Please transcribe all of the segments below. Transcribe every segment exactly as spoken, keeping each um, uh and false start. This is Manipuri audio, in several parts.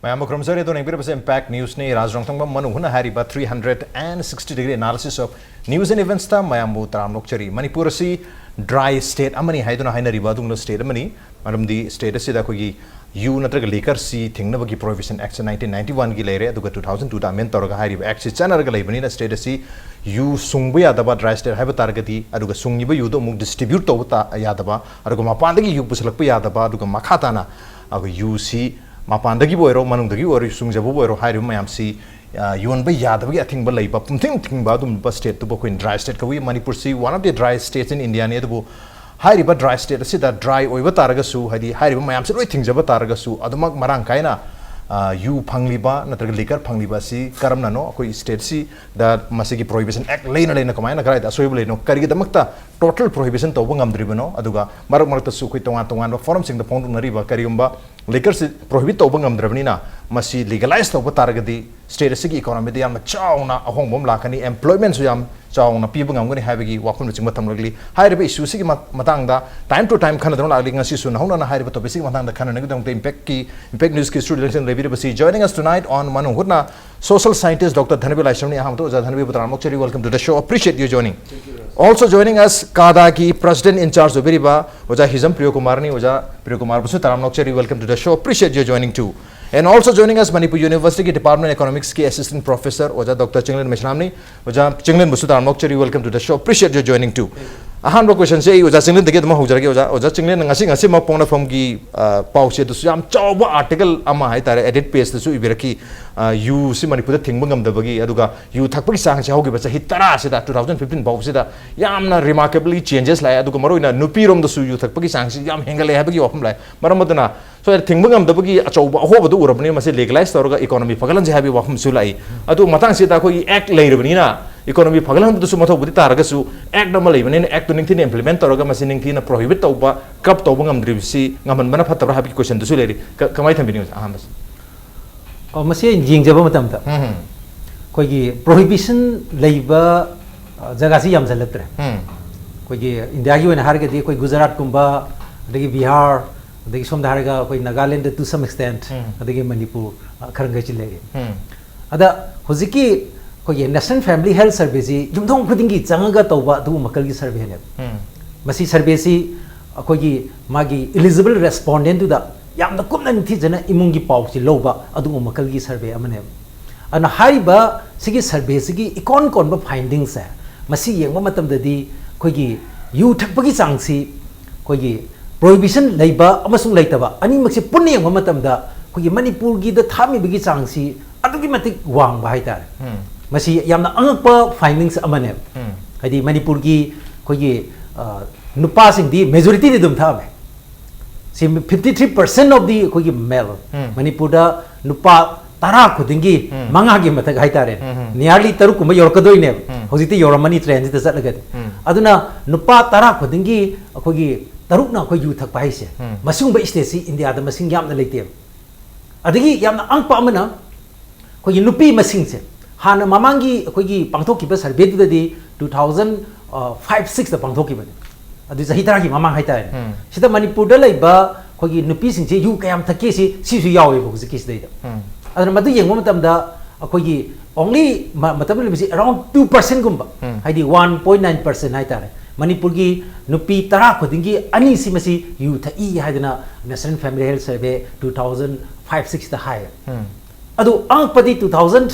ꯃꯌꯥꯝꯕꯨ ꯈꯨꯔꯨꯝꯖꯔꯤ꯫ ꯑꯗꯣ ꯌꯦꯡꯕꯤꯔꯤꯕꯁꯦ Impact Newsꯅꯤ꯫ ꯔꯥꯖ ꯔꯣꯡꯊꯪꯕꯝ ꯃꯅꯨꯡ ꯍꯨꯠꯅ ꯍꯥꯏꯔꯤꯕ three hundred and sixty degree analysis of news and eventsꯇ ꯃꯌꯥꯝꯕꯨ ꯇꯔꯥꯝꯅ ꯑꯣꯛꯆꯔꯤ꯫ ꯃꯅꯤꯄꯨꯔ ꯑꯁꯤ dry state ꯑꯃꯅꯤ ꯍꯥꯏꯗꯨꯅ ꯍꯥꯏꯅꯔꯤꯕ ꯑꯗꯨꯒꯨꯝꯂꯕ state ꯑꯃꯅꯤ꯫ ꯃꯔꯝꯗꯤ state ꯑꯁꯤꯗ ꯑꯩꯈꯣꯏꯒꯤ ꯌꯨ ꯅꯠꯇ꯭ꯔꯒ liquorꯁꯤ ꯊꯤꯡꯅꯕꯒꯤ prohibition actꯁꯦ nineteen ninety oneꯒꯤ ꯂꯩꯔꯦ, ꯑꯗꯨꯒ two thousand twoꯗ amend ꯇꯧꯔꯒ ꯍꯥꯏꯔꯤꯕ actꯁꯤ ꯆꯠꯅꯔꯒ ꯂꯩꯕꯅꯤꯅ state ꯑꯁꯤ ꯌꯨ ꯁꯨꯡꯕ ꯌꯥꯗꯕ dry state ꯍꯥꯏꯕ ꯇꯥꯔꯒꯗꯤ, ꯑꯗꯨꯒ ꯁꯨꯡꯉꯤꯕ ꯌꯨꯗꯣ ꯑꯃꯨꯛ distribute ꯇꯧꯕ ꯇꯥ-, ꯌꯥꯗꯕ, ꯑꯗꯨꯒ ꯃꯄꯥꯟꯗꯒꯤ ꯌꯨ ꯄꯨꯁꯤꯜꯂꯛꯄ ꯌꯥꯗꯕ, ꯑꯗꯨꯒ ꯃꯈꯥ ꯇꯥꯅ ꯑꯩꯈꯣꯏ ꯌꯨꯁꯤ ꯃꯄꯥꯟꯗꯒꯤꯕꯨ ꯑꯣꯏꯔꯣ, ꯃꯅꯨꯡꯗꯒꯤ ꯑꯣꯏꯔꯣ, ꯁꯨꯡꯖꯕꯕꯨ ꯑꯣꯏꯔꯣ, ꯍꯥꯏꯔꯤꯕ ꯃꯌꯥꯝꯁꯤ, ꯑ, ꯌꯣꯟꯕ ꯌꯥꯗꯕꯒꯤ ꯑꯊꯤꯡꯕ ꯂꯩꯕ, ꯄꯨꯝꯊꯤꯡ ꯊꯤꯡꯕ ꯑꯗꯨꯒꯨꯝꯕ stateꯇꯨꯕꯨ ꯑꯩꯈꯣꯏꯅ dry stateꯀꯧꯏ꯫ ꯃꯅꯤꯄꯨꯔꯁꯤ one of the dry states in Indiaꯅꯤ꯫ ꯑꯗꯨꯕꯨ ꯍꯥꯏꯔꯤꯕ dry state ꯑꯁꯤꯗ dry ꯑꯣꯏꯕ ꯇꯥꯔꯒꯁꯨ, ꯍꯥꯏꯗꯤ ꯍꯥꯏꯔꯤꯕ ꯃꯌꯥꯝꯁꯤ ꯂꯣꯏ ꯊꯤꯡꯖꯕ ꯇꯥꯔꯒꯁꯨ, ꯑꯗꯨꯃꯛ ꯃꯔꯥꯡ ꯀꯥꯏꯅ, ꯑ, ꯌꯨ ꯐꯪꯂꯤꯕ ꯅꯠꯇ꯭ꯔꯒ liquor ꯐꯪꯂꯤꯕ ꯑꯁꯤ ꯀꯔꯝꯅꯅꯣ? ꯑꯩꯈꯣꯏ stateꯁꯤꯗ ꯃꯁꯤꯒꯤ prohibition act ꯂꯩꯅ ꯂꯩꯅ ꯀꯃꯥꯏꯅ, ꯀꯗꯥꯏꯗ ꯑꯁꯣꯏꯕ ꯂꯩꯅꯣ? ꯀꯔꯤꯒꯤꯗꯃꯛꯇ total prohibition ꯇꯧꯕ ꯉꯝꯗ꯭ꯔꯤꯕꯅꯣ? ꯑꯗꯨꯒ ꯃꯔꯛ ꯃꯔꯛꯇꯁꯨ ꯑꯩꯈꯣꯏ ꯇꯣꯉꯥꯟ ꯇꯣꯉꯥꯟꯕ forumꯁꯤꯡꯗ ꯐꯣꯡꯗꯣꯛꯅꯔꯤꯕ, ꯀꯔꯤꯒꯨꯝꯕ liquorꯁꯤ prohibit ꯇꯧꯕ ꯉꯝꯗ꯭ꯔꯕꯅꯤꯅ, ꯃꯁꯤ legalize ꯇꯧꯕ ꯇꯥꯔꯒꯗꯤ state ꯑꯁꯤꯒꯤ economyꯗ ꯌꯥꯝꯅ ꯆꯥꯎꯅ ꯑꯍꯣꯡꯕ ꯑꯃ ꯂꯥꯛꯀꯅꯤ, employmentꯁꯨ ꯌꯥꯝ ꯆꯥꯎꯅ ꯄꯤꯕ ꯉꯝꯒꯅꯤ ꯍꯥꯏꯕꯒꯤ ꯋꯥꯐꯝꯅꯆꯤꯡꯕ ꯊꯝꯂꯛꯂꯤ꯫ ꯍꯥꯏꯔꯤꯕ issueꯁꯤꯒꯤ ꯃ-, ꯃꯇꯥꯡꯗ time to time ꯈꯟꯅꯗꯨꯅ ꯂꯥꯛꯂꯤ꯫ ꯉꯁꯤꯁꯨ ꯅꯧꯍꯧꯅꯅ ꯍꯥꯏꯔꯤꯕ topicꯁꯤꯒꯤ ꯃꯇꯥꯡꯗ ꯈꯟꯅꯅꯕꯒꯤꯗꯃꯛꯇ Impactꯀꯤ, Impact Newsꯀꯤ studio ꯂꯩꯕꯤꯔꯤꯕꯁꯤ, joining us tonight on ꯃꯅꯨꯡ ꯍꯨꯠꯅ social scientist Doctor ꯙꯅꯕꯤꯔ ꯂꯥꯏꯁ꯭ꯔꯝꯅꯤ꯫ ꯑꯍꯥꯟꯕꯗ ꯑꯣꯖꯥ ꯙꯅꯕꯤꯔꯕꯨ ꯇꯔꯥꯝꯅ ꯑꯣꯛꯆꯔꯤ꯫ Welcome to the show. Appreciate your joining. Also joining us, ꯀꯥꯗꯥꯒꯤ president in charge ꯑꯣꯏꯕꯤꯔꯤꯕ ꯑꯣꯖꯥ ꯍꯤꯖꯝ ꯄ꯭ꯔꯤꯌꯣ ꯀꯨꯃꯥꯔꯅꯤ꯫ ꯑꯣꯖꯥ ꯄ꯭ꯔꯤꯌꯣ ꯀꯨꯃꯥꯔꯕꯨꯁꯨ ꯇꯔꯥꯝꯅ ꯑꯣꯛꯆꯔꯤ꯫ Welcome to the show. Appreciate your joining too. And also joining us, Manipur Universityꯒꯤ Department of Economicsꯀꯤ assistant professor ꯑꯣꯖꯥ Doctor ꯆꯤꯡꯂꯦꯟ ꯃꯩꯁꯅꯥꯝꯅꯤ꯫ ꯑꯣꯖꯥ ꯆꯤꯡꯂꯦꯟꯕꯨꯁꯨ ꯇꯔꯥꯝꯅ ꯑꯣꯛꯆꯔꯤ꯫ Welcome to the show. Appreciate your joining too. ꯑꯍꯥꯟꯕ questionꯁꯦ ꯑꯩ ꯑꯣꯖꯥ ꯆꯤꯡꯂꯦꯟꯗꯒꯤ ꯑꯗꯨꯝ ꯍꯧꯖꯔꯒꯦ꯫ ꯑꯣꯖꯥ, ꯑꯣꯖꯥ ꯆꯤꯡꯂꯦꯟꯅ ꯉꯁꯤ, ꯉꯁꯤꯃꯛ ꯄꯣꯛꯅꯐꯝꯒꯤ, ꯑ, ꯄꯥꯎꯆꯦꯗꯁꯨ ꯌꯥꯝ ꯆꯥꯎꯕ article ꯑꯃ ꯍꯥꯏꯇꯥꯔꯦ, edit pageꯇꯁꯨ ꯏꯕꯤꯔꯛꯈꯤ꯫ ꯑ, ꯌꯨꯁꯤ ꯃꯅꯤꯄꯨꯔꯗ ꯊꯤꯡꯕ ꯉꯝꯗꯕꯒꯤ, ꯑꯗꯨꯒ ꯌꯨ ꯊꯛꯄꯒꯤ ꯆꯥꯡꯁꯤ ꯍꯧꯈꯤꯕ ꯆꯍꯤ ꯇꯔꯥꯁꯤꯗ, two thousand fifteen ꯐꯥꯎꯕꯁꯤꯗ ꯌꯥꯝꯅ remarkably changes ꯂꯥꯛꯑꯦ꯫ ꯑꯗꯨꯒ ꯃꯔꯨꯑꯣꯏꯅ ꯅꯨꯄꯤꯔꯣꯝꯗꯁꯨ ꯌꯨ ꯊꯛꯄꯒꯤ ꯆꯥꯡꯁꯤ ꯌꯥꯝ ꯍꯦꯟꯒꯠꯂꯛꯑꯦ ꯍꯥꯏꯕꯒꯤ ꯋꯥꯐꯝ ꯂꯥꯛꯑꯦ꯫ ꯃꯔꯝ ꯑꯗꯨꯅ ꯁꯣꯏꯗꯅ ꯊꯤꯡꯕ ꯉꯝꯗꯕꯒꯤ ꯑꯆꯧꯕ ꯑꯍꯣꯕꯗꯨ ꯎꯔꯕꯅꯤꯅ ꯃꯁꯤ legalize ꯇꯧꯔꯒ economy ꯐꯒꯠꯍꯟꯁꯤ ꯍꯥꯏꯕꯒꯤ ꯋꯥꯐꯝꯁꯨ ꯂꯥꯛꯏ꯫ ꯑꯗꯨ ꯃꯇꯥꯡꯁꯤꯗ ꯑꯩꯈꯣꯏꯒꯤ act ꯂꯩꯔꯕꯅꯤꯅ economy ꯐꯒꯠꯍꯟꯕꯗꯨꯁꯨ ꯃꯊꯧꯕꯨꯗꯤ ꯇꯥꯔꯒꯁꯨ, act ꯑꯃ ꯂꯩꯕꯅꯤꯅ actꯇꯨ ꯅꯤꯡꯊꯤꯅ implement ꯇꯧꯔꯒ ꯃꯁꯤ ꯅꯤꯡꯊꯤꯅ prohibit ꯇꯧꯕ, curb ꯇꯧꯕ ꯉꯝꯗ꯭ꯔꯤꯕꯁꯤ ꯉꯝꯍꯟꯕꯅ ꯐꯠꯇꯕ꯭ꯔꯥ ꯍꯥꯏꯕꯒꯤ questionꯗꯨꯁꯨ ꯂꯩꯔꯤ꯫ ꯀ-, ꯀꯃꯥꯏꯅ ꯊꯝꯕꯤꯅꯤꯡꯉꯤ ꯑꯍꯥꯟꯕꯁꯦ? ꯑꯣ, ꯃꯁꯤ ꯑꯩꯅ ꯌꯦꯡꯖꯕ ꯃꯇꯝꯗ ꯎꯝ꯫ ꯑꯩꯈꯣꯏꯒꯤ prohibition ꯂꯩꯕ, ꯑ, ꯖꯒꯥꯁꯤ ꯌꯥꯝꯁꯤꯜꯂꯛꯇ꯭ꯔꯦ꯫ ꯎꯝ꯫ ꯑꯩꯈꯣꯏꯒꯤ ꯏꯟꯗꯤꯌꯥꯒꯤ ꯑꯣꯏꯅ ꯍꯥꯏꯔꯒꯗꯤ ꯑꯩꯈꯣꯏ ꯒꯨꯖꯔꯥꯠꯀꯨꯝꯕ, ꯑꯗꯒꯤ ꯕꯤꯍꯥꯔ, ꯑꯗꯒꯤ ꯁꯣꯝꯗ ꯍꯥꯏꯔꯒ ꯑꯩꯈꯣꯏ ꯅꯥꯒꯥꯂꯦꯟꯗ to some extent, ꯎꯝ. ꯑꯗꯒꯤ ꯃꯅꯤꯄꯨꯔ, ꯑ, ꯈꯔ ꯈꯔꯁꯤ ꯂꯩꯔꯤ꯫ ꯎꯝ. ꯑꯗ ꯍꯧꯖꯤꯛꯀꯤ ꯑꯩꯈꯣꯏꯒꯤ National Family Health Survey ꯁꯤ ꯌꯨꯝꯊꯣꯡ ꯈꯨꯗꯤꯡꯒꯤ ꯆꯪꯉꯒ ꯇꯧꯕ ꯑꯗꯨꯒꯨꯝꯕ ꯃꯈꯜꯒꯤ survey ꯅꯦꯕ꯫ ꯎꯝ. ꯃꯁꯤ survey ꯁꯤ ꯑꯩꯈꯣꯏꯒꯤ ꯃꯥꯒꯤ eligible respondent ꯇꯨꯗ ꯌꯥꯝꯅ ꯀꯨꯞꯅ ꯅꯤꯡꯊꯤꯖꯅ ꯏꯃꯨꯡꯒꯤ ꯄꯥꯎꯁꯤ ꯂꯧꯕ ꯑꯗꯨꯒꯨꯝꯕ ꯃꯈꯜꯒꯤ survey ꯑꯃꯅꯦꯕ꯫ ꯑꯗꯨꯅ ꯍꯥꯏꯔꯤꯕ ꯁꯤꯒꯤ survey ꯁꯤꯒꯤ ꯏꯀꯣꯟ ꯀꯣꯟꯕ findings ꯁꯦ, ꯃꯁꯤ ꯌꯦꯡꯕ ꯃꯇꯝꯗꯗꯤ ꯑꯩꯈꯣꯏꯒꯤ ꯌꯨ ꯊꯛꯄꯒꯤ ꯆꯥꯡꯁꯤ ꯑꯩꯈꯣꯏꯒꯤ prohibition ꯂꯩꯕ ꯑꯃꯁꯨꯡ ꯂꯩꯇꯕ ꯑꯅꯤꯃꯛꯁꯦ ꯄꯨꯟꯅ ꯌꯦꯡꯕ ꯃꯇꯝꯗ ꯑꯩꯈꯣꯏꯒꯤ ꯃꯅꯤꯄꯨꯔꯒꯤꯗ ꯊꯥꯛꯃꯤꯕꯒꯤ ꯆꯥꯡꯁꯤ ꯑꯗꯨꯛꯀꯤ ꯃꯇꯤꯛ ꯋꯥꯡꯕ ꯍꯥꯏꯇꯥꯔꯦ꯫ ꯎꯝ. ꯃꯁꯤ ꯌꯥꯝꯅ ꯑꯉꯛꯄ findings ꯑꯃꯅꯦꯕ꯫ ꯎꯝ. ꯍꯥꯏꯗꯤ ꯃꯅꯤꯄꯨꯔꯒꯤ ꯑꯩꯈꯣꯏꯒꯤ, ꯑ, ꯅꯨꯄꯥꯁꯤꯡꯗꯤ majority ꯗꯤ ꯑꯗꯨꯝ ꯊꯛꯑꯝꯃꯦ꯫ ꯁꯤ fifty three percent of the ꯑꯩꯈꯣꯏꯒꯤ male, ꯎꯝ. ꯃꯅꯤꯄꯨꯔꯗ ꯅꯨꯄꯥ ꯇꯔꯥ ꯈꯨꯗꯤꯡꯒꯤ ꯎꯝ. ꯃꯉꯥꯒꯤ ꯃꯊꯛ ꯍꯥꯏꯇꯥꯔꯦ, ꯎꯝ, ꯎꯝ. nearly ꯇꯔꯨꯛ ꯀꯨꯝꯕ ꯌꯧꯔꯛꯀꯗꯣꯏꯅꯦꯕ꯫ ꯎꯝ. ꯍꯧꯖꯤꯛꯇꯤ ꯌꯧꯔꯝꯃꯅꯤ trend ꯁꯤꯗ ꯆꯠꯂꯒꯗꯤ꯫ ꯎꯝ. ꯑꯗꯨꯅ ꯅꯨꯄꯥ ꯇꯔꯥ ꯈꯨꯗꯤꯡꯒꯤ ꯑꯩꯈꯣꯏꯒꯤ ꯇꯔꯨꯛꯅ ꯑꯩꯈꯣꯏ ꯌꯨ ꯊꯛꯄ ꯍꯥꯏꯁꯦ, ꯎꯝ. ꯃꯁꯤꯒꯨꯝꯕ state ꯁꯤ ꯏꯟꯗꯤꯌꯥꯗ ꯃꯁꯤꯡ ꯌꯥꯝꯅ ꯂꯩꯇꯦꯕ꯫ ꯑꯗꯒꯤ ꯌꯥꯝꯅ ꯑꯉꯛꯄ ꯑꯃꯅ ꯑꯩꯈꯣꯏꯒꯤ ꯅꯨꯄꯤ ꯃꯁꯤꯡꯁꯦ, ꯍꯥꯟꯅ ꯃꯃꯥꯡꯒꯤ ꯑꯩꯈꯣꯏꯒꯤ ꯄꯥꯡꯊꯣꯛꯈꯤꯕ survey ꯗꯨꯗꯗꯤ two thousand five six ꯇ ꯄꯥꯡꯊꯣꯛꯈꯤꯕꯅꯦ, ꯑꯗꯨ ꯆꯍꯤ ꯇꯔꯥꯒꯤ ꯃꯃꯥꯡ ꯍꯥꯏꯇꯥꯔꯦꯅꯦ꯫ ꯎꯝ. ꯁꯤꯗ ꯃꯅꯤꯄꯨꯔꯗ ꯂꯩꯕ ꯑꯩꯈꯣꯏꯒꯤ ꯅꯨꯄꯤꯁꯤꯡꯁꯦ ꯌꯨ ꯀꯌꯥꯝ ꯊꯛꯀꯦ ꯁꯤ, ꯁꯤꯁꯨ ꯌꯥꯎꯋꯦꯕ ꯍꯧꯖꯤꯛꯀꯤꯁꯤꯗꯩꯗ꯫ ꯎꯝ. ꯑꯗꯨꯅ ꯃꯗꯨ ꯌꯦꯡꯕ ꯃꯇꯝꯗ ꯑꯩꯈꯣꯏꯒꯤ only ꯃ-, ꯃꯇꯝꯗ ꯂꯩꯕꯁꯤ around two percent ꯒꯨꯝꯕ, ꯎꯝ. ꯍꯥꯏꯗꯤ one point nine percent ꯍꯥꯏꯇꯥꯔꯦ, ꯃꯅꯤꯄꯨꯔꯒꯤ ꯅꯨꯄꯤ ꯇꯔꯥ ꯈꯨꯗꯤꯡꯒꯤ ꯑꯅꯤꯁꯤ ꯃꯁꯤ ꯌꯨ ꯊꯛꯏ ꯍꯥꯏꯗꯅ National Family Health Survey two thousand five six ꯇ ꯍꯥꯏꯌꯦ꯫ ꯎꯝ. ꯑꯗꯨ ꯑꯉꯛꯄꯗꯤ two thousand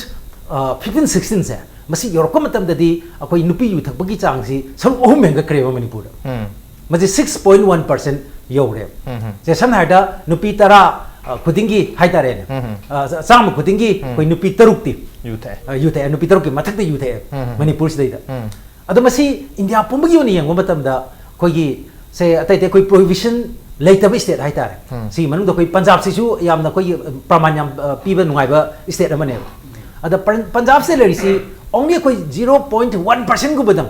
fifteen sixteen ꯁꯦ, ꯃꯁꯤ ꯌꯧꯔꯛꯄ ꯃꯇꯝꯗꯗꯤ ꯑꯩꯈꯣꯏ ꯅꯨꯄꯤ ꯌꯨ ꯊꯛꯄꯒꯤ ꯆꯥꯡꯁꯤ ꯁꯔꯨꯛ ꯑꯍꯨꯝ ꯍꯦꯟꯒꯠꯈ꯭ꯔꯦꯕ ꯃꯅꯤꯄꯨꯔꯗ꯫ ꯎꯝ. ꯃꯁꯤ six point one percent ꯌꯧꯔꯦ꯫ ꯎꯝ. ꯁꯦ, ꯁꯝꯅ ꯍꯥꯏꯔꯕꯗ ꯅꯨꯄꯤ ꯇꯔꯥ, ꯑ, ꯈꯨꯗꯤꯡꯒꯤ ꯍꯥꯏꯇꯥꯔꯦꯅꯦ, ꯎꯝ. ꯑ, ꯆꯥꯝꯃ ꯈꯨꯗꯤꯡꯒꯤ ꯎꯝ. ꯑꯩꯈꯣꯏ ꯅꯨꯄꯤ ꯇꯔꯨꯛꯇꯤ, ꯌꯨ ꯊꯛꯑꯦ꯫ ꯑ, ꯌꯨ ꯊꯛꯑꯦ, ꯅꯨꯄꯤ ꯇꯔꯨꯛꯀꯤ ꯃꯊꯛꯇ ꯌꯨ ꯊꯛꯑꯦ ꯎꯝ. ꯃꯅꯤꯄꯨꯔꯁꯤꯗꯩꯗ꯫ ꯎꯝ. ꯑꯗꯣ ꯃꯁꯤ ꯏꯟꯗꯤꯌꯥ ꯄꯨꯝꯕꯒꯤ ꯑꯣꯏꯅ ꯌꯦꯡꯕ ꯃꯇꯝꯗ ꯑꯩꯈꯣꯏꯒꯤ, ꯁꯦ, ꯑꯇꯩ ꯑꯇꯩ ꯑꯩꯈꯣꯏ prohibition ꯂꯩꯇꯕ state ꯍꯥꯏꯇꯥꯔꯦ꯫ ꯎꯝ. ꯁꯤꯒꯤ ꯃꯅꯨꯡꯗ ꯑꯩꯈꯣꯏ ꯄꯟꯖꯥꯕꯁꯤꯁꯨ ꯌꯥꯝꯅ ꯑꯩꯈꯣꯏꯒꯤ ꯄ꯭ꯔꯃꯥꯟ ꯌꯥꯝ, ꯑ, ꯄꯤꯕ ꯅꯨꯡꯉꯥꯏꯕ state ꯑꯃꯅꯦꯕ꯫ ꯑꯗ ꯄꯟ-, ꯄꯟꯖꯥꯕꯁꯤꯗ ꯂꯩꯔꯤꯁꯤ only ꯑꯩꯈꯣꯏ zero point one percent ꯒꯨꯝꯕꯗꯪ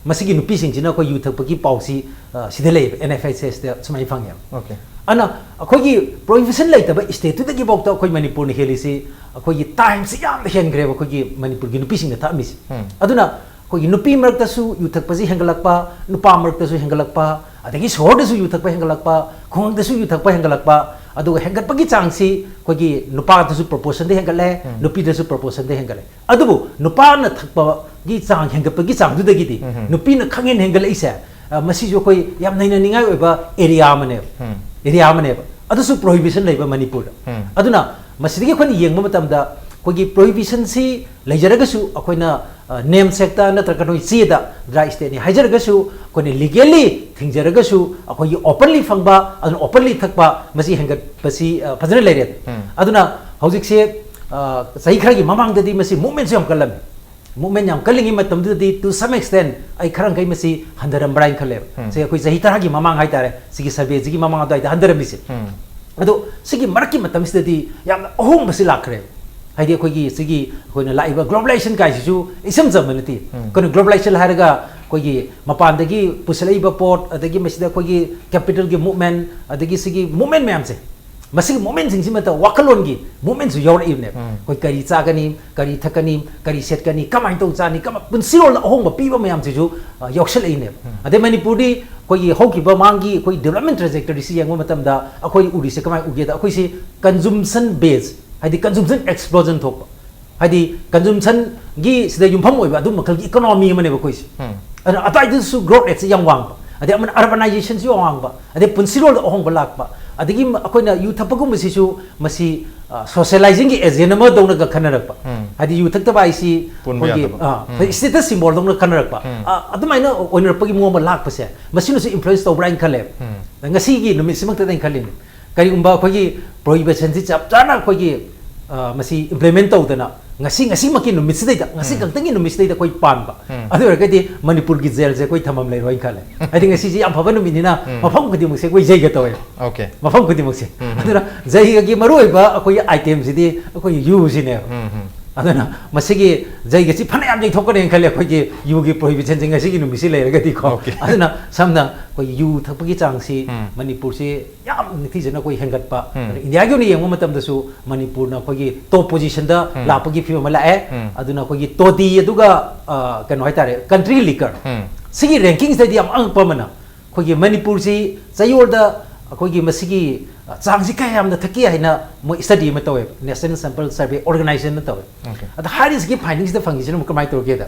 ꯃꯁꯤꯒꯤ ꯅꯨꯄꯤꯁꯤꯡꯁꯤꯅ ꯑꯩꯈꯣꯏ ꯌꯨ ꯊꯛꯄꯒꯤ ꯄꯥꯎꯁꯤ, ꯑ, ꯁꯤꯗ ꯂꯩꯌꯦꯕ, N F H S ꯇ ꯁꯨꯃꯥꯏꯅ ꯐꯪꯉꯦꯕ꯫ Okay. ꯑꯗꯨꯅ ꯑꯩꯈꯣꯏꯒꯤ prohibition ꯂꯩꯇꯕ state ꯇꯨꯗꯒꯤꯐꯥꯎꯗ ꯑꯩꯈꯣꯏ ꯃꯅꯤꯄꯨꯔꯅ ꯍꯦꯜꯂꯤꯁꯤ ꯑꯩꯈꯣꯏꯒꯤ times ꯁꯤ ꯌꯥꯝꯅ ꯍꯦꯟꯈ꯭ꯔꯦꯕ ꯑꯩꯈꯣꯏꯒꯤ ꯃꯅꯤꯄꯨꯔꯒꯤ ꯅꯨꯄꯤꯁꯤꯡꯅ ꯊꯛꯑꯝꯃꯤꯁꯤ꯫ ꯎꯝ. ꯑꯗꯨꯅ ꯑꯩꯈꯣꯏꯒꯤ ꯅꯨꯄꯤ ꯃꯔꯛꯇꯁꯨ ꯌꯨ ꯊꯛꯄꯁꯤ ꯍꯦꯟꯒꯠꯂꯛꯄ, ꯅꯨꯄꯥ ꯃꯔꯛꯇꯁꯨ ꯍꯦꯟꯒꯠꯂꯛꯄ, ꯑꯗꯒꯤ ꯁꯣꯍꯣꯔꯗꯁꯨ ꯌꯨ ꯊꯛꯄ ꯍꯦꯟꯒꯠꯂꯛꯄ, ꯈꯨꯡꯒꯪꯗꯁꯨ ꯌꯨ ꯊꯛꯄ ꯍꯦꯟꯒꯠꯂꯛꯄ, ꯑꯗꯨꯒ ꯍꯦꯟꯒꯠꯄꯒꯤ ꯆꯥꯡꯁꯤ ꯑꯩꯈꯣꯏꯒꯤ ꯅꯨꯄꯥꯗꯁꯨ proportionꯗ ꯍꯦꯟꯒꯠꯂꯦ, ꯎꯝ꯫ ꯅꯨꯄꯤꯗꯁꯨ proportionꯗ ꯍꯦꯟꯒꯠꯂꯦ꯫ ꯑꯗꯨꯕꯨ ꯅꯨꯄꯥꯅ ꯊꯛꯄꯒꯤ ꯆꯥꯡ ꯍꯦꯟꯒꯠꯄꯒꯤ ꯆꯥꯡꯗꯨꯗꯒꯤꯗꯤ ꯎꯝ꯫ ꯅꯨꯄꯤꯅ ꯈꯪꯍꯦꯟ ꯍꯦꯟꯒꯠꯂꯛꯏꯁꯦ, ꯑ, ꯃꯁꯤꯁꯨ ꯑꯩꯈꯣꯏ ꯌꯥꯝ ꯅꯩꯅꯅꯤꯡꯉꯥꯏ ꯑꯣꯏꯕ area ꯑꯃꯅꯦꯕ꯫ ꯎꯝ꯫ Area ꯑꯃꯅꯦꯕ꯫ ꯑꯗꯨꯁꯨ prohibition ꯂꯩꯕ ꯃꯅꯤꯄꯨꯔꯗ꯫ ꯎꯝ꯫ ꯑꯗꯨꯅ ꯃꯁꯤꯗꯒꯤ ꯑꯩꯈꯣꯏꯅ ꯌꯦꯡꯕ ꯃꯇꯝꯗ ꯑꯩꯈꯣꯏꯒꯤ prohibitionꯁꯤ ꯂꯩꯖꯔꯒꯁꯨ ꯑꯩꯈꯣꯏꯅ, ꯑ, ꯅꯦꯝꯁꯦꯛꯇ ꯅꯠꯇ꯭ꯔꯒ ꯀꯩꯅꯣ ꯆꯦꯗ dry stateꯅꯤ ꯍꯥꯏꯖꯔꯒꯁꯨ, ꯑꯩꯈꯣꯏꯅ legally ꯊꯤꯡꯖꯔꯒꯁꯨ ꯑꯩꯈꯣꯏꯒꯤ openly ꯐꯪꯕ, ꯑꯗꯨꯅ openly ꯊꯛꯄ, ꯃꯁꯤ ꯍꯦꯟꯒꯠꯄꯁꯤ, ꯑ, ꯐꯖꯅ ꯂꯩꯔꯦ꯫ ꯎꯝ꯫ ꯑꯗꯨꯅ ꯍꯧꯖꯤꯛꯁꯦ, ꯑ, ꯆꯍꯤ ꯈꯔꯒꯤ ꯃꯃꯥꯡꯗꯗꯤ ꯃꯁꯤ movementꯁꯨ ꯌꯥꯝ ꯀꯜꯂꯝꯃꯤ꯫ Movement ꯌꯥꯝ ꯀꯜꯂꯤꯉꯩ ꯃꯇꯝꯗꯨꯗꯗꯤ to some extent ꯑꯩ ꯈꯔ ꯃꯈꯩ ꯃꯁꯤ ꯍꯟꯊꯔꯝꯕ꯭ꯔꯥ ꯍꯥꯏꯅ ꯈꯜꯂꯦꯕ꯫ ꯎꯝ꯫ ꯁꯦ ꯑꯩꯈꯣꯏ ꯆꯍꯤ ꯇꯔꯥꯒꯤ ꯃꯃꯥꯡ ꯍꯥꯏꯇꯥꯔꯦ, ꯁꯤꯒꯤ surveyꯁꯤꯒꯤ ꯃꯃꯥꯡ ꯑꯗꯨꯋꯥꯏꯗ ꯍꯟꯊꯔꯝꯃꯤꯁꯦ꯫ ꯎꯝ꯫ ꯑꯗꯣ ꯁꯤꯒꯤ ꯃꯔꯛꯀꯤ ꯃꯇꯝꯁꯤꯗꯗꯤ ꯌꯥꯝꯅ ꯑꯍꯣꯡꯕꯁꯤ ꯂꯥꯛꯈ꯭ꯔꯦꯕ꯫ ꯍꯥꯏꯗꯤ ꯑꯩꯈꯣꯏꯒꯤ ꯁꯤꯒꯤ ꯑꯩꯈꯣꯏꯅ ꯂꯥꯛꯏꯕ globalization ꯀꯥꯏꯁꯤꯁꯨ ꯏꯆꯝ ꯆꯝꯕ ꯅꯠꯇꯦ꯫ ꯎꯝ꯫ ꯑꯩꯈꯣꯏꯅ globalization ꯍꯥꯏꯔꯒ ꯑꯩꯈꯣꯏꯒꯤ ꯃꯄꯥꯟꯗꯒꯤ ꯄꯨꯁꯤꯜꯂꯛꯏꯕ ꯄꯣꯠ, ꯑꯗꯒꯤ ꯃꯁꯤꯗ ꯑꯩꯈꯣꯏꯒꯤ capitalꯒꯤ movement, ꯑꯗꯒꯤ ꯁꯤꯒꯤ movement ꯃꯌꯥꯝꯁꯦ, ꯃꯁꯤꯒꯤ movementꯁꯤꯡꯁꯤ ꯃꯇꯝ ꯋꯥꯈꯜꯂꯣꯟꯒꯤ movementꯁꯨ ꯌꯥꯎꯔꯛꯏꯕꯅꯦꯕ꯫ ꯎꯝ꯫ ꯑꯩꯈꯣꯏ ꯀꯔꯤ ꯆꯥꯒꯅꯤ, ꯀꯔꯤ ꯊꯛꯀꯅꯤ, ꯀꯔꯤ ꯁꯦꯠꯀꯅꯤ, ꯀꯃꯥꯏꯅ ꯇꯧ ꯆꯥꯅꯤ, ꯀꯃ-, ꯄꯨꯟꯁꯤꯔꯣꯜꯗ ꯑꯍꯣꯡꯕ ꯄꯤꯕ ꯃꯌꯥꯝꯁꯤꯁꯨ, ꯑ, ꯌꯥꯎꯁꯜꯂꯛꯏꯅꯦꯕ꯫ ꯎꯝ꯫ ꯑꯗꯩ ꯃꯅꯤꯄꯨꯔꯗꯤ ꯑꯩꯈꯣꯏꯒꯤ ꯍꯧꯈꯤꯕ ꯃꯃꯥꯡꯒꯤ ꯑꯩꯈꯣꯏ development trajectoryꯁꯤ ꯌꯦꯡꯕ ꯃꯇꯝꯗ ꯑꯩꯈꯣꯏ ꯎꯔꯤꯁꯦ ꯀꯃꯥꯏꯅ ꯎꯒꯦꯗ, ꯑꯩꯈꯣꯏꯁꯤ consumption base, ꯍꯥꯏꯗꯤ consumption explosion ꯊꯣꯛꯄ, ꯍꯥꯏꯗꯤ consumptionꯒꯤ ꯁꯤꯗ ꯌꯨꯝꯐꯝ ꯑꯣꯏꯕ ꯑꯗꯨꯝ ꯃꯈꯜꯒꯤ economy ꯑꯃꯅꯦꯕ ꯑꯩꯈꯣꯏꯁꯦ꯫ ꯎꯝ꯫ ꯑꯗꯨꯅ ꯑꯗꯨꯋꯥꯏꯗꯁꯨ growth rateꯁꯤ ꯌꯥꯝ ꯋꯥꯡꯕ, ꯑꯗꯩ ꯑꯃꯅ urbanizationꯁꯨ ꯌꯥꯝ ꯋꯥꯡꯕ, ꯑꯗꯩ ꯄꯨꯟꯁꯤꯔꯣꯜꯗ ꯑꯍꯣꯡꯕ ꯂꯥꯛꯄ, ꯑꯗꯒꯤ ꯑꯩꯈꯣꯏꯅ ꯌꯨ ꯊꯛꯄꯒꯨꯝꯕꯁꯤꯁꯨ ꯃꯁꯤ, ꯑ, socializingꯒꯤ agent ꯑꯃꯗꯧꯅꯒ ꯈꯟꯅꯔꯛꯄ꯫ ꯎꯝ꯫ ꯍꯥꯏꯗꯤ ꯌꯨ ꯊꯛꯇꯕ ꯍꯥꯏꯁꯤ ꯄꯨꯟꯕ ꯑꯩꯈꯣꯏꯒꯤ, ꯌꯥꯗꯕ꯫ ꯑ, ꯎꯝ꯫ ꯑꯩꯈꯣꯏ status symbolꯗꯧꯅ ꯈꯟꯅꯔꯛꯄ꯫ ꯎꯝ꯫ ꯑ, ꯑꯗꯨꯃꯥꯏꯅ ꯑꯣꯏꯅꯔꯛꯄꯒꯤ ꯃꯑꯣꯡ ꯑꯃ ꯂꯥꯛꯄꯁꯦ, ꯃꯁꯤꯅꯁꯨ influence ꯇꯧꯕ꯭ꯔꯥ ꯍꯥꯏꯅ ꯈꯜꯂꯦꯕ꯫ ꯎꯝ꯫ ꯉꯁꯤꯒꯤ ꯅꯨꯃꯤꯠꯁꯤꯃꯛꯇꯗ ꯑꯩꯅ ꯈꯜꯂꯤꯅꯤ, ꯀꯔꯤꯒꯨꯝꯕ ꯑꯩꯈꯣꯏꯒꯤ prohibitionꯁꯤ ꯆꯞ ꯆꯥꯅ ꯑꯩꯈꯣꯏꯒꯤ, ꯑ, ꯃꯁꯤ implement ꯇꯧꯗꯅ ꯉꯁꯤ, ꯉꯁꯤꯃꯛꯀꯤ ꯅꯨꯃꯤꯠꯁꯤꯗꯩꯗ, ꯉꯁꯤ ꯎꯝ꯫ ꯈꯛꯇꯪꯒꯤ ꯅꯨꯃꯤꯠꯁꯤꯗꯩꯗ ꯑꯩꯈꯣꯏ ꯄꯥꯟꯕ꯫ ꯎꯝ꯫ ꯑꯗꯨ ꯑꯣꯏꯔꯒꯗꯤ ꯃꯅꯤꯄꯨꯔꯒꯤ jailꯁꯦ ꯑꯩꯈꯣꯏ ꯊꯝꯐꯝ ꯂꯩꯔꯣꯏꯅ ꯈꯜꯂꯦ꯫ ꯍꯥꯏꯗꯤ ꯉꯁꯤꯁꯦ ꯌꯥꯝ ꯐꯕ ꯅꯨꯃꯤꯠꯅꯤꯅ ꯎꯝ꯫ ꯃꯐꯝ ꯈꯨꯗꯤꯡꯃꯛꯁꯦ ꯑꯩꯈꯣꯏ ꯌꯩꯒ ꯇꯧꯋꯦ꯫ Okay꯫ ꯃꯐꯝ ꯈꯨꯗꯤꯡꯃꯛꯁꯦ꯫ ꯎꯝ꯫ ꯑꯗꯨꯅ ꯌꯩꯒꯒꯤ ꯃꯔꯨꯑꯣꯏꯕ ꯑꯩꯈꯣꯏꯒꯤ itemꯁꯤꯗꯤ ꯑꯩꯈꯣꯏꯒꯤ ꯌꯨꯁꯤꯅꯦꯕ꯫ ꯎꯝ, ꯎꯝ꯫ ꯑꯗꯨꯅ ꯃꯁꯤꯒꯤ ꯖꯩꯒꯁꯤ ꯐꯅꯌꯥꯝ ꯌꯩꯊꯣꯛꯀꯅꯦꯅ ꯈꯜꯂꯦ, ꯑꯩꯈꯣꯏꯒꯤ ꯌꯨꯒꯤ ꯄ꯭ꯔꯣꯍꯤꯕꯤꯁꯟꯁꯤ ꯉꯁꯤꯒꯤ ꯅꯨꯃꯤꯠꯁꯤ ꯂꯩꯔꯒꯗꯤꯀꯣ꯫ Okay. ꯑꯗꯨꯅ ꯁꯝꯅ ꯑꯩꯈꯣꯏ ꯌꯨ ꯊꯛꯄꯒꯤ ꯆꯥꯡꯁꯤ ꯎꯝ. ꯃꯅꯤꯄꯨꯔꯁꯤ ꯌꯥꯝ ꯅꯤꯡꯊꯤꯖꯅ ꯑꯩꯈꯣꯏ ꯍꯦꯟꯒꯠꯄ, ꯎꯝ. ꯑꯗꯨꯅ ꯏꯟꯗꯤꯌꯥꯒꯤ ꯑꯣꯏꯅ ꯌꯦꯡꯕ ꯃꯇꯝꯗꯁꯨ ꯃꯅꯤꯄꯨꯔꯅ ꯑꯩꯈꯣꯏꯒꯤ ꯇꯣꯞ ꯄꯣꯖꯤꯁꯟꯗ ꯎꯝ. ꯂꯥꯛꯄꯒꯤ ꯐꯤꯕꯝ ꯑꯃ ꯂꯥꯛꯑꯦ꯫ ꯎꯝ. ꯑꯗꯨꯅ ꯑꯩꯈꯣꯏꯒꯤ ꯇꯣꯗꯤ ꯑꯗꯨꯒ, ꯑ, ꯀꯩꯅꯣ ꯍꯥꯏꯇꯥꯔꯦ, ꯀꯟꯇ꯭ꯔꯤ ꯂꯤꯀꯔ ꯎꯝ. ꯁꯤꯒꯤ ꯔꯦꯡꯀꯤꯡꯁꯤꯗꯗꯤ ꯌꯥꯝ ꯑꯉꯛꯄ ꯑꯃꯅ, ꯑꯩꯈꯣꯏꯒꯤ ꯃꯅꯤꯄꯨꯔꯁꯤ ꯆꯌꯣꯜꯗ ꯑꯩꯈꯣꯏꯒꯤ ꯃꯁꯤꯒꯤ, ꯑ, ꯆꯥꯡꯁꯤ ꯀꯌꯥ ꯌꯥꯝꯅ ꯊꯛꯀꯤ ꯍꯥꯏꯅ ꯃꯣꯏ ꯁ꯭ꯇꯗꯤ ꯑꯃ ꯇꯧꯋꯦ, ꯅꯦꯁꯅꯦꯜ ꯁꯦꯝꯄꯜ ꯁꯔꯚꯦ ꯑꯣꯔꯒꯅꯥꯏꯖꯦꯁꯟꯅ ꯇꯧꯋꯦ꯫ Okay. ꯑꯗ ꯍꯥꯏꯔꯤꯁꯤꯒꯤ ꯐꯥꯏꯟꯗꯤꯡꯁꯤꯗ ꯐꯪꯉꯤꯁꯤꯅ ꯑꯃꯨꯛ ꯀꯃꯥꯏꯅ ꯇꯧꯒꯦꯗ,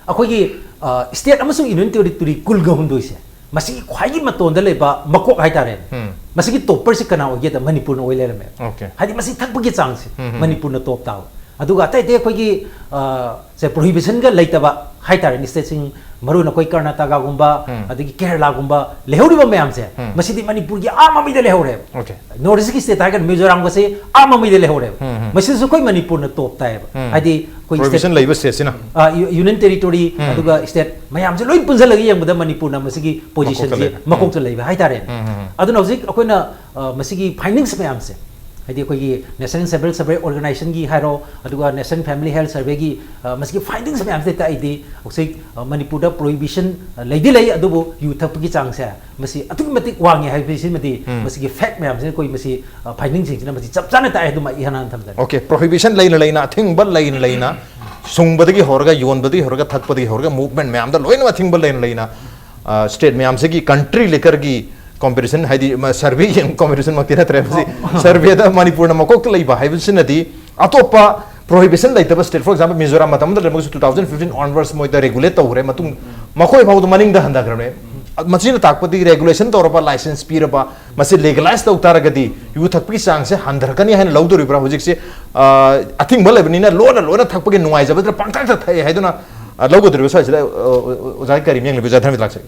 ꯑꯩꯈꯣꯏꯒꯤ, ꯑ, ꯁ꯭ꯇꯦꯠ ꯑꯃꯁꯨꯡ ꯌꯨꯅꯤꯌꯟ ꯇꯦꯔꯤꯇꯣꯔꯤ ꯀꯨꯟꯒ ꯍꯨꯝꯗꯣꯏꯁꯦ, ꯃꯁꯤꯒꯤ ꯈ꯭ꯋꯥꯏꯒꯤ ꯃꯇꯣꯟꯗ ꯂꯩꯕ ꯃꯀꯣꯛ ꯍꯥꯏꯇꯥꯔꯦꯅꯦ, ꯎꯝ. ꯃꯁꯤꯒꯤ ꯇꯣꯞꯄꯔꯁꯤ ꯀꯅꯥ ꯑꯣꯏꯒꯦꯗ ꯃꯅꯤꯄꯨꯔꯅ ꯑꯣꯏ ꯂꯩꯔꯝꯃꯦ꯫ Okay. ꯍꯥꯏꯗꯤ ꯃꯁꯤ ꯊꯛꯄꯒꯤ ꯆꯥꯡꯁꯦ ꯎꯝ, ꯎꯝ. ꯃꯅꯤꯄꯨꯔꯅ ꯇꯣꯞ ꯇꯥꯕ꯫ ꯑꯗꯨꯒ ꯑꯇꯩ ꯑꯇꯩ ꯑꯩꯈꯣꯏꯒꯤ, ꯑ, ꯁꯦ ꯄ꯭ꯔꯣꯍꯤꯕꯤꯁꯟꯒ ꯂꯩꯇꯕ ꯍꯥꯏꯇꯥꯔꯦꯅꯦ, ꯁ꯭ꯇꯦꯠꯁꯤꯡ, ꯃꯔꯨ ꯑꯣꯏꯅ ꯑꯩꯈꯣꯏ ꯀꯔꯅꯥꯇꯀꯥꯒꯨꯝꯕ, ꯎꯝ. ꯑꯗꯒꯤ ꯀꯦꯔꯂꯥꯒꯨꯝꯕ ꯂꯩꯍꯧꯔꯤꯕ ꯃꯌꯥꯝꯁꯦ, ꯎꯝ. ꯃꯁꯤꯗꯤ ꯃꯅꯤꯄꯨꯔꯒꯤ ꯑꯥ ꯃꯃꯩꯗ ꯂꯩꯍꯧꯔꯦꯕ꯫ Okay. ꯅꯣꯔꯠ ꯏꯁꯀꯤ ꯁ꯭ꯇꯦꯠ ꯍꯥꯏꯔꯒꯅ ꯃꯤꯖꯣꯔꯥꯝꯒꯁꯦ ꯑꯥ ꯃꯃꯩꯗ ꯂꯩꯍꯧꯔꯦꯕ꯫ ꯎꯝ, ꯎꯝ. ꯃꯁꯤꯗꯁꯨ ꯑꯩꯈꯣꯏ ꯃꯅꯤꯄꯨꯔꯅ ꯇꯣꯞ ꯇꯥꯏꯌꯦꯕ꯫ ꯎꯝ. ꯍꯥꯏꯗꯤ ꯑꯩꯈꯣꯏ ꯄ꯭ꯔꯣꯍꯤꯕꯤꯁꯟ ꯁ꯭ꯇꯦꯠ, ꯂꯩꯕ ꯁ꯭ꯇꯦꯠꯁꯤꯅ. ꯑ, ꯌꯨ-, ꯌꯨꯅꯤꯌꯟ ꯇꯦꯔꯤꯇꯣꯔꯤ, ꯎꯝ. ꯑꯗꯨꯒ ꯁ꯭ꯇꯦꯠ ꯃꯌꯥꯝꯁꯦ ꯂꯣꯏ ꯄꯨꯟꯁꯤꯜꯂꯒ ꯌꯦꯡꯕꯗ ꯃꯅꯤꯄꯨꯔꯅ ꯃꯁꯤꯒꯤ ꯄꯣꯖꯤꯁꯟꯁꯦ ꯂꯩꯕ. ꯎꯝ. ꯃꯀꯣꯛꯇ ꯂꯩꯕ ꯍꯥꯏꯇꯥꯔꯦꯅꯦ꯫ ꯎꯝ, ꯎꯝ, ꯎꯝ. ꯑꯗꯨꯅ ꯍꯧꯖꯤꯛ ꯑꯩꯈꯣꯏꯅ, ꯑ, ꯃꯁꯤꯒꯤ ꯐꯥꯏꯟꯗꯤꯡꯁ ꯃꯌꯥꯝꯁꯦ, ꯍꯥꯏꯗꯤ ꯑꯩꯈꯣꯏꯒꯤ ꯅꯦꯁꯅꯦꯜ ꯁꯦꯝꯄꯜ ꯁꯔꯚꯦ ꯑꯣꯔꯒꯅꯥꯏꯖꯦꯁꯟꯒꯤ ꯍꯥꯏꯔꯣ, ꯑꯗꯨꯒ ꯅꯦꯁꯅꯦꯜ ꯐꯦꯃꯤꯂꯤ ꯍꯦꯜꯊ ꯁꯔꯚꯦꯒꯤ, ꯑ, ꯃꯁꯤꯒꯤ ꯐꯥꯏꯟꯗꯤꯡꯁ ꯃꯌꯥꯝꯁꯦ ꯇꯥꯛꯏꯗꯤ ꯍꯧꯖꯤꯛ, ꯑ, ꯃꯅꯤꯄꯨꯔꯗ ꯄ꯭ꯔꯣꯍꯤꯕꯤꯁꯟ, ꯑ, ꯂꯩꯗꯤ ꯂꯩ, ꯑꯗꯨꯕꯨ ꯌꯨ ꯊꯛꯄꯒꯤ ꯆꯥꯡꯁꯦ ꯃꯁꯤ ꯑꯗꯨꯛꯀꯤ ꯃꯇꯤꯛ ꯋꯥꯡꯉꯦ ꯍꯥꯏꯕꯁꯤꯃꯗꯤ ꯎꯝ. ꯃꯁꯤꯒꯤ ꯐꯦꯛ ꯃꯌꯥꯝꯁꯤꯅ ꯑꯩꯈꯣꯏ ꯃꯁꯤ, ꯑ, ꯐꯥꯏꯟꯗꯤꯡꯁꯤꯡꯁꯤꯅ ꯃꯁꯤ ꯆꯞ ꯆꯥꯅ ꯇꯥꯛꯑꯦ ꯑꯗꯨꯃ ꯑꯩ ꯏꯍꯥꯟ ꯍꯥꯟꯅ ꯊꯝꯖꯒꯦ꯫ Okay, ꯄ꯭ꯔꯣꯍꯤꯕꯤꯁꯟ ꯂꯩꯅ ꯂꯩꯅ, ꯑꯊꯤꯡꯕ ꯂꯩꯅ ꯂꯩꯅ, ꯁꯨꯡꯕꯗꯒꯤ ꯍꯧꯔꯒ, ꯌꯣꯟꯕꯗꯒꯤ ꯍꯧꯔꯒ, ꯊꯛꯄꯗꯒꯤ ꯍꯧꯔꯒ, ꯃꯨꯚꯃꯦꯟ ꯃꯌꯥꯝꯗ ꯂꯣꯏꯅꯃꯛ ꯑꯊꯤꯡꯕ ꯂꯩꯅ ꯂꯩꯅ, ꯑ, ꯁ꯭ꯇꯦꯠ ꯃꯌꯥꯝꯁꯤꯒꯤ ꯀꯟꯇ꯭ꯔꯤ ꯂꯤꯀꯔꯒꯤ ꯀꯣꯝꯄꯤꯇꯤꯁꯟ, ꯍꯥꯏꯗꯤ ꯃ-, ꯁꯔꯚꯦ ꯌꯦꯡ ꯀꯣꯝꯄꯤꯇꯤꯁꯟꯃꯛꯇꯤ ꯅꯠꯇ꯭ꯔꯦ ꯃꯁꯤ, ꯁꯔꯚꯦꯗ ꯃꯅꯤꯄꯨꯔꯅ ꯃꯀꯣꯛꯇ ꯂꯩꯕ ꯍꯥꯏꯕꯁꯤꯅꯗꯤ ꯑꯇꯣꯞꯄ ꯄ꯭ꯔꯣꯍꯤꯕꯤꯁꯟ ꯂꯩꯇꯕ ꯁ꯭ꯇꯦꯠ, ꯐꯣꯔ ꯑꯦꯛꯖꯥꯝꯄꯜ ꯃꯤꯖꯣꯔꯥꯝ ꯃꯇꯝꯗ ꯂꯩꯔꯝꯃꯒꯁꯨ ꯇꯨ ꯊꯥꯎꯖꯟ ꯐꯤꯐꯇꯤꯟ ꯑꯣꯟꯋꯥꯔꯗꯁ ꯃꯣꯏꯗ ꯔꯦꯒꯨꯂꯦꯠ ꯇꯧꯈ꯭ꯔꯦ ꯃꯇꯨꯡ, ꯃꯈꯣꯏ ꯐꯥꯎꯗ ꯃꯅꯤꯡꯗ ꯍꯟꯊꯈ꯭ꯔꯕꯅꯦ꯫ ꯃꯁꯤꯅ ꯇꯥꯛꯄꯗꯤ ꯔꯦꯒꯨꯂꯦꯁꯟ ꯇꯧꯔꯕ, ꯂꯥꯏꯁꯦꯟꯁ ꯄꯤꯔꯕ, ꯃꯁꯤ ꯂꯤꯒꯂꯥꯏꯁ ꯇꯧ ꯇꯥꯔꯒꯗꯤ ꯌꯨ ꯊꯛꯄꯒꯤ ꯆꯥꯡꯁꯦ ꯍꯟꯊꯔꯛꯀꯅꯤ ꯍꯥꯏꯅ ꯂꯧꯗꯣꯔꯤꯕ꯭ꯔꯥ? ꯍꯧꯖꯤꯛꯁꯦ, ꯑ, ꯑꯊꯤꯡꯕ ꯂꯩꯕꯅꯤꯅ ꯂꯣꯟꯅ ꯂꯣꯟꯅ ꯊꯛꯄꯒꯤ ꯅꯨꯡꯉꯥꯏꯖꯕꯗꯨꯅ ꯄꯪꯊꯛꯇ ꯊꯛꯑꯦ ꯍꯥꯏꯗꯨꯅ, ꯑ, ꯂꯧꯒꯗꯧꯔꯤꯕ ꯁ꯭ꯋꯥꯏꯁꯤꯗ, ꯑ, ꯑ, ꯑꯣꯖꯥ ꯀꯔꯤ ꯃꯤꯠꯌꯦꯡ ꯂꯩꯕ? ꯑꯣꯖꯥ ꯙꯔꯃꯦꯟꯗ꯭ꯔ ꯂꯥꯛꯆꯒꯦ꯫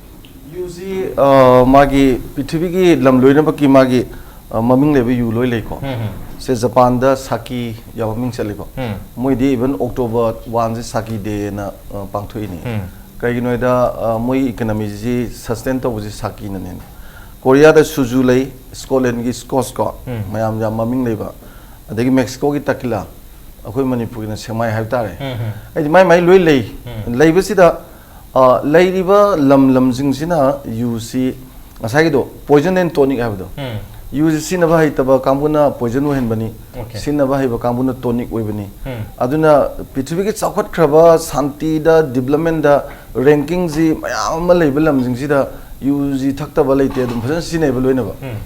ꯌꯨꯁꯤ, ꯑ, ꯃꯥꯒꯤ ꯄ꯭ꯔꯤꯊꯤꯕꯤꯒꯤ ꯂꯝ ꯂꯣꯏꯅꯃꯛꯀꯤ ꯃꯥꯒꯤ, ꯑ, ꯃꯃꯤꯡ ꯂꯩꯕ ꯌꯨ ꯂꯣꯏ ꯂꯩꯀꯣ꯫ ꯎꯝ, ꯎꯝ. ꯁꯦ ꯖꯄꯥꯟꯗ ꯁꯥꯀꯤ ꯌꯥꯎꯕ ꯃꯤꯡ ꯆꯠꯂꯤꯀꯣ꯫ ꯎꯝ. ꯃꯣꯏꯗꯤ ꯏꯚꯟ ꯑꯣꯛꯇꯣꯕꯔ ꯋꯥꯟꯁꯦ ꯁꯥꯀꯤ ꯗꯦꯅ, ꯑ, ꯄꯥꯡꯊꯣꯛꯏꯅꯤ꯫ ꯎꯝ. ꯀꯩꯒꯤꯅꯣ ꯍꯥꯏꯗ, ꯑ, ꯃꯣꯏ ꯏꯀꯅꯃꯤꯁꯤ ꯁꯁꯇꯦꯟ ꯇꯧꯕꯁꯤ ꯁꯥꯀꯤꯅꯅꯦꯅ꯫ ꯀꯣꯔꯤꯌꯥꯗ ꯁꯨꯖꯨ ꯂꯩ, ꯁ꯭ꯀꯣꯠꯂꯦꯟꯒꯤ ꯁ꯭ꯀꯣꯁ ꯀꯣ, ꯎꯝ. ꯃꯌꯥꯝ ꯌꯥꯝ ꯃꯃꯤꯡ ꯂꯩꯕ꯫ ꯑꯗꯒꯤ ꯃꯦꯛꯁꯤꯀꯣꯒꯤ ꯇꯀꯤꯂꯥ, ꯑꯩꯈꯣꯏ ꯃꯅꯤꯄꯨꯔꯒꯤꯅ ꯁꯦꯛꯃꯥꯏ ꯍꯥꯏꯕ ꯇꯥꯔꯦ꯫ ꯎꯝ, ꯎꯝ꯫ ꯍꯥꯏꯗꯤ ꯃꯥꯏ ꯃꯥꯏ ꯂꯣꯏ ꯂꯩ꯫ ꯎꯝ꯫ ꯂꯩꯕꯁꯤꯗ, ꯑ, ꯂꯩꯔꯤꯕ ꯂꯝ ꯂꯝꯁꯤꯡꯁꯤꯅ ꯌꯨꯁꯤ ꯉꯁꯥꯏꯒꯤꯗꯣ poison and tonic ꯍꯥꯏꯕꯗꯣ, ꯎꯝ꯫ ꯌꯨꯁꯤ ꯁꯤꯖꯤꯟꯅꯕ ꯍꯩꯇꯕ ꯀꯥꯡꯕꯨꯅ poison ꯑꯣꯏꯍꯟꯕꯅꯤ, OK꯫ ꯁꯤꯖꯤꯟꯅꯕ ꯍꯩꯕ ꯀꯥꯡꯕꯨꯅ tonic ꯑꯣꯏꯕꯅꯤ꯫ ꯎꯝ꯫ ꯑꯗꯨꯅ ꯄ꯭ꯔꯤꯊꯤꯕꯤꯒꯤ ꯆꯥꯎꯈꯠꯈ꯭ꯔꯕ ꯁꯥꯟꯇꯤꯗ, developmentꯗ rankingꯁꯤ ꯃꯌꯥꯝ ꯑꯃ ꯂꯩꯕ ꯂꯝꯁꯤꯡꯁꯤꯗ ꯌꯨꯁꯤ ꯊꯛꯇꯕ ꯂꯩꯇꯦ, ꯑꯗꯨꯝ ꯐꯖꯅ ꯁꯤꯖꯤꯟꯅꯩꯕ ꯂꯣꯏꯅꯃꯛ꯫ ꯎꯝ꯫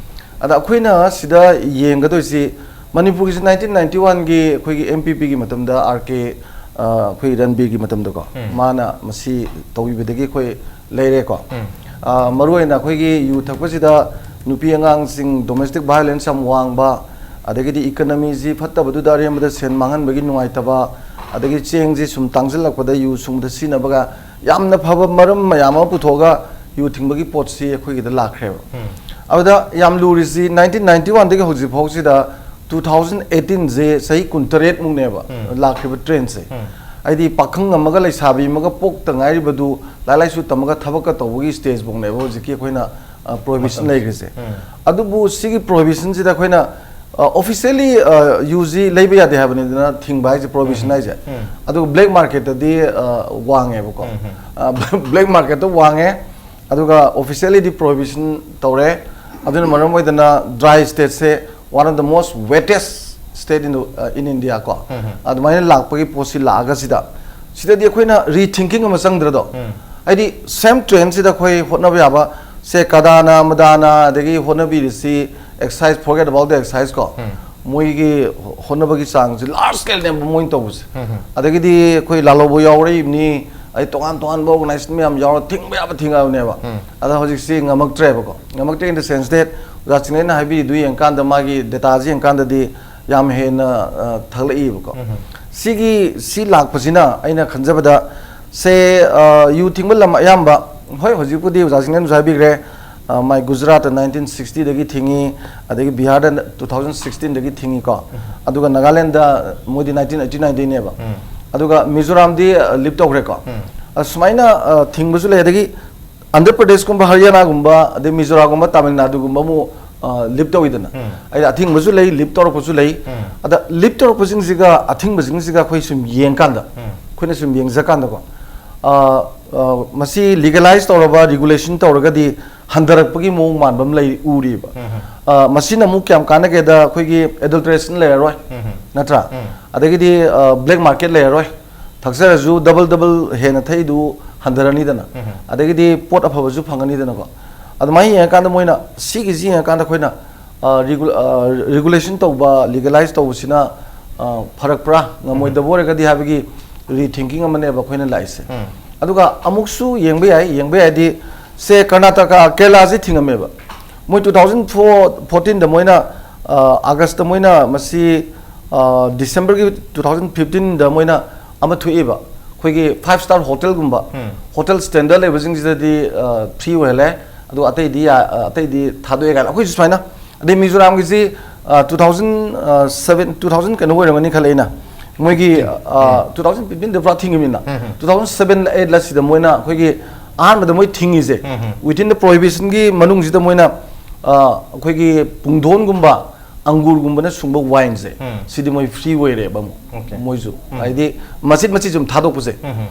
ꯑꯗ ꯑꯩꯈꯣꯏꯅ ꯁꯤꯗ ꯌꯦꯡꯒꯗꯣꯏꯁꯤ ꯃꯅꯤꯄꯨꯔꯒꯤꯁꯤ nineteen ninety oneꯒꯤ ꯑꯩꯈꯣꯏꯒꯤ MPPꯒꯤ ꯃꯇꯝꯗ, ꯑꯥꯔ ꯀꯦ, ꯑ, ꯑꯩꯈꯣꯏ ꯔꯟꯕꯤꯔꯒꯤ ꯃꯇꯝꯗꯀꯣ, ꯎꯝ꯫ ꯃꯥꯅ ꯃꯁꯤ ꯇꯧꯕꯤꯕꯗꯒꯤ ꯑꯩꯈꯣꯏ ꯂꯩꯔꯦꯀꯣ꯫ ꯎꯝ꯫ ꯑ, ꯃꯔꯨꯑꯣꯏꯅ ꯑꯩꯈꯣꯏꯒꯤ ꯌꯨ ꯊꯛꯄꯁꯤꯗ ꯅꯨꯄꯤ ꯑꯉꯥꯡꯁꯤꯡ domestic violence ꯌꯥꯝ ꯋꯥꯡꯕ, ꯑꯗꯒꯤꯗꯤ economyꯁꯤ ꯐꯠꯇꯕꯗꯨꯗ ꯑꯔꯦꯝꯕꯗ ꯁꯦꯟ ꯃꯥꯡꯍꯟꯕꯒꯤ ꯅꯨꯡꯉꯥꯏꯇꯕ, ꯑꯗꯒꯤ ꯆꯦꯡꯁꯤ ꯁꯨꯝ ꯇꯥꯡꯁꯤꯜꯂꯛꯄꯗ ꯌꯨ ꯁꯨꯡꯕꯗ ꯁꯤꯖꯤꯟꯅꯕꯒ ꯌꯥꯝꯅ ꯐꯕ ꯃꯔꯝ ꯃꯌꯥꯝ ꯑꯃ ꯄꯨꯊꯣꯛꯑꯒ ꯌꯨ ꯊꯤꯡꯕꯒꯤ ꯄꯣꯠꯁꯤ ꯑꯩꯈꯣꯏꯒꯤꯗ ꯂꯥꯛꯈ꯭ꯔꯦꯕ꯫ ꯎꯝ꯫ ꯑꯗꯨꯗ ꯌꯥꯝ ꯂꯨꯔꯤꯁꯤ nineteen ninety oneꯗꯒꯤ ꯍꯧꯖꯤꯛ ꯐꯥꯎꯁꯤꯗ two thousand eighteenꯁꯦ ꯆꯍꯤ ꯀꯨꯟꯇꯔꯦꯠꯃꯨꯛꯅꯦꯕ ꯎꯝ꯫ ꯂꯥꯛꯈ꯭ꯔꯤꯕ trendꯁꯦ꯫ ꯎꯝ꯫ ꯍꯥꯏꯗꯤ ꯄꯥꯈꯪ ꯑꯃꯒ ꯂꯩꯁꯥꯕꯤ ꯑꯃꯒ ꯄꯣꯛꯇ ꯉꯥꯏꯔꯤꯕꯗꯨ ꯂꯥꯏꯔꯤꯛ ꯂꯥꯏꯁꯨ ꯇꯝꯃꯒ ꯊꯕꯛꯀ ꯇꯧꯕꯒꯤ stageꯐꯥꯎꯅꯦꯕ ꯍꯧꯖꯤꯛꯀꯤ ꯑꯩꯈꯣꯏꯅ, ꯑ, prohibition ꯃꯇꯝꯁꯦ꯫ ꯂꯩꯈ꯭ꯔꯤꯁꯦ꯫ ꯎꯝ꯫ ꯑꯗꯨꯕꯨ ꯁꯤꯒꯤ prohibitionꯁꯤꯗ ꯑꯩꯈꯣꯏꯅ, ꯑ, officially, ꯑ, ꯌꯨꯁꯤ ꯂꯩꯕ ꯌꯥꯗꯦ ꯍꯥꯏꯕꯅꯤꯗꯅ ꯊꯤꯡꯕ ꯍꯥꯏꯁꯦ, prohibition ꯎꯝ꯫ ꯍꯥꯏꯁꯦ꯫ ꯎꯝ꯫ ꯑꯗꯨꯒ black marketꯇꯗꯤ, ꯑ, ꯋꯥꯡꯉꯦꯕꯀꯣ꯫ ꯎꯝ꯫ ꯑ, black marketꯇ ꯋꯥꯡꯉꯦ, ꯑꯗꯨꯒ officiallyꯗꯤ prohibition ꯇꯧꯔꯦ꯫ ꯑꯗꯨꯅ ꯃꯔꯝ ꯑꯣꯏꯗꯅ dry stateꯁꯦ one of the most wettest state in the, uh, in India ꯀꯣ꯫ ꯎꯝ, ꯎꯝ꯫ ꯑꯗꯨꯃꯥꯏꯅ ꯂꯥꯛꯄꯒꯤ ꯄꯣꯠꯁꯤ ꯂꯥꯛꯑꯒ ꯁꯤꯗ, ꯁꯤꯗꯗꯤ ꯑꯩꯈꯣꯏꯅ rethinking ꯑꯃ ꯆꯪꯗ꯭ꯔꯗꯣ? ꯎꯝ꯫ ꯍꯥꯏꯗꯤ same trendꯁꯤꯗ ꯑꯩꯈꯣꯏ ꯍꯣꯠꯅꯕ ꯌꯥꯕ, ꯁꯦ ꯀꯗꯥꯅ ꯃꯗꯥꯅ ꯑꯗꯒꯤ ꯍꯣꯠꯅꯕꯤꯔꯤꯁꯤ, exercise, forget about the exercise ꯀꯣ꯫ ꯎꯝ꯫ ꯃꯣꯏꯒꯤ ꯍꯣꯠꯅꯕꯒꯤ ꯆꯥꯡꯁꯤ large scaleꯅꯦꯕ ꯃꯣꯏꯅ ꯇꯧꯕꯁꯦ꯫ ꯎꯝ, ꯎꯝ꯫ ꯑꯗꯒꯤꯗꯤ ꯑꯩꯈꯣꯏ ꯂꯥꯂꯣꯕꯨ ꯌꯥꯎꯔꯛꯏꯕꯅꯤ, ꯑꯩ ꯇꯣꯉꯥꯟ ꯇꯣꯉꯥꯟꯕ organization ꯃꯌꯥꯝ ꯌꯥꯎꯔ ꯊꯤꯡꯕ ꯌꯥꯕ ꯊꯤꯡꯉꯕꯅꯦꯕ꯫ ꯎꯝ꯫ ꯑꯗ ꯍꯧꯖꯤꯛꯁꯤ ꯉꯝꯃꯛꯇ꯭ꯔꯦꯕꯀꯣ꯫ ꯉꯝꯃꯛꯇ꯭ꯔꯦ in the sense that ꯑꯣꯖꯥ ꯆꯤꯡꯂꯦꯟꯅ ꯍꯥꯏꯕꯤꯔꯤꯗꯨ ꯌꯦꯡꯀꯥꯟꯗ, ꯃꯥꯒꯤ dataꯁꯤ ꯌꯦꯡꯀꯥꯟꯗꯗꯤ ꯌꯥꯝ ꯍꯦꯟꯅ, ꯑ, ꯊꯛꯂꯛꯏꯕꯀꯣ꯫ ꯎꯝ꯫ ꯁꯤꯒꯤ, ꯁꯤ ꯂꯥꯛꯄꯁꯤꯅ ꯑꯩꯅ ꯈꯟꯖꯕꯗ, ꯁꯦ, ꯑ, ꯌꯨ ꯊꯤꯡꯕ ꯂꯝ ꯑꯌꯥꯝꯕ, ꯍꯣꯏ, ꯍꯧꯖꯤꯛꯄꯨꯗꯤ ꯑꯣꯖꯥ ꯆꯤꯡꯂꯦꯟꯅꯁꯨ ꯍꯥꯏꯕꯤꯈ꯭ꯔꯦ, ꯑ, ꯃꯥꯏ ꯒꯨꯖꯔꯥꯠꯇ nineteen sixtyꯗꯒꯤ ꯊꯤꯡꯉꯤ, ꯑꯗꯒꯤ ꯕꯤꯍꯥꯔꯗ two thousand sixteenꯗꯒꯤ ꯊꯤꯡꯉꯤꯀꯣ꯫ ꯎꯝ꯫ ꯑꯗꯨꯒ ꯅꯥꯒꯥꯂꯦꯟꯗ ꯃꯣꯏꯗꯤ nineteen eighty nineꯗꯒꯤꯅꯦꯕ꯫ ꯎꯝ꯫ ꯑꯗꯨꯒ ꯃꯤꯖꯣꯔꯥꯝꯗꯤ, ꯑ, lift ꯇꯧꯈ꯭ꯔꯦꯀꯣ꯫ ꯎꯝ꯫ ꯑ, ꯁꯨꯃꯥꯏꯅ, ꯑ, ꯊꯤꯡꯕꯁꯨ ꯂꯩ꯫ ꯑꯗꯒꯤ ꯑꯟꯙ꯭ꯔ ꯄ꯭ꯔꯗꯦꯁꯀꯨꯝꯕ, ꯍꯔꯤꯌꯥꯅꯥꯒꯨꯝꯕ, ꯑꯗꯩ ꯃꯤꯖꯣꯔꯥꯝꯒꯨꯝꯕ, ꯇꯥꯃꯤꯜ ꯅꯥꯗꯨꯒꯨꯝꯕ ꯑꯃꯨꯛ ꯂꯤꯞ ꯇꯧꯋꯤꯗꯅ꯫ ꯑꯩꯗ ꯑꯊꯤꯡꯕꯁꯨ ꯂꯩ, ꯂꯤꯞ ꯇꯧꯔꯛꯄꯁꯨ ꯂꯩ꯫ ꯑꯗ ꯂꯤꯞ ꯇꯧꯔꯛꯄꯁꯤꯡꯁꯤꯒ ꯑꯊꯤꯡꯕꯁꯤꯡꯁꯤꯒ ꯑꯩꯈꯣꯏ ꯁꯨꯝ ꯌꯦꯡꯀꯥꯟꯗ, ꯑꯩꯈꯣꯏꯅ ꯁꯨꯝ ꯌꯦꯡꯖꯀꯥꯟꯗꯀꯣ, ꯑ, ꯑ, ꯃꯁꯤ ꯂꯤꯒꯦꯂꯥꯏꯁ ꯇꯧꯔꯕ, ꯔꯤꯒꯨꯂꯦꯁꯟ ꯇꯧꯔꯒꯗꯤ ꯍꯟꯊꯔꯛꯄꯒꯤ ꯃꯑꯣꯡ ꯃꯥꯟꯕ ꯑꯃ ꯂꯩ, ꯎꯔꯤꯕ꯫ ꯑ, ꯃꯁꯤꯅ ꯑꯃꯨꯛ ꯀꯌꯥꯝ ꯀꯥꯟꯅꯒꯦꯗ, ꯑꯩꯈꯣꯏꯒꯤ ꯑꯦꯗꯜꯇ꯭ꯔꯦꯁꯟ ꯂꯩꯔꯔꯣꯏ, ꯅꯠꯇ꯭ꯔꯥ? ꯑꯗꯒꯤꯗꯤ ꯕ꯭ꯂꯦꯛ ꯃꯥꯔꯀꯦꯠ ꯂꯩꯔꯔꯣꯏ, ꯊꯛꯆꯔꯁꯨ ꯗꯕꯜ ꯗꯕꯜ ꯍꯦꯟꯅ ꯊꯛꯏꯗꯨ ꯍꯟꯊꯔꯅꯤꯗꯅ꯫ ꯑꯗꯒꯤꯗꯤ ꯄꯣꯠ ꯑꯐꯕꯁꯨ ꯐꯪꯒꯅꯤꯗꯅꯀꯣ꯫ ꯑꯗꯨꯃꯥꯏꯅ ꯌꯦꯡꯉꯀꯥꯟꯗ ꯃꯣꯏꯅ ꯁꯤꯒꯤꯁꯤ ꯌꯦꯡꯉꯀꯥꯟꯗ ꯑꯩꯈꯣꯏꯅ, ꯑ, ꯔꯤꯒꯨ-, ꯑ, ꯔꯤꯒꯨꯂꯦꯁꯟ ꯇꯧꯕ, ꯂꯤꯒꯦꯂꯥꯏꯁ ꯇꯧꯕꯁꯤꯅ, ꯑ, ꯐꯔꯛꯄ꯭ꯔꯥ, ꯉꯝꯃꯣꯏꯗꯕ ꯑꯣꯏꯔꯒꯗꯤ ꯍꯥꯏꯕꯒꯤ ꯔꯤꯊꯤꯡꯀꯤꯡ ꯑꯃꯅꯦꯕ ꯑꯩꯈꯣꯏꯅ ꯂꯥꯛꯏꯁꯦ꯫ ꯑꯗꯨꯒ ꯑꯃꯨꯛꯁꯨ ꯌꯦꯡꯕ ꯌꯥꯏ, ꯌꯦꯡꯕ ꯌꯥꯏꯗꯤ, ꯁꯦ, ꯀꯔꯅꯥꯇꯀꯥ, ꯀꯦꯔꯂꯥꯁꯦ ꯊꯤꯡꯉꯝꯃꯦꯕ꯫ ꯃꯣꯏ ꯇꯨ ꯊꯥꯎꯖꯟ ꯐꯣꯔ, ꯐꯣꯔꯇꯤꯟꯗ ꯃꯣꯏꯅ, ꯑ, ꯑꯥꯒꯁꯇ ꯃꯣꯏꯅ ꯃꯁꯤ, ꯑ, ꯗꯤꯁꯦꯝꯕꯔꯒꯤ ꯇꯨ ꯊꯥꯎꯖꯟ ꯐꯤꯐꯇꯤꯟꯗ ꯃꯣꯏꯅ ꯑꯃ ꯊꯣꯛꯑꯦꯕ, ꯑꯩꯈꯣꯏꯒꯤ ꯐꯥꯏꯚ ꯁ꯭ꯇꯥꯔ ꯍꯣꯇꯦꯜꯒꯨꯝꯕ, ꯍꯣꯇꯦꯜ ꯁ꯭ꯇꯦꯟꯗꯔꯗ ꯂꯩꯕꯁꯤꯡꯁꯤꯗꯗꯤ, ꯑ, ꯐ꯭ꯔꯤ ꯑꯣꯏꯍꯜꯂꯦ, ꯑꯗꯨꯒ ꯑꯇꯩꯗꯤ ꯌꯥ-, ꯑ, ꯑꯇꯩꯗꯤ ꯊꯥꯗꯣꯛꯑꯦ ꯀꯥꯏꯅ ꯑꯩꯈꯣꯏꯁꯨ ꯁꯨꯃꯥꯏꯅ꯫ ꯑꯗꯩ ꯃꯤꯖꯣꯔꯥꯝꯒꯤꯁꯤ, ꯑ, ꯇꯨ ꯊꯥꯎꯖꯟ, ꯑ, ꯁꯚꯦꯟ, ꯇꯨ ꯊꯥꯎꯖꯟ ꯀꯩꯅꯣ ꯑꯣꯏꯔꯝꯒꯅꯤ ꯈꯜꯂꯦ ꯑꯩꯅ, ꯃꯣꯏꯒꯤ, ꯑ, ꯇꯨ ꯊꯥꯎꯖꯟ ꯐꯤꯐꯇꯤꯟꯗ ꯄꯨꯔꯥ ꯊꯤꯡꯉꯤꯃꯤꯅ꯫ ꯇꯨ ꯊꯥꯎꯖꯟ ꯁꯚꯦꯟ ꯑꯩꯠꯂ ꯁꯤꯗ ꯃꯣꯏꯅ ꯑꯩꯈꯣꯏꯒꯤ ꯑꯍꯥꯟꯕꯗ ꯃꯣꯏ ꯊꯤꯡꯉꯤꯁꯦ, within the prohibitionꯒꯤ ꯃꯅꯨꯡꯁꯤꯗ ꯃꯣꯏꯅ, ꯑ, ꯑꯩꯈꯣꯏꯒꯤ ꯄꯨꯡꯗꯣꯟꯒꯨꯝꯕ, ꯑꯪꯒꯨꯔꯒꯨꯝꯕꯅ ꯁꯨꯡꯕ ꯋꯥꯏꯟꯁꯦ, ꯁꯤꯗꯤ ꯃꯣꯏ ꯐ꯭ꯔꯤ ꯑꯣꯏꯔꯦꯕ ꯑꯃꯨꯛ꯫ ꯃꯣꯏꯁꯨ ꯍꯥꯏꯗꯤ ꯃꯆꯤꯠ ꯃꯆꯤꯠ ꯁꯨꯝ ꯊꯥꯗꯣꯛꯄꯁꯦ꯫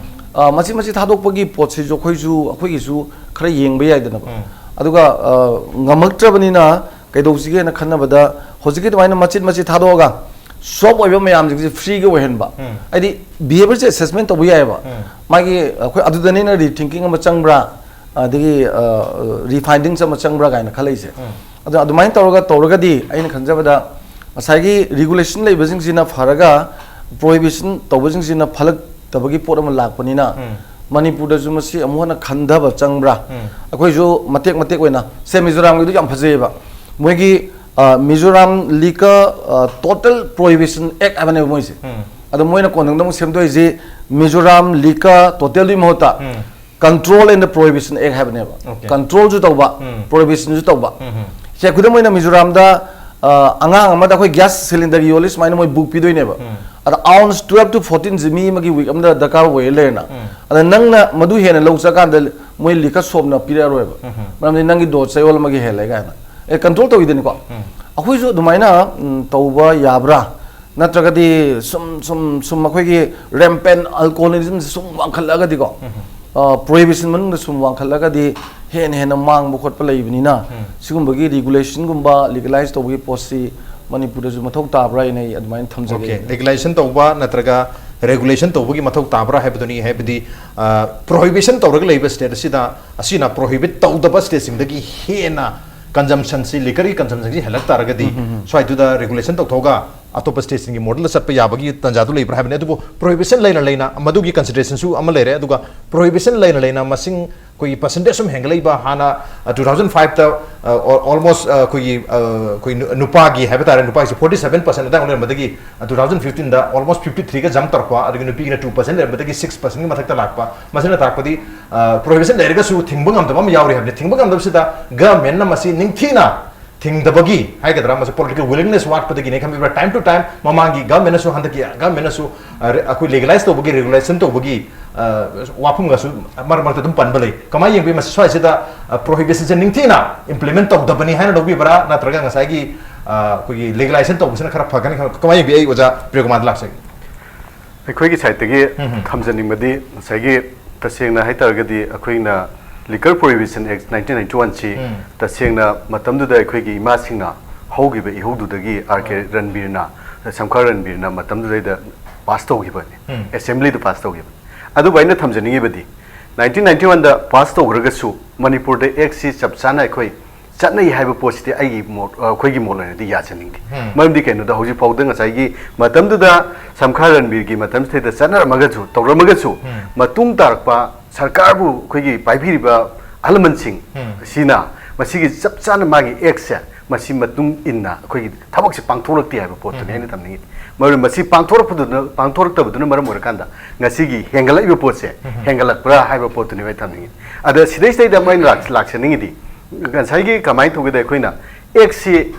ꯑ, ꯃꯆꯤꯠ ꯃꯆꯤꯠ ꯊꯥꯗꯣꯛꯄꯒꯤ ꯄꯣꯠꯁꯤꯁꯨ ꯑꯩꯈꯣꯏꯁꯨ, ꯑꯩꯈꯣꯏꯒꯤꯁꯨ ꯈꯔ ꯌꯦꯡꯕ ꯌꯥꯏꯗꯅꯀꯣ꯫ ꯑꯗꯨꯒ, ꯑ, ꯉꯝꯃꯛꯇ꯭ꯔꯕꯅꯤꯅ ꯀꯩꯗꯧꯁꯤꯒꯦꯅ ꯈꯟꯅꯕꯗ, ꯍꯧꯖꯤꯛꯀꯤ ꯑꯗꯨꯃꯥꯏꯅ ꯃꯆꯤꯠ ꯃꯆꯤꯠ ꯊꯥꯗꯣꯛꯑꯒ ꯁꯣꯞ ꯑꯣꯏꯕ ꯃꯌꯥꯝꯁꯤꯡꯁꯦ ꯐ꯭ꯔꯤꯒꯤ ꯑꯣꯏꯍꯟꯕ꯫ ꯍꯥꯏꯗꯤ ꯕꯤꯍꯦꯕꯤꯌꯔꯁꯦ ꯑꯦꯁꯦꯁꯃꯦꯟ ꯇꯧꯕ ꯌꯥꯏꯑꯕ꯫ ꯃꯥꯒꯤ ꯑꯩꯈꯣꯏ ꯑꯗꯨꯗꯅꯤꯅ ꯔꯤꯊꯤꯡꯀꯤꯡ ꯑꯃ ꯆꯪꯕ꯭ꯔꯥ, ꯑꯗꯒꯤ, ꯑ, ꯔꯤꯐꯥꯏꯟꯗꯤꯡꯁ ꯑꯃ ꯆꯪꯕ꯭ꯔꯥ ꯀꯥꯏꯅ ꯈꯜꯂꯛꯏꯁꯦ꯫ ꯑꯗꯣ ꯑꯗꯨꯃꯥꯏꯅ ꯇꯧꯔꯒ ꯇꯧꯔꯒꯗꯤ ꯑꯩꯅ ꯈꯟꯖꯕꯗ ꯉꯁꯥꯏꯒꯤ ꯔꯤꯒꯨꯂꯦꯁꯟ ꯂꯩꯕꯁꯤꯡꯁꯤꯅ ꯐꯔꯒ ꯄ꯭ꯔꯣꯍꯤꯕꯤꯁꯟ ꯇꯧꯕꯁꯤꯡꯁꯤꯅ ꯐꯂꯛꯇꯕꯒꯤ ꯄꯣꯠ ꯑꯃ ꯂꯥꯛꯄꯅꯤꯅ ꯃꯅꯤꯄꯨꯔꯗꯁꯨ ꯃꯁꯤ ꯑꯃꯨꯛ ꯍꯟꯅ ꯈꯟꯊꯕ ꯆꯪꯕ꯭ꯔꯥ? ꯑꯩꯈꯣꯏꯁꯨ ꯃꯇꯦꯛ ꯃꯇꯦꯛ ꯑꯣꯏꯅ, ꯁꯦ, ꯃꯤꯖꯣꯔꯥꯝꯒꯤꯗꯨ ꯌꯥꯝ ꯐꯖꯩꯌꯦꯕ꯫ ꯃꯣꯏꯒꯤ, ꯑ, ꯃꯤꯖꯣꯔꯥꯝ ꯂꯤꯀꯔ, ꯑ, ꯇꯣꯇꯦꯜ ꯄ꯭ꯔꯣꯍꯤꯕꯤꯁꯟ ꯑꯦꯛ ꯍꯥꯏꯕꯅꯦꯕ ꯃꯣꯏꯁꯦ꯫ ꯑꯗꯣ ꯃꯣꯏꯅ ꯀꯣꯟꯊꯪꯗ ꯑꯃꯨꯛ ꯁꯦꯝꯗꯣꯛꯏꯁꯦ ꯃꯤꯖꯣꯔꯥꯝ ꯂꯤꯀꯔ ꯇꯣꯇꯦꯜꯗꯨꯒꯤ ꯃꯍꯨꯠꯇ Control and the Prohibition Act ꯍꯥꯏꯕꯅꯦꯕ꯫ ꯀꯟꯇ꯭ꯔꯣꯜꯁꯨ ꯇꯧꯕ, ꯄ꯭ꯔꯣꯍꯤꯕꯤꯁꯟꯁꯨ ꯇꯧꯕ꯫ ꯁꯦ, ꯈꯨꯗꯝ ꯑꯣꯏꯅ ꯃꯤꯖꯣꯔꯥꯝꯗ, ꯑ, ꯑꯉꯥꯡ ꯑꯃꯗ ꯑꯩꯈꯣꯏ ꯒ꯭ꯌꯥꯁ ꯁꯤꯂꯤꯟꯗꯔ ꯌꯣꯜꯂꯤ ꯁꯨꯃꯥꯏꯅ ꯃꯣꯏ ꯕꯨꯛ ꯄꯤꯗꯣꯏꯅꯦꯕ꯫ ꯑꯗ ꯑꯥꯎꯟꯁ ꯇꯨꯋꯦꯜꯐ ꯇꯨ ꯐꯣꯔꯇꯤꯟꯁꯤ ꯃꯤ ꯑꯃꯒꯤ ꯋꯤꯛ ꯑꯃꯗ ꯗꯔꯀꯥꯔ ꯑꯣꯏꯌꯦ ꯂꯩꯔꯦꯅ꯫ ꯑꯗ ꯅꯪꯅ ꯃꯗꯨ ꯍꯦꯟꯅ ꯂꯧ ꯆꯠꯀꯥꯟꯗ ꯃꯣꯏ ꯂꯤꯀꯔ ꯁꯣꯞꯅ ꯄꯤꯔꯛꯑꯔꯣꯏꯕ꯫ ꯃꯔꯝꯗꯤ ꯅꯪꯒꯤ ꯗꯣ ꯆꯌꯣꯜ ꯑꯃꯒꯤ ꯍꯦꯜꯂꯦ ꯀꯥꯏꯅ꯫ ꯑꯦ, ꯀꯟꯇ꯭ꯔꯣꯜ ꯇꯧꯋꯤꯗꯅꯀꯣ꯫ ꯑꯩꯈꯣꯏꯁꯨ ꯑꯗꯨꯃꯥꯏꯅ ꯎꯝ, ꯇꯧꯕ ꯌꯥꯕ꯭ꯔꯥ? ꯅꯠꯇ꯭ꯔꯒꯗꯤ ꯁꯨꯝ ꯁꯨꯝ ꯁꯨꯝ ꯑꯩꯈꯣꯏꯒꯤ ꯔꯦꯝꯄꯦꯟ ꯑꯜꯀꯣꯍꯣꯂꯤꯖꯝꯁꯦ ꯁꯨꯝ ꯋꯥꯡꯈꯠꯂꯛꯑꯒꯗꯤꯀꯣ, ꯄ꯭ꯔꯣꯍꯤꯕꯤꯁꯟ ꯃꯅꯨꯡꯗ ꯁꯨꯝ ꯋꯥꯡꯈꯠꯂꯒꯗꯤ ꯍꯦꯟꯅ ꯍꯦꯟꯅ ꯃꯥꯡꯕ ꯈꯣꯠꯄ ꯂꯩꯕꯅꯤꯅ, ꯁꯤꯒꯨꯝꯕꯒꯤ ꯔꯤꯒꯨꯂꯦꯁꯟꯒꯨꯝꯕ, ꯂꯤꯒꯂꯥꯏꯁ ꯇꯧꯕꯒꯤ ꯄꯣꯠꯁꯤ ꯃꯅꯤꯄꯨꯔꯗꯁꯨ ꯃꯊꯧ ꯇꯥꯕ꯭ꯔꯥ ꯍꯥꯏꯅ ꯑꯩ ꯑꯗꯨꯃꯥꯏꯅ ꯊꯝꯖꯒꯦ꯫ ꯑꯣꯀꯦ, ꯂꯤꯒꯂꯥꯏꯖꯦꯁꯟ ꯇꯧꯕ ꯅꯠꯇ꯭ꯔꯒ ꯔꯦꯒꯨꯂꯦꯁꯟ ꯇꯧꯕꯒꯤ ꯃꯊꯧ ꯇꯥꯕ꯭ꯔꯥ ꯍꯥꯏꯕꯗꯨꯅꯤ꯫ ꯍꯥꯏꯕꯗꯤ, ꯄ꯭ꯔꯣꯍꯤꯕꯤꯁꯟ ꯇꯧꯔꯒ ꯂꯩꯕ ꯁ꯭ꯇꯦꯠ ꯑꯁꯤꯗ, ꯑꯁꯤꯅ ꯄ꯭ꯔꯣꯍꯤꯕꯤꯠ ꯇꯧꯗꯕ ꯁ꯭ꯇꯦꯠꯁꯤꯡꯗꯒꯤ ꯍꯦꯟꯅ ꯀꯟꯖꯝꯁꯟꯁꯤ, ꯂꯤꯀꯔꯒꯤ ꯀꯟꯖꯝꯁꯟꯁꯤ ꯍꯦꯜꯂꯛ ꯇꯥꯔꯒꯗꯤ, ꯁ꯭ꯋꯥꯏꯗꯨꯗ ꯔꯤꯒꯨꯂꯦꯁꯟ ꯇꯧꯊꯣꯛꯑꯒ ꯑꯇꯣꯞꯄ ꯁ꯭ꯇꯦꯠꯁꯤꯡꯒꯤ ꯃꯣꯗꯦꯜꯗ ꯆꯠꯄ ꯌꯥꯕꯒꯤ ꯇꯥꯟꯖꯥꯗꯨ ꯂꯩꯕ꯭ꯔꯥ ꯍꯥꯏꯕꯅꯤ꯫ ꯑꯗꯨꯕꯨ ꯄ꯭ꯔꯣꯍꯤꯕꯤꯁꯟ ꯂꯩꯅ ꯂꯩꯅ ꯃꯗꯨꯒꯤ ꯀꯟꯁꯤꯗꯔꯦꯁꯟꯁꯨ ꯑꯃ ꯂꯩꯔꯦ꯫ ꯑꯗꯨꯒ ꯄ꯭ꯔꯣꯍꯤꯕꯤꯁꯟ ꯂꯩꯅ ꯂꯩꯅ ꯃꯁꯤꯡ, ꯑꯩꯈꯣꯏꯒꯤ ꯄꯔꯁꯦꯟꯇꯦꯖ ꯁꯨꯝ ꯍꯦꯟꯒꯠꯂꯛꯏꯕ, ꯍꯥꯟꯅ ꯇꯨ ꯊꯥꯎꯖꯟ ꯐꯥꯏꯚꯇ ꯑꯣꯜꯃꯣꯁ ꯑꯩꯈꯣꯏꯒꯤ, ꯑ, ꯑꯩꯈꯣꯏ ꯅꯨ- ꯅꯨꯄꯥꯒꯤ ꯍꯥꯏꯕ ꯇꯥꯔꯦ, ꯅꯨꯄꯥꯒꯤꯁꯦ ꯐꯣꯔꯇꯤ ꯁꯕꯦꯟ ꯄꯔꯁꯦꯟ ꯑꯗꯥꯏꯃꯨꯛ ꯂꯩꯔꯝꯕꯗꯒꯤ, ꯇꯨ ꯊꯥꯎꯖꯟ ꯐꯤꯐꯇꯤꯟꯗ ꯑꯣꯜꯃꯣꯁ ꯐꯤꯐꯇꯤ ꯊ꯭ꯔꯤꯒ ꯖꯝ ꯇꯧꯔꯛꯄ, ꯑꯗꯒꯤ ꯅꯨꯄꯤꯒꯤꯅ ꯇꯨ ꯄꯔꯁꯦꯟ ꯂꯩꯔꯝꯕꯗꯒꯤ ꯁꯤꯛꯁ ꯄꯔꯁꯦꯟꯒꯤ ꯃꯊꯛꯇ ꯂꯥꯛꯄ꯫ ꯃꯁꯤꯅ ꯇꯥꯛꯄꯗꯤ, ꯄ꯭ꯔꯣꯍꯤꯕꯤꯁꯟ ꯂꯩꯔꯒꯁꯨ ꯊꯤꯡꯕ ꯉꯝꯗꯕ ꯑꯃ ꯌꯥꯎꯔꯤ ꯍꯥꯏꯕꯅꯤ꯫ ꯊꯤꯡꯕ ꯉꯝꯗꯕꯁꯤꯗ ꯒꯚꯔꯟꯃꯦꯟꯠꯅ ꯃꯁꯤ ꯅꯤꯡꯊꯤꯅ ꯊꯤꯡꯗꯕꯒꯤ ꯍꯥꯏꯒꯗ꯭ꯔꯥ, ꯃꯁꯤ ꯄꯣꯂꯤꯇꯤꯀꯦꯜ ꯋꯤꯂꯤꯡꯅꯦꯁ ꯋꯥꯠꯄꯗꯒꯤꯅꯦ ꯈꯟꯕꯤꯕ꯭ꯔꯥ? ꯇꯥꯏꯝ ꯇꯨ ꯇꯥꯏꯝ ꯃꯃꯥꯡꯒꯤ ꯒꯚꯔꯟꯃꯦꯟꯠꯅꯁꯨ, ꯍꯟꯗꯛꯀꯤ ꯒꯚꯔꯟꯃꯦꯟꯠꯅꯁꯨ, ꯑ, ꯔꯦ- ꯑꯩꯈꯣꯏ ꯂꯤꯒꯂꯥꯏꯁ ꯇꯧꯕꯒꯤ, ꯔꯤꯒꯨꯂꯦꯁꯟ ꯇꯧꯕꯒꯤ, ꯑ, ꯋꯥꯐꯝꯒꯁꯨ ꯃꯔꯛ ꯃꯔꯛꯇ ꯑꯗꯨꯝ ꯄꯟꯕ ꯂꯩ꯫ ꯀꯃꯥꯏꯅ ꯌꯦꯡꯕꯤ? ꯃꯁꯤ ꯁ꯭ꯋꯥꯏꯁꯤꯗ, ꯑ, ꯄ꯭ꯔꯣꯍꯤꯕꯤꯁꯟꯁꯦ ꯅꯤꯡꯊꯤꯅ ꯏꯝꯄ꯭ꯂꯤꯃꯦꯟꯠ ꯇꯧꯗꯕꯅꯤ ꯍꯥꯏꯅ ꯂꯧꯕꯤꯕ꯭ꯔꯥ, ꯅꯠꯇ꯭ꯔꯒ ꯉꯁꯥꯏꯒꯤ, ꯑ, ꯑꯩꯈꯣꯏꯒꯤ ꯂꯤꯒꯂꯥꯏꯖꯦꯁꯟ ꯇꯧꯕꯁꯤꯅ ꯈꯔ ꯐꯒꯅꯤ ꯈꯟ- ꯀꯃꯥꯏꯅ ꯌꯦꯡꯕꯤ? ꯑꯩ ꯑꯣꯖꯥ ꯄ꯭ꯔꯤꯌꯣꯀꯨꯃꯥꯔꯗ ꯂꯥꯛꯆꯒꯦ꯫ ꯑꯩꯈꯣꯏꯒꯤ ꯁꯥꯏꯠꯇꯒꯤ ꯊꯝꯖꯅꯤꯡꯕꯗꯤ, ꯉꯁꯥꯏꯒꯤ, ꯇꯁꯦꯡꯅ ꯍꯥꯏꯇꯥꯔꯒꯗꯤ, ꯑꯩꯈꯣꯏꯅ ꯂꯤꯀꯔ ꯄ꯭ꯔꯣꯍꯤꯕꯤꯁꯟ ꯑꯦꯛ ꯅꯥꯏꯟꯇꯤꯟ ꯅꯥꯏꯟꯇꯤ ꯋꯥꯟꯁꯤ ꯇꯁꯦꯡꯅ ꯃꯇꯝꯗꯨꯗ ꯑꯩꯈꯣꯏꯒꯤ ꯏꯃꯥꯁꯤꯡꯅ ꯍꯧꯈꯤꯕ ꯏꯍꯧꯗꯨꯗꯒꯤ, ꯑꯥꯔ ꯀꯦ ꯔꯟꯕꯤꯔꯅ, ꯁꯝꯈꯥ ꯔꯟꯕꯤꯔꯅ ꯃꯇꯝꯗꯨꯗꯩꯗ ꯄꯥꯁ ꯇꯧꯈꯤꯕꯅꯤ, ꯑꯦꯁꯦꯝꯕ꯭ꯂꯤꯗ ꯄꯥꯁ ꯇꯧꯈꯤꯕꯅꯤ꯫ ꯑꯗꯨꯕꯨ ꯑꯩꯅ ꯊꯝꯖꯅꯤꯡꯉꯤꯕꯗꯤ, ꯅꯥꯏꯟꯇꯤꯟ ꯅꯥꯏꯟꯇꯤ ꯋꯥꯟꯗ ꯄꯥꯁ ꯇꯧꯈ꯭ꯔꯒꯁꯨ, ꯃꯅꯤꯄꯨꯔꯗ ꯑꯦꯛꯁꯤ ꯆꯞ ꯆꯥꯅ ꯑꯩꯈꯣꯏ ꯆꯠꯅꯩ ꯍꯥꯏꯕ ꯄꯣꯠꯁꯤꯗꯤ ꯑꯩꯒꯤ ꯃꯣꯠ, ꯑꯩꯈꯣꯏꯒꯤ ꯃꯣꯠ ꯑꯣꯏꯅꯗꯤ ꯌꯥꯖꯅꯤꯡꯗꯦ꯫ ꯃꯔꯝꯗꯤ ꯀꯩꯅꯣꯗ, ꯍꯧꯖꯤꯛ ꯐꯥꯎꯗ ꯉꯁꯥꯏꯒꯤ ꯃꯇꯝꯗꯨꯗ ꯁꯝꯈꯥ ꯔꯟꯕꯤꯔꯒꯤ ꯃꯇꯝꯁꯤꯗꯩꯗ ꯆꯠꯅꯔꯝꯃꯒꯁꯨ, ꯇꯧꯔꯝꯃꯒꯁꯨ, ꯃꯇꯨꯡ ꯇꯥꯔꯛꯄ ꯁꯔꯀꯥꯔꯕꯨ ꯑꯩꯈꯣꯏꯒꯤ ꯄꯥꯏꯕꯤꯔꯤꯕ ꯑꯍꯜ ꯂꯃꯟꯁꯤꯡ ꯁꯤꯅ ꯃꯁꯤꯒꯤ ꯆꯞ ꯆꯥꯅ ꯃꯥꯒꯤ ꯑꯦꯛꯁꯦ, ꯃꯁꯤ ꯃꯇꯨꯡ ꯏꯟꯅ ꯑꯩꯈꯣꯏꯒꯤ ꯊꯕꯛꯁꯦ ꯄꯥꯡꯊꯣꯔꯛꯇꯦ ꯍꯥꯏꯕ ꯄꯣꯠꯇꯨꯅꯤ ꯑꯩꯅ ꯊꯝꯅꯤꯡꯉꯤ꯫ ꯃꯔꯝꯗꯤ ꯃꯁꯤ ꯄꯥꯡꯊꯣꯔꯛꯄꯗꯨꯅ, ꯄꯥꯡꯊꯣꯔꯛꯇꯕꯗꯨꯅ ꯃꯔꯝ ꯑꯣꯏꯔꯀꯥꯟꯗ ꯉꯁꯤꯒꯤ ꯍꯦꯟꯒꯠꯂꯛꯏꯕ ꯄꯣꯠꯁꯦ ꯍꯦꯟꯒꯠꯂꯛꯄ꯭ꯔꯥ ꯍꯥꯏꯕ ꯄꯣꯠꯇꯨꯅꯦꯕ ꯑꯩ ꯊꯝꯅꯤꯡꯉꯤ꯫ ꯑꯗ ꯁꯤꯗꯩꯁꯤꯗꯩꯗ ꯑꯃꯨꯛ ꯑꯩꯅ ꯂꯥꯛ- ꯂꯥꯛꯆꯅꯤꯡꯉꯤꯗꯤ, ꯉꯁꯥꯏꯒꯤ ꯀꯃꯥꯏꯅ ꯇꯧꯒꯦꯗ, ꯑꯩꯈꯣꯏꯅ ꯑꯦꯛꯁꯤ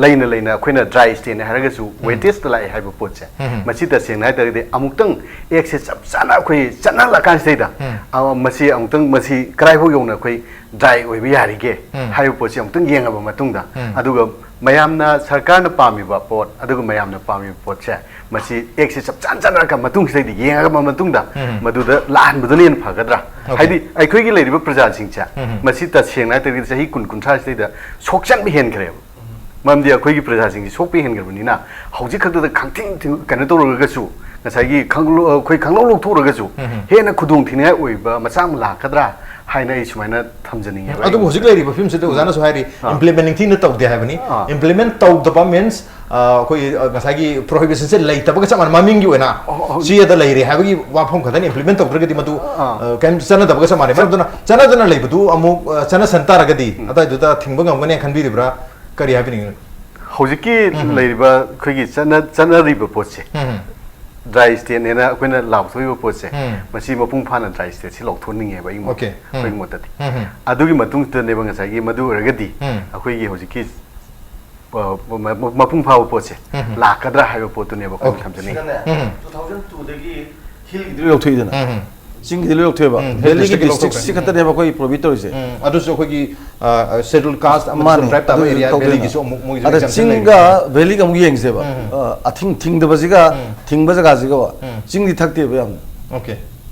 ꯂꯩꯅ ꯂꯩꯅ ꯑꯩꯈꯣꯏꯅ ꯗ꯭ꯔꯥꯏ ꯁ꯭ꯇꯦꯠꯅꯦ ꯍꯥꯏꯔꯒꯁꯨ ꯋꯦꯇꯦꯖꯇ ꯂꯥꯛꯑꯦ ꯍꯥꯏꯕ ꯄꯣꯠꯁꯦ, ꯃꯁꯤ ꯇꯁꯦꯡꯅ ꯍꯥꯏꯇꯥꯔꯒꯗꯤ ꯑꯃꯨꯛꯇꯪ ꯑꯦꯛꯁꯦ ꯆꯞ ꯆꯥꯅ ꯑꯩꯈꯣꯏ ꯆꯠꯅꯍꯜꯂꯀꯥꯟꯁꯤꯗꯩꯗ, ꯑ, ꯃꯁꯤ ꯑꯃꯨꯛꯇꯪ ꯃꯁꯤ ꯀꯗꯥꯏꯐꯥꯎ ꯌꯧꯅ ꯑꯩꯈꯣꯏ ꯗ꯭ꯔꯥꯏ ꯑꯣꯏꯕ ꯌꯥꯔꯤꯒꯦ ꯍꯥꯏꯕ ꯄꯣꯠꯁꯤ ꯑꯃꯨꯛꯇꯪ ꯌꯦꯡꯉꯕ ꯃꯇꯨꯡꯗ, ꯑꯗꯨꯒ ꯃꯌꯥꯝꯅ, ꯁꯔꯀꯥꯔꯅ ꯄꯥꯝꯃꯤꯕ ꯄꯣꯠ ꯑꯗꯨꯒ ꯃꯌꯥꯝꯅ ꯄꯥꯝꯃꯤꯕ ꯄꯣꯠꯁꯦ, ꯃꯁꯤ ꯑꯦꯛꯁꯦ ꯆꯞ ꯆꯥꯅ ꯆꯠꯅꯔꯒ ꯃꯇꯨꯡꯁꯤꯗꯩꯗꯤ ꯌꯦꯡꯉꯕ ꯃꯇꯨꯡꯗ ꯃꯗꯨꯗ ꯂꯥꯛꯍꯟꯕꯗꯨꯅ ꯍꯦꯟꯅ ꯐꯒꯗ꯭ꯔꯥ? ꯍꯥꯏꯗꯤ ꯑꯩꯈꯣꯏꯒꯤ ꯂꯩꯔꯤꯕ ꯄ꯭ꯔꯖꯥꯁꯤꯡꯁꯦ, ꯃꯁꯤ ꯇꯁꯦꯡꯅ ꯍꯥꯏꯇꯥꯔꯒꯗꯤ ꯆꯍꯤ ꯀꯨꯟ ꯀꯨꯟꯊ꯭ꯔꯥꯁꯤꯗꯩꯗ ꯁꯣꯛꯆꯟꯕ ꯍꯦꯟꯈ꯭ꯔꯦꯕ꯫ ꯃꯔꯝꯗꯤ ꯑꯩꯈꯣꯏꯒꯤ ꯄ꯭ꯔꯖꯥꯁꯤꯡꯁꯤ ꯁꯣꯛꯄ ꯍꯦꯟꯈ꯭ꯔꯕꯅꯤꯅ, ꯍꯧꯖꯤꯛ ꯈꯛꯇꯗ ꯈꯪꯊꯤꯡ ꯊꯤꯡ-, ꯀꯩꯅꯣ ꯇꯧꯔꯒꯁꯨ, ꯉꯁꯥꯏꯒꯤ ꯈꯪꯂꯣ-, ꯑꯩꯈꯣꯏ ꯈꯪꯂꯧ ꯂꯧꯊꯣꯛꯎꯔꯒꯁꯨ, ꯍꯦꯟꯅ ꯈꯨꯗꯣꯡ ꯊꯤꯅꯤꯡꯉꯥꯏ ꯑꯣꯏꯕ ꯃꯆꯥꯛ ꯑꯃ ꯂꯥꯛꯀꯗ꯭ꯔꯥ ꯍꯥꯏꯅ ꯑꯩ ꯁꯨꯃꯥꯏꯅ ꯊꯝꯖꯅꯤꯡꯉꯦꯕ꯫ ꯑꯗꯨꯕꯨ ꯍꯧꯖꯤꯛ ꯂꯩꯔꯤꯕ ꯐꯤꯕꯝꯁꯤꯗ ꯑꯣꯖꯥꯅꯁꯨ ꯍꯥꯏꯔꯤ, ꯑꯥ꯫ ꯏꯝꯄ꯭ꯂꯤꯃꯦꯟ ꯅꯤꯡꯊꯤꯅ ꯇꯧꯗꯦ ꯍꯥꯏꯕꯅꯤ꯫ ꯑꯥ꯫ ꯏꯝꯄ꯭ꯂꯤꯃꯦꯟ ꯇꯧꯗꯕ ꯃꯤꯟꯁ, ꯑꯩꯈꯣꯏ, ꯑ, ꯉꯁꯥꯏꯒꯤ ꯄ꯭ꯔꯣꯍꯤꯕꯤꯁꯟꯁꯦ ꯂꯩꯇꯕꯒ ꯆꯞ ꯃꯥꯟꯅꯩ, ꯃꯃꯤꯡꯒꯤ ꯑꯣꯏꯅ꯫ ꯑꯣ, ꯑꯣ, ꯍꯧꯖꯤꯛ ꯆꯦꯗ ꯂꯩꯔꯦ ꯍꯥꯏꯕꯒꯤ ꯋꯥꯐꯝ ꯈꯛꯇꯅꯤ, ꯏꯝꯄ꯭ꯂꯤꯃꯦꯟ ꯇꯧꯗ꯭ꯔꯒꯗꯤ ꯃꯗꯨ, ꯑꯥ꯫ ꯑ, ꯀꯔꯤꯝ ꯆꯠꯅꯗꯕꯒ ꯆꯞ ꯃꯥꯟꯅꯩ꯫ ꯃꯔꯝ ꯑꯗꯨꯅ ꯆꯠꯅꯗꯅ ꯂꯩꯕꯗꯨ ꯑꯃꯨꯛ, ꯑ, ꯆꯠꯅꯁꯟ ꯇꯥꯔꯒꯗꯤ, ꯎꯝ꯫ ꯑꯗꯨꯋꯥꯏꯗꯨꯗ ꯊꯤꯡꯕ ꯉꯝꯒꯅꯤ ꯈꯟꯕꯤꯔꯤꯕ꯭ꯔꯥ? ꯀꯔꯤ ꯍꯥꯏꯕꯤꯅꯤꯡꯉꯤ? ꯍꯧꯖꯤꯛꯀꯤ ꯎꯝ꯫ ꯂꯩꯔꯤꯕ ꯑꯩꯈꯣꯏꯒꯤ ꯆꯠꯅ-, ꯆꯠꯅꯔꯤꯕ ꯄꯣꯠꯁꯦ, ꯎꯝ꯫ ꯗ꯭ꯔꯥꯏ ꯁ꯭ꯇꯦꯠꯅꯦꯅ ꯑꯩꯈꯣꯏꯅ ꯂꯥꯎꯊꯣꯛꯏꯕ ꯄꯣꯠꯁꯦ, ꯎꯝ꯫ ꯃꯁꯤ ꯃꯄꯨꯡ ꯐꯥꯅ ꯗ꯭ꯔꯥꯏ ꯁ꯭ꯇꯦꯠꯁꯤ ꯂꯧꯊꯣꯛꯍꯟꯅꯤꯡꯉꯦꯕ ꯑꯩꯒꯤ ꯃꯣꯠ-, ꯑꯣꯀꯦ꯫ ꯎꯝ꯫ ꯑꯩꯈꯣꯏꯒꯤ ꯃꯣꯠꯇꯗꯤ꯫ ꯎꯝ꯫ ꯑꯗꯨꯒꯤ ꯃꯇꯨꯡꯗꯅꯦꯕ ꯉꯁꯥꯏꯒꯤ, ꯃꯗꯨ ꯑꯣꯏꯔꯒꯗꯤ ꯎꯝ꯫ ꯑꯩꯈꯣꯏꯒꯤ ꯍꯧꯖꯤꯛꯀꯤ, ꯑ, ꯃ-, ꯃ-, ꯃꯄꯨꯡ ꯐꯥꯕ ꯄꯣꯠꯁꯦ ꯎꯝ꯫ ꯂꯥꯛꯀꯗ꯭ꯔꯥ ꯍꯥꯏꯕ ꯄꯣꯠꯇꯨꯅꯦꯕ ꯑꯩꯈꯣꯏꯅ ꯑꯣꯀꯦ꯫ ꯊꯝꯖꯅꯤꯡꯉꯤ꯫ ꯁꯤꯗꯅꯦ, ꯎꯝ꯫ two thousand two ꯗꯒꯤ ꯍꯤꯜꯒꯤꯗꯤ ꯂꯣꯏ ꯂꯧꯊꯣꯛꯏꯗꯅ꯫ ꯎꯝ꯫ ꯆꯤꯡꯒꯤꯗꯤ ꯂꯣꯏ ꯂꯧꯊꯣꯛꯑꯦꯕ꯫ ꯎꯝ, ꯚꯦꯂꯤꯒꯤ ꯚꯦꯂꯤꯒꯤꯗꯤ ꯗꯤꯁꯇ꯭ꯔꯤꯛ ꯂꯧꯊꯣꯛꯈ꯭ꯔꯦ꯫ ꯁꯤ ꯈꯛꯇꯅꯦꯕ ꯑꯩꯈꯣꯏ ꯄ꯭ꯔꯣꯍꯤꯕꯤꯠ ꯇꯧꯔꯤꯁꯦ꯫ ꯎꯝ, ꯑꯗꯨꯁꯨ ꯑꯩꯈꯣꯏꯒꯤ, ꯑ, ꯑ, ꯁꯦꯗ꯭ꯌꯨꯜ ꯀꯥꯁ ꯑꯃꯗꯤ ꯃꯥꯅꯦ, ꯇ꯭ꯔꯥꯏꯕ ꯇꯥꯕ ꯑꯗꯨ ꯑꯦꯔꯤꯌꯥ ꯇꯧꯗꯣꯏꯅ꯫ ꯚꯦꯂꯤꯒꯤꯁꯨ ꯑꯃꯨꯛ ꯃꯣꯏꯒꯤꯁꯨ ꯑꯗ exemption ꯆꯤꯡꯒ ꯂꯩꯔꯤ꯫ ꯚꯦꯂꯤꯒ ꯑꯃꯨꯛ ꯌꯦꯡꯁꯦꯕ꯫ ꯎꯝ꯫ ꯑ, ꯑꯊꯤꯡ-, ꯊꯤꯡꯗꯕꯁꯤꯒ ꯎꯝ꯫ ꯊꯤꯡꯕ ꯖꯒꯥꯁꯤꯒ ꯎꯝ꯫ ꯆꯤꯡꯗꯤ ꯊꯛꯇꯦꯕ ꯌꯥꯝ꯫ ꯑꯣꯀꯦ꯫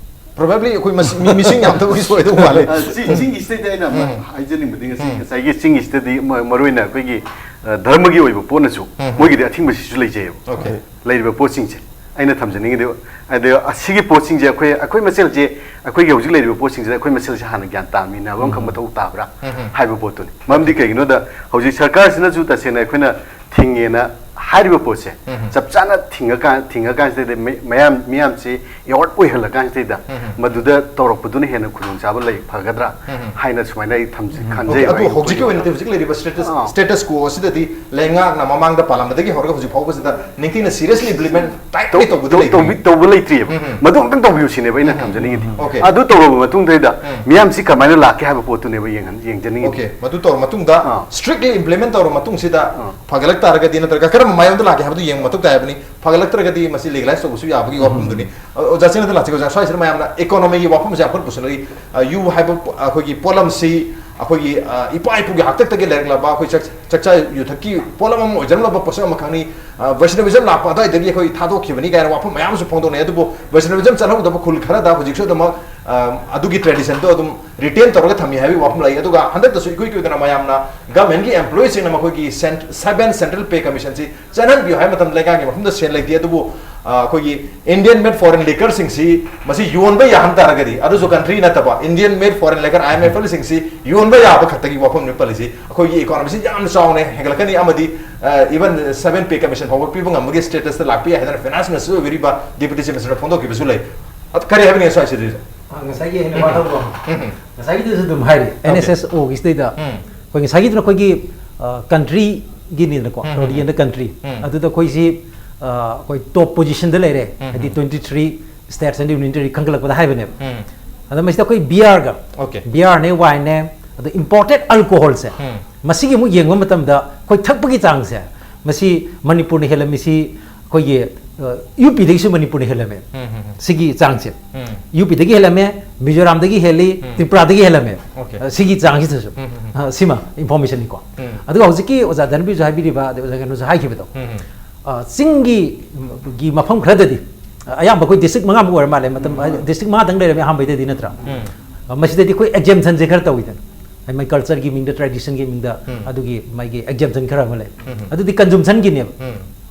Probably ꯑꯩꯈꯣꯏ ꯃꯁꯤ-, ꯃꯤ-, ꯃꯤꯁꯤꯡ ꯌꯥꯝꯗꯕꯒꯤ ꯁꯣꯏꯗꯧ ꯃꯥꯜꯂꯦ꯫ ꯑ, ꯆꯤꯡ-, ꯆꯤꯡꯒꯤꯁꯤꯗꯩꯗ ꯑꯩꯅ ꯑꯃ ꯎꯝ꯫ ꯍꯥꯏꯖꯅꯤꯡꯕꯗꯤ ꯉꯁꯤ ꯎꯝ꯫ ꯉꯁꯥꯏꯒꯤ ꯆꯤꯡꯒꯤꯁꯤꯗꯗꯤ ꯃ-, ꯃꯔꯨꯑꯣꯏꯅ ꯑꯩꯈꯣꯏꯒꯤ, ꯑ, ꯙꯔꯃꯒꯤ ꯑꯣꯏꯕ ꯄꯣꯠꯅꯁꯨ ꯎꯝ꯫ ꯃꯣꯏꯒꯤꯗꯤ ꯑꯊꯤꯡꯕꯁꯤꯁꯨ ꯂꯩꯖꯩꯑꯕ꯫ ꯑꯣꯀꯦ꯫ ꯂꯩꯔꯤꯕ ꯄꯣꯠꯁꯤꯡꯁꯦ ꯑꯩꯅ ꯊꯝꯖꯅꯤꯡꯉꯤꯗꯤ, ꯑꯗ ꯑꯁꯤꯒꯤ ꯄꯣꯠꯁꯤꯡꯁꯦ ꯑꯩꯈꯣꯏ, ꯑꯩꯈꯣꯏ ꯃꯁꯦꯜꯁꯦ, ꯑꯩꯈꯣꯏꯒꯤ ꯍꯧꯖꯤꯛ ꯂꯩꯔꯤꯕ ꯄꯣꯠꯁꯤꯡꯁꯦ ꯑꯩꯈꯣꯏ ꯃꯁꯦꯜꯁꯦ ꯍꯥꯟꯅ ꯒ꯭ꯌꯥꯟ ꯇꯥꯃꯤꯟꯅꯕ ꯑꯃꯈꯛ ꯎꯝ꯫ ꯃꯊꯧ ꯇꯥꯕ꯭ꯔꯥ ꯎꯝ꯫ ꯍꯥꯏꯕ ꯄꯣꯠꯇꯨꯅꯤ꯫ ꯃꯔꯝꯗꯤ ꯀꯩꯒꯤꯅꯣꯗ ꯍꯧꯖꯤꯛ ꯁꯔꯀꯥꯔꯁꯤꯅꯁꯨ ꯇꯁꯦꯡꯅ ꯑꯩꯈꯣꯏꯅ ꯊꯤꯡꯉꯦꯅ ꯍꯥꯏꯔꯤꯕ ꯄꯣꯠꯁꯦ ꯎꯝ꯫ ꯆꯞ ꯆꯥꯅ ꯊꯤꯡꯉꯀꯥꯟ ꯊꯤꯡꯉꯀꯥꯟꯁꯤꯗꯩꯗ ꯃꯤ- ꯃꯌꯥꯝ ꯃꯤꯌꯥꯝꯁꯤ ꯑꯦꯋꯥꯔꯗ ꯑꯣꯏꯍꯜꯂꯀꯥꯟꯁꯤꯗꯩꯗ ꯎꯝ꯫ ꯃꯗꯨꯗ ꯇꯧꯔꯛꯄꯗꯨꯅ ꯍꯦꯟꯅ ꯈꯨꯗꯣꯡꯆꯥꯕ ꯂꯩ ꯐꯒꯗ꯭ꯔꯥ ꯎꯝ꯫ ꯍꯥꯏꯅ ꯁꯨꯃꯥꯏꯅ ꯑꯩ ꯊꯝꯖ- ꯎꯝ꯫ ꯈꯟꯖꯩꯕ ꯑꯣꯀꯦ, ꯑꯗꯨ ꯑꯩꯒꯤ ꯍꯧꯖꯤꯛꯀꯤ ꯄꯣꯠ ꯑꯣꯏꯅꯗꯤ ꯍꯧꯖꯤꯛ ꯂꯩꯔꯤꯕ ꯁ꯭ꯇꯦꯇꯁ ꯑꯥ꯫ ꯁ꯭ꯇꯦꯇꯁ ꯀꯣ ꯑꯁꯤꯗꯗꯤ ꯂꯩꯉꯥꯛꯅ ꯃꯃꯥꯡꯗ ꯄꯥꯜꯂꯝꯕꯗꯒꯤ ꯍꯧꯔꯒ ꯍꯧꯖꯤꯛ ꯐꯥꯎꯕꯁꯤꯗ ꯅꯤꯡꯊꯤꯅ ꯁꯤꯔꯤꯌꯁꯂꯤ ꯏꯝꯄ꯭ꯂꯤꯃꯦꯟ ꯇꯥꯏꯠꯂꯤ ꯇꯧꯕꯗꯤ ꯇꯧ- ꯂꯩꯇ꯭ꯔꯤ꯫ ꯇꯧꯕꯤ- ꯇꯧꯕ ꯂꯩꯇ꯭ꯔꯤꯑꯕ ꯎꯝ꯫ ꯃꯗꯨ ꯑꯝꯇꯪ ꯇꯧꯕꯤꯌꯨ ꯁꯤꯅꯦꯕ ꯑꯩꯅ ꯎꯝ꯫ ꯊꯝꯖꯅꯤꯡꯉꯤꯗꯤ꯫ ꯑꯣꯀꯦ꯫ ꯑꯗꯨ ꯇꯧꯔꯕ ꯃꯇꯨꯡꯗꯩꯗ ꯎꯝ꯫ ꯃꯤꯌꯥꯝꯁꯤ ꯀꯃꯥꯏꯅ ꯂꯥꯛꯀꯦ ꯍꯥꯏꯕ ꯄꯣꯠꯇꯨꯅꯦꯕ ꯌꯦꯡꯍꯟ- ꯌꯦꯡꯖꯅꯤꯡꯉꯤꯗꯤ꯫ ꯑꯣꯀꯦ, ꯃꯗꯨ ꯇꯧꯔ ꯃꯇꯨꯡꯗ ꯑꯥ꯫ ꯁ꯭ꯇ꯭ꯔꯤꯛꯂꯤ ꯏꯝꯄ꯭ꯂꯤꯃꯦꯟ ꯇꯧꯔ ꯃꯇꯨꯡꯁꯤꯗ ꯑꯥ꯫ ꯐꯒꯠꯂꯛ ꯇꯥꯔꯒꯗꯤ ꯅꯠꯇ꯭ꯔꯒ ꯀꯔꯝꯕ ꯃꯥꯏꯌꯣꯟꯗ ꯂꯥꯛꯀꯦ ꯍꯥꯏꯕꯗꯨ ꯌꯦꯡꯕ ꯃꯊꯧ ꯇꯥꯏ ꯍꯥꯏꯕꯅꯤ꯫ ꯐꯒꯠꯂꯛꯇ꯭ꯔꯒꯗꯤ ꯃꯁꯤ ꯂꯤꯒꯦꯂꯥꯏꯁ ꯇꯧꯕꯁꯨ ꯌꯥꯕꯒꯤ ꯎꯝ꯫ ꯋꯥꯐꯝꯗꯨꯅꯤ꯫ ꯑ, ꯑꯣꯖꯥ ꯆꯤꯟꯅꯗ ꯂꯥꯛꯆꯒꯦ ꯑꯣꯖꯥ, ꯁ꯭ꯋꯥꯏꯁꯤꯗ ꯃꯌꯥꯝꯅ ꯏꯀꯣꯅꯣꯃꯤꯒꯤ ꯋꯥꯐꯝꯁꯦ ꯌꯥꯝ ꯀꯟꯅ ꯄꯨꯁꯜꯂꯛꯏ꯫ ꯑ, ꯌꯨ ꯍꯥꯏꯕ ꯄꯣ- ꯑꯩꯈꯣꯏꯒꯤ ꯄꯣꯠꯂꯝꯁꯤ ꯑꯩꯈꯣꯏꯒꯤ, ꯑ, ꯏꯄꯥ ꯏꯄꯨꯒꯤ ꯍꯥꯛꯇꯛꯇꯒꯤ ꯂꯩꯔꯛꯂꯕ ꯑꯩꯈꯣꯏ ꯆꯥꯛ- ꯆꯥꯛꯆꯥ ꯌꯨꯊꯛꯀꯤ ꯄꯣꯠꯂꯝ ꯑꯃ ꯑꯣꯏꯖꯔꯝꯂꯕ ꯄꯣꯠꯁꯛ ꯑꯃꯈꯛꯅꯤ꯫ ꯑ, ꯋꯦꯁꯇꯔꯅꯤꯖꯝ ꯂꯥꯛꯄ ꯑꯗꯨꯋꯥꯏꯗꯒꯤ ꯑꯩꯈꯣꯏ ꯊꯥꯗꯣꯛꯈꯤꯕꯅꯤ ꯀꯥꯏꯅ ꯋꯥꯐꯝ ꯃꯌꯥꯝ ꯑꯃꯁꯨ ꯐꯣꯡꯗꯣꯛꯅꯩ꯫ ꯑꯗꯨꯕꯨ ꯋꯦꯁꯇꯔꯅꯤꯖꯝ ꯆꯠꯍꯧꯗꯕ ꯈꯨꯜ ꯈꯔꯗ ꯍꯧꯖꯤꯛꯁꯨ ꯑꯗꯨꯃꯛ, ꯑ, ꯑꯗꯨꯒꯤ ꯇ꯭ꯔꯦꯗꯤꯁꯟꯗꯣ ꯑꯗꯨꯝ ꯔꯤꯇꯦꯟ ꯇꯧꯔꯒ ꯊꯝꯃꯤ ꯍꯥꯏꯕꯒꯤ ꯋꯥꯐꯝ ꯂꯩ꯫ ꯑꯗꯨꯒ ꯍꯟꯗꯛꯇꯁꯨ ꯏꯀꯨꯏ ꯀꯨꯏꯗꯅ ꯃꯌꯥꯝꯅ ꯒꯚꯔꯟꯃꯦꯟꯠꯀꯤ ꯑꯦꯝꯄ꯭ꯂꯣꯌꯤꯁꯤꯡꯅ ꯃꯈꯣꯏꯒꯤ ꯁꯦꯟ- ꯁꯚꯦꯟ ꯁꯦꯟꯇ꯭ꯔꯦꯜ ꯄꯦ ꯀꯃꯤꯁꯟꯁꯤ ꯆꯠꯍꯟꯕꯤꯌꯨ ꯍꯥꯏꯕ ꯃꯇꯝꯗ ꯂꯩꯉꯥꯛꯀꯤ ꯃꯐꯝꯗ ꯁꯦꯜ ꯂꯩꯇꯦ꯫ ꯑꯗꯨꯕꯨ, ꯑ, ꯑꯩꯈꯣꯏꯒꯤ ꯏꯟꯗꯤꯌꯟ ꯃꯦꯗ ꯐꯣꯔꯦꯟ ꯂꯤꯀꯔꯁꯤꯡꯁꯤ ꯃꯁꯤ ꯌꯣꯟꯕ ꯌꯥꯍꯟ ꯇꯥꯔꯒꯗꯤ, ꯑꯗꯨꯁꯨ ꯀꯟꯇ꯭ꯔꯤ ꯅꯠꯇꯕ ꯏꯟꯗꯤꯌꯟ ꯃꯦꯗ ꯐꯣꯔꯦꯟ ꯂꯤꯀꯔ, ꯑꯥꯏ ꯑꯦꯝ ꯑꯦꯐ ꯑꯦꯜꯁꯤꯡꯁꯤ ꯌꯣꯟꯕ ꯌꯥꯕ ꯈꯛꯇꯒꯤ ꯋꯥꯐꯝꯅꯤ ꯄꯜꯂꯤꯁꯤ꯫ ꯑꯩꯈꯣꯏꯒꯤ ꯏꯀꯣꯅꯣꯃꯤꯁꯤ ꯌꯥꯝꯅ ꯆꯥꯎꯅ ꯍꯦꯟꯒꯠꯂꯛꯀꯅꯤ ꯑꯃꯗꯤ, ꯑ, ꯏꯚꯟ ꯁꯚꯦꯟ ꯄꯦ ꯀꯃꯤꯁꯟ ꯐꯥꯎꯕ ꯄꯤꯕ ꯉꯝꯕꯒꯤ ꯁ꯭ꯇꯦꯇꯁꯇ ꯂꯥꯛꯄ ꯌꯥꯏ ꯍꯥꯏꯗꯅ ꯐꯥꯏꯅꯥꯟꯁ ꯃꯤꯅꯤꯁꯇꯔ ꯑꯣꯏꯕꯤꯔꯤꯕ ꯗꯦꯄꯨꯇꯤ ꯆꯤꯐ ꯃꯤꯅꯤꯁꯇꯔꯅ ꯐꯣꯡꯗꯣꯛꯈꯤꯕꯁꯨ ꯂꯩ꯫ ꯑꯗꯨ ꯀꯔꯤ ꯍꯥꯏꯕꯅꯤ ꯁ꯭ꯋꯥꯏꯁꯤꯗꯤ? ꯑ, ꯉꯁꯥꯏꯒꯤ ꯑꯩꯅ ꯋꯥ ꯍꯧꯕ ꯎꯝ꯫ ꯉꯁꯥꯏꯒꯤꯗꯨꯁꯨ ꯑꯗꯨꯝ ꯍꯥꯏꯔꯤ, ꯑꯣꯀꯦ꯫ ꯑꯦꯟ ꯑꯦꯁ ꯑꯦꯁ ꯑꯣꯒꯤꯁꯤꯗꯩꯗ ꯎꯝ꯫ ꯑꯩꯈꯣꯏ ꯉꯁꯥꯏꯒꯤꯗꯨꯅ ꯑꯩꯈꯣꯏꯒꯤ, ꯑ, ꯀꯟꯇ꯭ꯔꯤꯒꯤꯅꯤꯗꯅꯀꯣ, ꯎꯝ, ꯎꯝ, ꯔꯣꯗꯤ ꯑꯦꯟ ꯗ ꯀꯟꯇ꯭ꯔꯤ꯫ ꯎꯝ꯫ ꯑꯗꯨꯗ ꯑꯩꯈꯣꯏꯁꯤ, ꯑ, ꯑꯩꯈꯣꯏ ꯇꯣꯞ ꯄꯣꯖꯤꯁꯟꯗ ꯂꯩꯔꯦ, ꯎꯝ, ꯍꯥꯏꯗꯤ um. Twenty three states and union territory ꯈꯟꯒꯠꯂꯛꯄꯗ ꯍꯥꯏꯕꯅꯦꯕ꯫ ꯎꯝ꯫ ꯑꯗ ꯃꯁꯤꯗ ꯑꯩꯈꯣꯏ ꯕꯤꯌꯥꯔꯒ, ꯑꯣꯀꯦ꯫ ꯕꯤꯌꯥꯔꯅꯦ, ꯋꯥꯏꯟꯅꯦ, ꯑꯗ ꯏꯝꯄꯣꯔꯇꯦꯗ ꯑꯜꯀꯣꯍꯣꯜꯁꯦ, ꯎꯝ꯫ ꯃꯁꯤꯒꯤ ꯑꯃꯨꯛ ꯌꯦꯡꯕ ꯃꯇꯝꯗ ꯑꯩꯈꯣꯏ ꯊꯛꯄꯒꯤ ꯆꯥꯡꯁꯦ, ꯃꯁꯤ ꯃꯅꯤꯄꯨꯔꯅ ꯍꯦꯜꯂꯝꯃꯤꯁꯤ ꯑꯩꯈꯣꯏꯒꯤ, ꯑ, ꯌꯨ ꯄꯤꯗꯒꯤꯁꯨ ꯃꯅꯤꯄꯨꯔꯅ ꯍꯦꯜꯂꯝꯃꯦ꯫ ꯎꯝ, ꯎꯝ, ꯎꯝ꯫ ꯁꯤꯒꯤ ꯆꯥꯡꯁꯦ꯫ ꯎꯝ꯫ ꯌꯨ ꯄꯤꯗꯒꯤ ꯍꯦꯜꯂꯝꯃꯦ, ꯃꯤꯖꯣꯔꯥꯝꯗꯒꯤ ꯍꯦꯜꯂꯤ, ꯎꯝ꯫ ꯇ꯭ꯔꯤꯄꯨꯔꯥꯗꯒꯤ ꯍꯦꯜꯂꯝꯃꯦ꯫ ꯑꯣꯀꯦ꯫ ꯑ, ꯁꯤꯒꯤ ꯆꯥꯡꯁꯤꯗꯁꯨ꯫ ꯎꯝ, ꯎꯝ, ꯎꯝ꯫ ꯑ, ꯁꯤꯃ ꯏꯟꯐꯣꯔꯃꯦꯁꯟꯅꯤꯀꯣ꯫ ꯎꯝ꯫ ꯑꯗꯨꯒ ꯍꯧꯖꯤꯛꯀꯤ ꯑꯣꯖꯥ ꯙꯅꯕꯤꯔꯁꯨ ꯍꯥꯏꯕꯤꯔꯤꯕ, ꯑꯗꯩ ꯑꯣꯖꯥ ꯀꯩꯅꯣꯁꯨ ꯍꯥꯏꯈꯤꯕꯗꯣ꯫ ꯎꯝ, ꯎꯝ꯫ ꯑ, ꯆꯤꯡꯒꯤ, ꯒꯤ ꯃꯐꯝ ꯈꯔꯗꯗꯤ, ꯑ, ꯑꯌꯥꯝꯕ ꯑꯩꯈꯣꯏ ꯗꯤꯁꯇ꯭ꯔꯤꯛ ꯃꯉꯥꯃꯨꯛ ꯑꯣꯏꯔ ꯃꯥꯜꯂꯦ, ꯃꯇꯝ, ꯎꯝ꯫ ꯍꯥꯏꯗꯤ ꯗꯤꯁꯇ꯭ꯔꯤꯛ ꯃꯉꯥꯗꯪ ꯂꯩꯔꯝꯃꯦ ꯑꯍꯥꯟꯕꯩꯗꯗꯤ, ꯅꯠꯇ꯭ꯔꯥ? ꯎꯝ꯫ ꯑ, ꯃꯁꯤꯗꯗꯤ ꯑꯩꯈꯣꯏ ꯑꯦꯛꯖꯦꯝꯁꯟꯁꯦ ꯈꯔ ꯇꯧꯋꯤꯗꯅ꯫ ꯍꯥꯏꯗꯤ ꯃꯥꯏ ꯀꯜꯆꯔꯒꯤ ꯃꯤꯡꯗ, ꯇ꯭ꯔꯦꯗꯤꯁꯟꯒꯤ ꯃꯤꯡꯗ, ꯎꯝ꯫ ꯑꯗꯨꯒꯤ ꯃꯥꯒꯤ ꯑꯦꯛꯖꯦꯝꯁꯟ ꯈꯔ ꯑꯃ ꯂꯩ꯫ ꯎꯝ, ꯎꯝ꯫ ꯑꯗꯨꯗꯤ ꯀꯟꯖꯨꯝꯁꯟꯒꯤꯅꯦꯕ꯫ ꯎꯝ꯫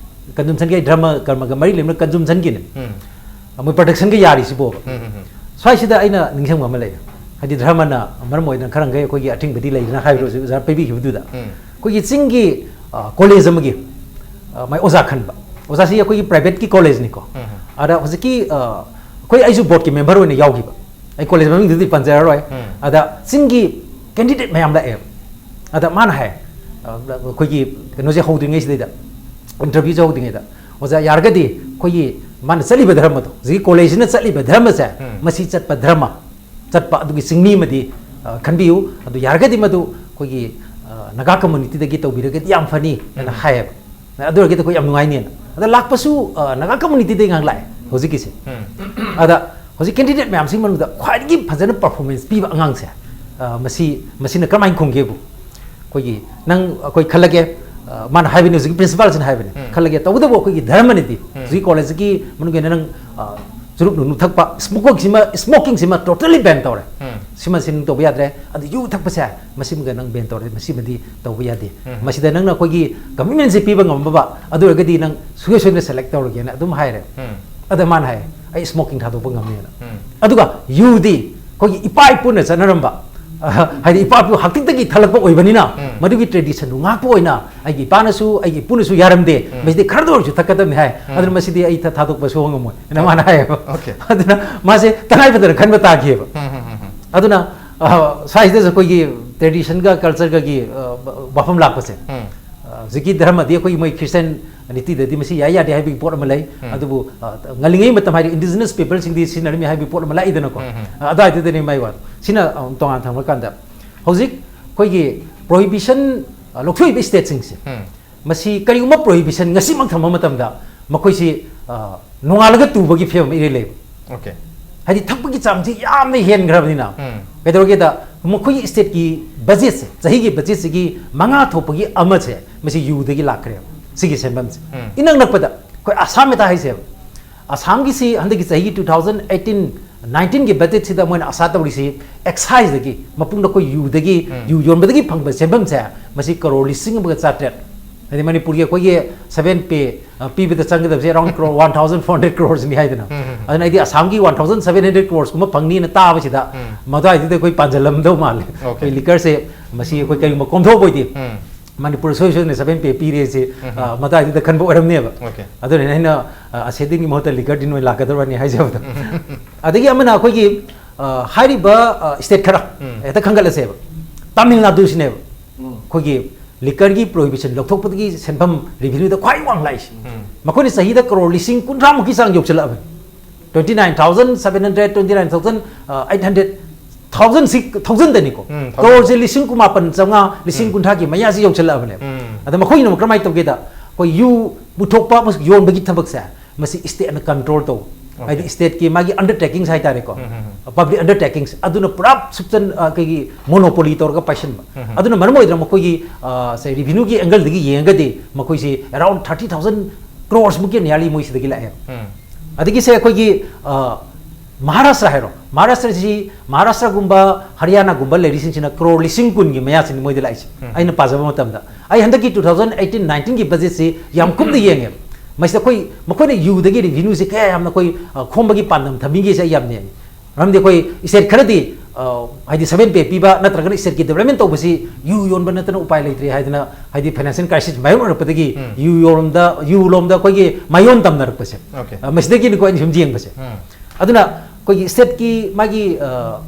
ꯀꯟꯖꯨꯝꯁꯟꯒꯤ ꯍꯥꯏꯗꯤ ꯙꯔꯃ ꯀꯔꯃꯒ ꯃꯔꯤ ꯂꯩꯅꯕ ꯀꯟꯖꯨꯝꯁꯟꯒꯤꯅꯦ꯫ ꯎꯝ꯫ ꯃꯣꯏ ꯄ꯭ꯔꯗꯛꯁꯟꯒ ꯌꯥꯔꯤꯁꯤꯕꯣꯕ꯫ ꯎꯝ, ꯎꯝ, ꯎꯝ꯫ ꯁ꯭ꯋꯥꯏꯁꯤꯗ ꯑꯩꯅ ꯅꯤꯡꯁꯤꯡꯕ ꯑꯃ ꯂꯩ꯫ ꯍꯥꯏꯗꯤ ꯙꯔꯃꯅ ꯃꯔꯝ ꯑꯣꯏꯗꯅ ꯈꯔ ꯃꯈꯩ ꯑꯩꯈꯣꯏꯒꯤ ꯑꯊꯤꯡꯕꯗꯤ ꯂꯩꯗꯅ ꯍꯥꯏꯕꯗꯣ ꯎꯝ꯫ ꯍꯧꯖꯤꯛ ꯑꯣꯖꯥ ꯄꯤꯕꯤꯈꯤꯕꯗꯨꯗ꯫ ꯎꯝ꯫ ꯑꯩꯈꯣꯏꯒꯤ ꯆꯤꯡꯒꯤ, ꯑ, ꯀꯣꯂꯦꯖ ꯑꯃꯒꯤ ꯑ, ꯃꯥꯏ ꯑꯣꯖꯥ ꯈꯟꯕ꯫ ꯑꯣꯖꯥꯁꯤ ꯑꯩꯈꯣꯏꯒꯤ ꯄ꯭ꯔꯥꯏꯚꯦꯠꯀꯤ ꯀꯣꯂꯦꯖꯅꯤꯀꯣ꯫ ꯎꯝ꯫ ꯑꯗ ꯍꯧꯖꯤꯛꯀꯤ, ꯑ, ꯑꯩꯈꯣꯏ, ꯑꯩꯁꯨ ꯕꯣꯔꯗꯀꯤ ꯃꯦꯝꯕꯔ ꯑꯣꯏꯅ ꯌꯥꯎꯈꯤꯕ꯫ ꯑꯩ ꯀꯣꯂꯦꯖ ꯃꯃꯤꯡꯗꯨꯗꯤ ꯄꯟꯖꯔꯔꯣꯏ꯫ ꯎꯝ꯫ ꯑꯗ ꯆꯤꯡꯒꯤ ꯀꯦꯟꯗꯤꯗꯦꯠ ꯃꯌꯥꯝ ꯂꯥꯛꯑꯦꯕ꯫ ꯑꯗ ꯃꯥꯅ ꯍꯥꯏ, ꯑ, ꯑꯩꯈꯣꯏꯒꯤ ꯀꯩꯅꯣꯁꯦ ꯍꯧꯗ꯭ꯔꯤꯉꯩꯁꯤꯗꯩꯗ, ꯏꯟꯇꯔꯚ꯭ꯌꯨꯁꯦ ꯍꯧꯗ꯭ꯔꯤꯉꯩꯗ, "ꯑꯣꯖꯥ, ꯌꯥꯔꯒꯗꯤ ꯑꯩꯈꯣꯏꯒꯤ ꯃꯥꯅ ꯆꯠꯂꯤꯕ ꯙꯔꯃꯗꯣ, ꯍꯧꯖꯤꯛꯀꯤ ꯀꯣꯂꯦꯖꯁꯤꯅ ꯆꯠꯂꯤꯕ ꯙꯔꯃꯁꯦ, ꯎꯝ꯫ ꯃꯁꯤ ꯆꯠꯄ ꯙꯔꯃ, ꯆꯠꯄ ꯑꯗꯨꯒꯤ ꯆꯤꯡꯃꯤ ꯑꯃꯗꯤ, ꯑ, ꯈꯟꯕꯤꯌꯨ꯫ ꯑꯗꯨ ꯌꯥꯔꯒꯗꯤ ꯃꯗꯨ ꯑꯩꯈꯣꯏꯒꯤ, ꯑ, ꯅꯥꯒꯥ ꯀꯝꯃꯨꯅꯤꯇꯤꯗꯒꯤ ꯇꯧꯕꯤꯔꯒꯗꯤ ꯌꯥꯝ ꯐꯅꯤ" ꯍꯥꯏꯅ ꯎꯝ꯫ ꯍꯥꯏꯌꯦꯕ꯫ ꯑꯗꯨ ꯑꯣꯏꯔꯒꯗꯤ ꯑꯩꯈꯣꯏ ꯌꯥꯝ ꯅꯨꯡꯉꯥꯏꯅꯦꯅ꯫ ꯑꯗ ꯂꯥꯛꯄꯁꯨ, ꯑ, ꯅꯥꯒꯥ ꯀꯝꯃꯨꯅꯤꯇꯤꯗꯩ ꯉꯥꯡ ꯂꯥꯛꯑꯦ ꯍꯧꯖꯤꯛꯀꯤꯁꯦ꯫ ꯎꯝ꯫ ꯑꯗ ꯍꯧꯖꯤꯛ ꯀꯦꯟꯗꯤꯗꯦꯠ ꯃꯌꯥꯝꯁꯤꯒꯤ ꯃꯅꯨꯡꯗ ꯈ꯭ꯋꯥꯏꯗꯒꯤ ꯐꯖꯅ ꯄꯔꯐꯣꯔꯃꯦꯟꯁ ꯄꯤꯕ ꯑꯉꯥꯡꯁꯦ, ꯑ, ꯃꯁꯤ, ꯃꯁꯤꯅ ꯀꯔꯝꯍꯥꯏꯅ ꯈꯨꯝꯒꯦꯕꯨ? ꯑꯩꯈꯣꯏꯒꯤ, "ꯅꯪ, ꯑꯩꯈꯣꯏ ꯈꯜꯂꯒꯦ", ꯑ, ꯃꯥꯅ ꯍꯥꯏꯕꯅꯤ, ꯍꯧꯖꯤꯛꯀꯤ ꯄ꯭ꯔꯤꯟꯁꯤꯄꯥꯜꯁꯤꯅ ꯍꯥꯏꯕꯅꯤ, ꯎꯝ꯫ "ꯈꯜꯂꯒꯦ, ꯇꯧꯕꯇꯕꯨ ꯑꯩꯈꯣꯏꯒꯤ ꯙꯔꯃꯅꯤꯗꯤ, ꯎꯝ꯫ ꯍꯧꯖꯤꯛꯀꯤ ꯀꯣꯂꯦꯖꯀꯤ ꯃꯅꯨꯡꯒꯤ ꯅꯪ, ꯑ, ꯆꯨꯔꯨꯞ ꯅꯨꯡ ꯊꯛꯄ, ꯁ꯭ꯃꯣꯀꯤꯡꯁꯤꯃ, ꯁ꯭ꯃꯣꯀꯤꯡꯁꯤꯃ ꯇꯣꯇꯦꯂꯤ ꯕꯦꯟ ꯇꯧꯔꯦ꯫ ꯎꯝ꯫ ꯁꯤꯃ ꯁꯤ ꯅꯪ ꯇꯧꯕ ꯌꯥꯗ꯭ꯔꯦ꯫ ꯑꯗꯨ ꯌꯨ ꯊꯛꯄꯁꯦ, ꯃꯁꯤꯃꯒ ꯅꯪ ꯕꯦꯟ ꯇꯧꯔꯦ, ꯃꯁꯤꯃꯗꯤ ꯇꯧꯕ ꯌꯥꯗꯦ꯫ ꯎꯝ꯫ ꯃꯁꯤꯗ ꯅꯪꯅ ꯑꯩꯈꯣꯏꯒꯤ ꯀꯃꯤꯠꯃꯦꯟꯁꯦ ꯄꯤꯕ ꯉꯝꯃꯕ, ꯑꯗꯨ ꯑꯣꯏꯔꯒꯗꯤ ꯅꯪ ꯁꯨꯡꯁꯣꯏ ꯁꯣꯏꯗꯅ ꯁꯦꯂꯦꯛ ꯇꯧꯔꯒꯦꯅ ꯑꯗꯨꯝ ꯍꯥꯏꯔꯦ꯫ ꯎꯝ꯫ ꯑꯗ ꯃꯥꯅ ꯍꯥꯏ, "ꯑꯩ ꯁ꯭ꯃꯣꯀꯤꯡ ꯊꯥꯗꯣꯛꯄ ꯉꯝꯃꯦꯅ"꯫ ꯎꯝ꯫ ꯑꯗꯨꯒ ꯌꯨꯗꯤ ꯑꯩꯈꯣꯏꯒꯤ ꯏꯄꯥ ꯏꯄꯨꯅ ꯆꯠꯅꯔꯝꯕ, ꯑ, ꯍꯥꯏꯗꯤ ꯏꯄꯥ ꯏꯄꯨ ꯍꯥꯛꯇꯛꯇꯒꯤ ꯊꯜꯂꯛꯄ ꯑꯣꯏꯕꯅꯤꯅ, ꯎꯝ꯫ ꯃꯗꯨꯒꯤ ꯇ꯭ꯔꯦꯗꯤꯁꯟꯗꯨ ꯉꯥꯛꯄ ꯑꯣꯏꯅ ꯑꯩꯒꯤ ꯏꯄꯥꯅꯁꯨ, ꯑꯩꯒꯤ ꯏꯄꯨꯅꯁꯨ ꯌꯥꯔꯝꯗꯦ, ꯎꯝ꯫ ꯃꯁꯤꯗꯤ ꯈꯔꯗ ꯑꯣꯏꯔꯁꯨ ꯊꯛꯀꯗꯕꯅꯤ ꯍꯥꯏ꯫ ꯎꯝ꯫ "ꯑꯗꯨꯅ ꯃꯁꯤꯗꯤ ꯑꯩ ꯊ-, ꯊꯥꯗꯣꯛꯄ ꯁꯨꯡꯉꯝ ꯉꯝꯃꯣꯏ" ꯍꯥꯏꯅ ꯃꯥꯅ ꯍꯥꯏꯌꯦꯕ꯫ ꯑꯣꯀꯦ꯫ ꯑꯗꯨꯅ ꯃꯥꯁꯦ ꯇꯉꯥꯏ ꯐꯗꯅ ꯈꯟꯕ ꯇꯥꯈꯤꯑꯕ꯫ ꯎꯝ, ꯎꯝ, ꯎꯝ, ꯎꯝ꯫ ꯑꯗꯨꯅ, ꯑ, ꯁ꯭ꯋꯥꯏꯁꯤꯗꯁꯨ ꯑꯩꯈꯣꯏꯒꯤ ꯇ꯭ꯔꯦꯗꯤꯁꯟꯒ ꯀꯜꯆꯔꯒꯒꯤ, ꯑ, ꯕ-, ꯋꯥꯐꯝ ꯂꯥꯛꯄꯁꯦ꯫ ꯎꯝ꯫ ꯑ, ꯍꯧꯖꯤꯛꯀꯤ ꯙꯔꯃꯗꯤ ꯑꯩꯈꯣꯏꯒꯤ ꯃꯣꯏ ꯈ꯭ꯔꯤꯁꯇꯤꯌꯥꯟ ꯅꯤꯇꯤꯗꯗꯤ ꯃꯁꯤ ꯌꯥꯏ ꯌꯥꯗꯦ ꯍꯥꯏꯕꯒꯤ ꯄꯣꯠ ꯑꯃ ꯂꯩ꯫ ꯎꯝ꯫ ꯑꯗꯨꯕꯨ, ꯑ, ꯉꯜꯂꯤꯉꯩ ꯃꯇꯝ ꯍꯥꯏꯗꯤ ꯏꯟꯗꯤꯖꯤꯅꯁ ꯄꯤꯄꯜꯁꯤꯡꯗꯤ ꯁꯤꯖꯤꯟꯅꯔꯝꯃꯤ ꯍꯥꯏꯕꯒꯤ ꯄꯣꯠ ꯑꯃ ꯂꯥꯛꯏꯗꯅꯀꯣ꯫ ꯎꯝ, ꯎꯝ꯫ ꯑ, ꯑꯗꯨꯋꯥꯏꯗꯨꯗꯅꯤ ꯃꯥꯏ ꯋꯥꯗꯣ꯫ ꯁꯤꯅ, ꯑ, ꯇꯣꯉꯥꯟ ꯊꯝꯈ꯭ꯔꯀꯥꯟꯗ ꯍꯧꯖꯤꯛ ꯑꯩꯈꯣꯏꯒꯤ ꯄ꯭ꯔꯣꯍꯤꯕꯤꯁꯟ, ꯑ, ꯂꯧꯊꯣꯛꯏꯕ ꯁ꯭ꯇꯦꯠꯁꯤꯡꯁꯦ, ꯎꯝ꯫ ꯃꯁꯤ ꯀꯔꯤꯒꯨꯝꯕ ꯄ꯭ꯔꯣꯍꯤꯕꯤꯁꯟ ꯉꯁꯤꯃꯛ ꯊꯝꯕ ꯃꯇꯝꯗ ꯃꯈꯣꯏꯁꯤ, ꯑ, ꯅꯣꯡꯉꯥꯜꯂꯒ ꯇꯨꯕꯒꯤ ꯐꯤꯕꯝ ꯏꯔꯩ ꯂꯩꯕ꯫ ꯑꯣꯀꯦ꯫ ꯍꯥꯏꯗꯤ ꯊꯛꯄꯒꯤ ꯆꯥꯡꯁꯤ ꯌꯥꯝꯅ ꯍꯦꯟꯈ꯭ꯔꯕꯅꯤꯅ꯫ ꯎꯝ꯫ ꯀꯩꯗꯧꯔꯒꯦꯗ, ꯃꯈꯣꯏꯒꯤ ꯁ꯭ꯇꯦꯠꯀꯤ ꯕꯖꯦꯠꯁꯦ, ꯆꯍꯤꯒꯤ ꯕꯖꯦꯠꯁꯤꯒꯤ ꯃꯉꯥ ꯊꯣꯛꯄꯒꯤ ꯑꯃꯁꯦ ꯃꯁꯤ ꯌꯨꯗꯒꯤ ꯂꯥꯛꯈ꯭ꯔꯦꯕ, ꯁꯤꯒꯤ ꯁꯦꯟꯐꯝꯁꯦ꯫ ꯎꯝ꯫ ꯏꯅꯛ ꯅꯛꯄꯗ ꯑꯩꯈꯣꯏ ꯑꯁꯥꯝ ꯍꯦꯛꯇ ꯍꯥꯏꯁꯦꯕ꯫ ꯑꯁꯥꯝꯒꯤꯁꯤ ꯍꯟꯗꯛꯀꯤ ꯆꯍꯤꯒꯤ two thousand eighteen nineteen ꯒꯤ ꯕꯖꯦꯠꯁꯤꯗ ꯃꯣꯏꯅ ꯑꯁꯥ ꯇꯧꯔꯤꯁꯤ ꯑꯦꯛꯁꯥꯏꯖꯇꯒꯤ, ꯃꯄꯨꯡꯗ ꯑꯩꯈꯣꯏ ꯌꯨꯗꯒꯤ, ꯎꯝ꯫ ꯌꯨ ꯌꯣꯟꯕꯗꯒꯤ ꯐꯪꯕ ꯁꯦꯟꯐꯝꯁꯦ ꯃꯁꯤ ꯀꯔꯣꯔ ꯂꯤꯁꯤꯡ ꯑꯃꯒ ꯆꯥꯇ꯭ꯔꯦꯠ꯫ ꯍꯥꯏꯗꯤ ꯃꯅꯤꯄꯨꯔꯒꯤ ꯑꯩꯈꯣꯏꯒꯤ ꯁꯚꯦꯟ ꯄꯦ, ꯑ, ꯄꯤꯕꯗ ꯆꯪꯒꯗꯕꯁꯦ around crore, one thousand four hundred crores ꯅꯤ ꯍꯥꯏꯗꯅ꯫ ꯎꯝ, ꯎꯝ, ꯎꯝ꯫ ꯑꯗꯨꯅ ꯑꯩꯗꯤ ꯑꯁꯥꯝꯒꯤ one thousand seven hundred crores ꯀꯨꯝꯕ ꯐꯪꯅꯤꯅ ꯇꯥꯕꯁꯤꯗ ꯎꯝ꯫ ꯃꯗꯨꯋꯥꯏꯗꯨꯗ ꯑꯩꯈꯣꯏ ꯄꯥꯟꯖꯜꯂꯝꯗꯧ ꯃꯥꯜꯂꯦ꯫ ꯑꯣꯀꯦ꯫ ꯑꯩꯈꯣꯏ ꯂꯤꯀꯔꯁꯦ ꯃꯁꯤ ꯑꯩꯈꯣꯏ ꯀꯔꯤꯒꯨꯝꯕ ꯀꯣꯝꯊꯣꯛꯄ ꯑꯣꯏꯗꯤ ꯎꯝ꯫ ꯃꯅꯤꯄꯨꯔ ꯁꯣꯏ ꯁꯣꯏꯗꯅ ꯁꯚꯦꯟ ꯄꯦ ꯄꯤꯔꯦꯁꯤ, ꯎꯝ꯫ ꯑ, ꯃꯇꯥꯏꯗꯨꯗ ꯈꯟꯕ ꯑꯣꯏꯔꯝꯅꯦꯕ꯫ Okay. ꯑꯗꯨꯅꯅꯦ ꯑꯩꯅ, ꯑ, ꯑꯁꯦꯗꯤꯟꯒꯤ ꯃꯍꯨꯠꯇ ꯂꯤꯀꯔꯗꯤꯟ ꯑꯣꯏꯅ ꯂꯥꯛꯀꯗꯧꯔꯅꯤ ꯍꯥꯏꯖꯕꯗꯣ꯫ ꯑꯗꯒꯤ ꯑꯃꯅ ꯑꯩꯈꯣꯏꯒꯤ, ꯑ, ꯍꯥꯏꯔꯤꯕ, ꯑ, state ꯈꯔ ꯎꯝ꯫ ꯍꯦꯛꯇ ꯈꯟꯒꯠꯂꯁꯦꯕ꯫ ꯇꯥꯃꯤꯜ ꯅꯥꯗꯨꯁꯤꯅꯦꯕ꯫ ꯎꯝ꯫ ꯑꯩꯈꯣꯏꯒꯤ liquorꯒꯤ prohibition ꯂꯧꯊꯣꯛꯄꯗꯒꯤ ꯁꯦꯟꯐꯝ revenueꯗ ꯈ꯭ꯋꯥꯏ ꯋꯥꯡ ꯂꯥꯛꯏꯁꯦ꯫ ꯎꯝ꯫ ꯃꯈꯣꯏꯅ ꯆꯍꯤꯗ ꯀꯔꯣꯔ ꯂꯤꯁꯤꯡ ꯀꯨꯟꯊ꯭ꯔꯥꯃꯨꯛꯀꯤ ꯆꯥꯡ ꯌꯧꯁꯤꯜꯂꯛꯑꯕꯅꯤ꯫ Twenty nine thousand seven hundred, twenty nine thousand eight hundred, thousandꯁꯤ, thousandꯗꯅꯤꯀꯣ꯫ ꯎꯝ, thousand꯫ ꯀꯔꯣꯔꯁꯦ ꯂꯤꯁꯤꯡ ꯀꯨꯟꯃꯥꯄꯟ ꯆꯥꯝꯃꯉꯥ, ꯂꯤꯁꯤꯡ ꯎꯝ꯫ ꯀꯨꯟꯊ꯭ꯔꯥꯒꯤ ꯃꯌꯥꯁꯤ ꯌꯧꯁꯤꯜꯂꯛꯑꯕꯅꯦꯕ꯫ ꯎꯝ꯫ ꯑꯗ ꯃꯈꯣꯏꯅ ꯑꯃꯨꯛ ꯀꯔꯝꯍꯥꯏꯅ ꯇꯧꯒꯦꯗ, ꯑꯩꯈꯣꯏ ꯌꯨ ꯄꯨꯊꯣꯛꯄ ꯑꯃꯁꯨꯡ ꯌꯣꯟꯕꯒꯤ ꯊꯕꯛꯁꯦ, ꯃꯁꯤ stateꯅ control ꯇꯧ꯫ Okay. ꯍꯥꯏꯗꯤ stateꯀꯤ ꯃꯥꯒꯤ undertakings ꯍꯥꯏꯇꯥꯔꯦꯀꯣ꯫ ꯎꯝ, ꯎꯝ, ꯎꯝ꯫ Public undertakings ꯑꯗꯨꯅ ꯄꯨꯔꯥ ꯁꯨꯞꯆꯟ, ꯑ, ꯑꯩꯈꯣꯏꯒꯤ monopoly ꯇꯧꯔꯒ ꯄꯥꯏꯁꯟꯕ꯫ ꯎꯝ, ꯎꯝ꯫ ꯑꯗꯨꯅ ꯃꯔꯝ ꯑꯣꯏꯗꯅ ꯃꯈꯣꯏꯒꯤ, ꯑ, say revenueꯒꯤ angleꯗꯒꯤ ꯌꯦꯡꯉꯒꯗꯤ ꯃꯈꯣꯏꯁꯤ around thirty thousand crores ꯃꯨꯛꯀꯤ nearly ꯃꯣꯏ ꯁꯤꯗꯒꯤ ꯂꯥꯛꯑꯦꯕ꯫ ꯎꯝ꯫ ꯑꯗꯒꯤ say ꯑꯩꯈꯣꯏꯒꯤ, ꯑ, ꯃꯍꯥꯔꯥꯁꯇ꯭ꯔ ꯍꯥꯏꯔꯣ, ꯃꯍꯥꯔꯥꯁꯇ꯭ꯔꯁꯤ, ꯃꯍꯥꯔꯥꯁꯇ꯭ꯔꯒꯨꯝꯕ ꯍꯔꯤꯌꯥꯅꯥꯒꯨꯝꯕ ꯂꯩꯔꯤꯁꯤꯡꯁꯤꯅ ꯀ꯭ꯔꯣꯔ ꯂꯤꯁꯤꯡ ꯀꯨꯟꯒꯤ ꯃꯌꯥꯁꯤꯅꯤ ꯃꯣꯏꯗ ꯂꯥꯛꯏꯁꯦ꯫ ꯎꯝ꯫ ꯑꯩꯅ ꯄꯥꯖꯕ ꯃꯇꯝꯗ, ꯑꯩ ꯍꯟꯗꯛꯀꯤ two thousand eighteen nineteenꯒꯤ budgetꯁꯤ ꯌꯥꯝ ꯀꯨꯞꯅ ꯌꯦꯡꯉꯦꯕ꯫ ꯃꯁꯤꯗ ꯑꯩꯈꯣꯏ, ꯃꯈꯣꯏꯅ ꯌꯨꯗꯒꯤ revenueꯁꯦ ꯀꯌꯥ ꯌꯥꯝꯅ ꯑꯩꯈꯣꯏ, ꯑ, ꯈꯣꯝꯕꯒꯤ ꯄꯥꯟꯗꯝ ꯊꯝꯕꯤꯒꯦꯁꯦ ꯑꯩ ꯌꯥꯝ ꯅꯦꯝꯃꯤ꯫ ꯃꯔꯝꯗꯤ ꯑꯩꯈꯣꯏ state ꯈꯔꯗꯤ, ꯑ, ꯍꯥꯏꯗꯤ seven pay ꯄꯤꯕ ꯅꯠꯇ꯭ꯔꯒꯅ stateꯀꯤ development ꯇꯧꯕꯁꯤ ꯌꯨ ꯌꯣꯟꯕ ꯅꯠꯇꯅ ꯎꯄꯥꯏ ꯂꯩꯇ꯭ꯔꯦ ꯍꯥꯏꯗꯅ, ꯍꯥꯏꯗꯤ financial crisis ꯃꯥꯌꯣꯛꯅꯔꯛꯄꯗꯒꯤ ꯎꯝ꯫ ꯌꯨ ꯌꯣꯟꯂꯣꯝꯗ, ꯌꯨ ꯂꯣꯝꯗ ꯑꯩꯈꯣꯏꯒꯤ ꯃꯥꯏꯑꯣꯟ ꯇꯝꯅꯔꯛꯄꯁꯦ꯫ Okay. ꯑ, ꯃꯁꯤꯗꯒꯤꯅꯤꯀꯣ ꯑꯩꯅ ꯁꯨꯝ ꯌꯦꯡꯕꯁꯦ꯫ ꯎꯝ꯫ ꯑꯗꯨꯅ ꯑꯩꯈꯣꯏꯒꯤ stateꯀꯤ ꯃꯥꯒꯤ, ꯑ,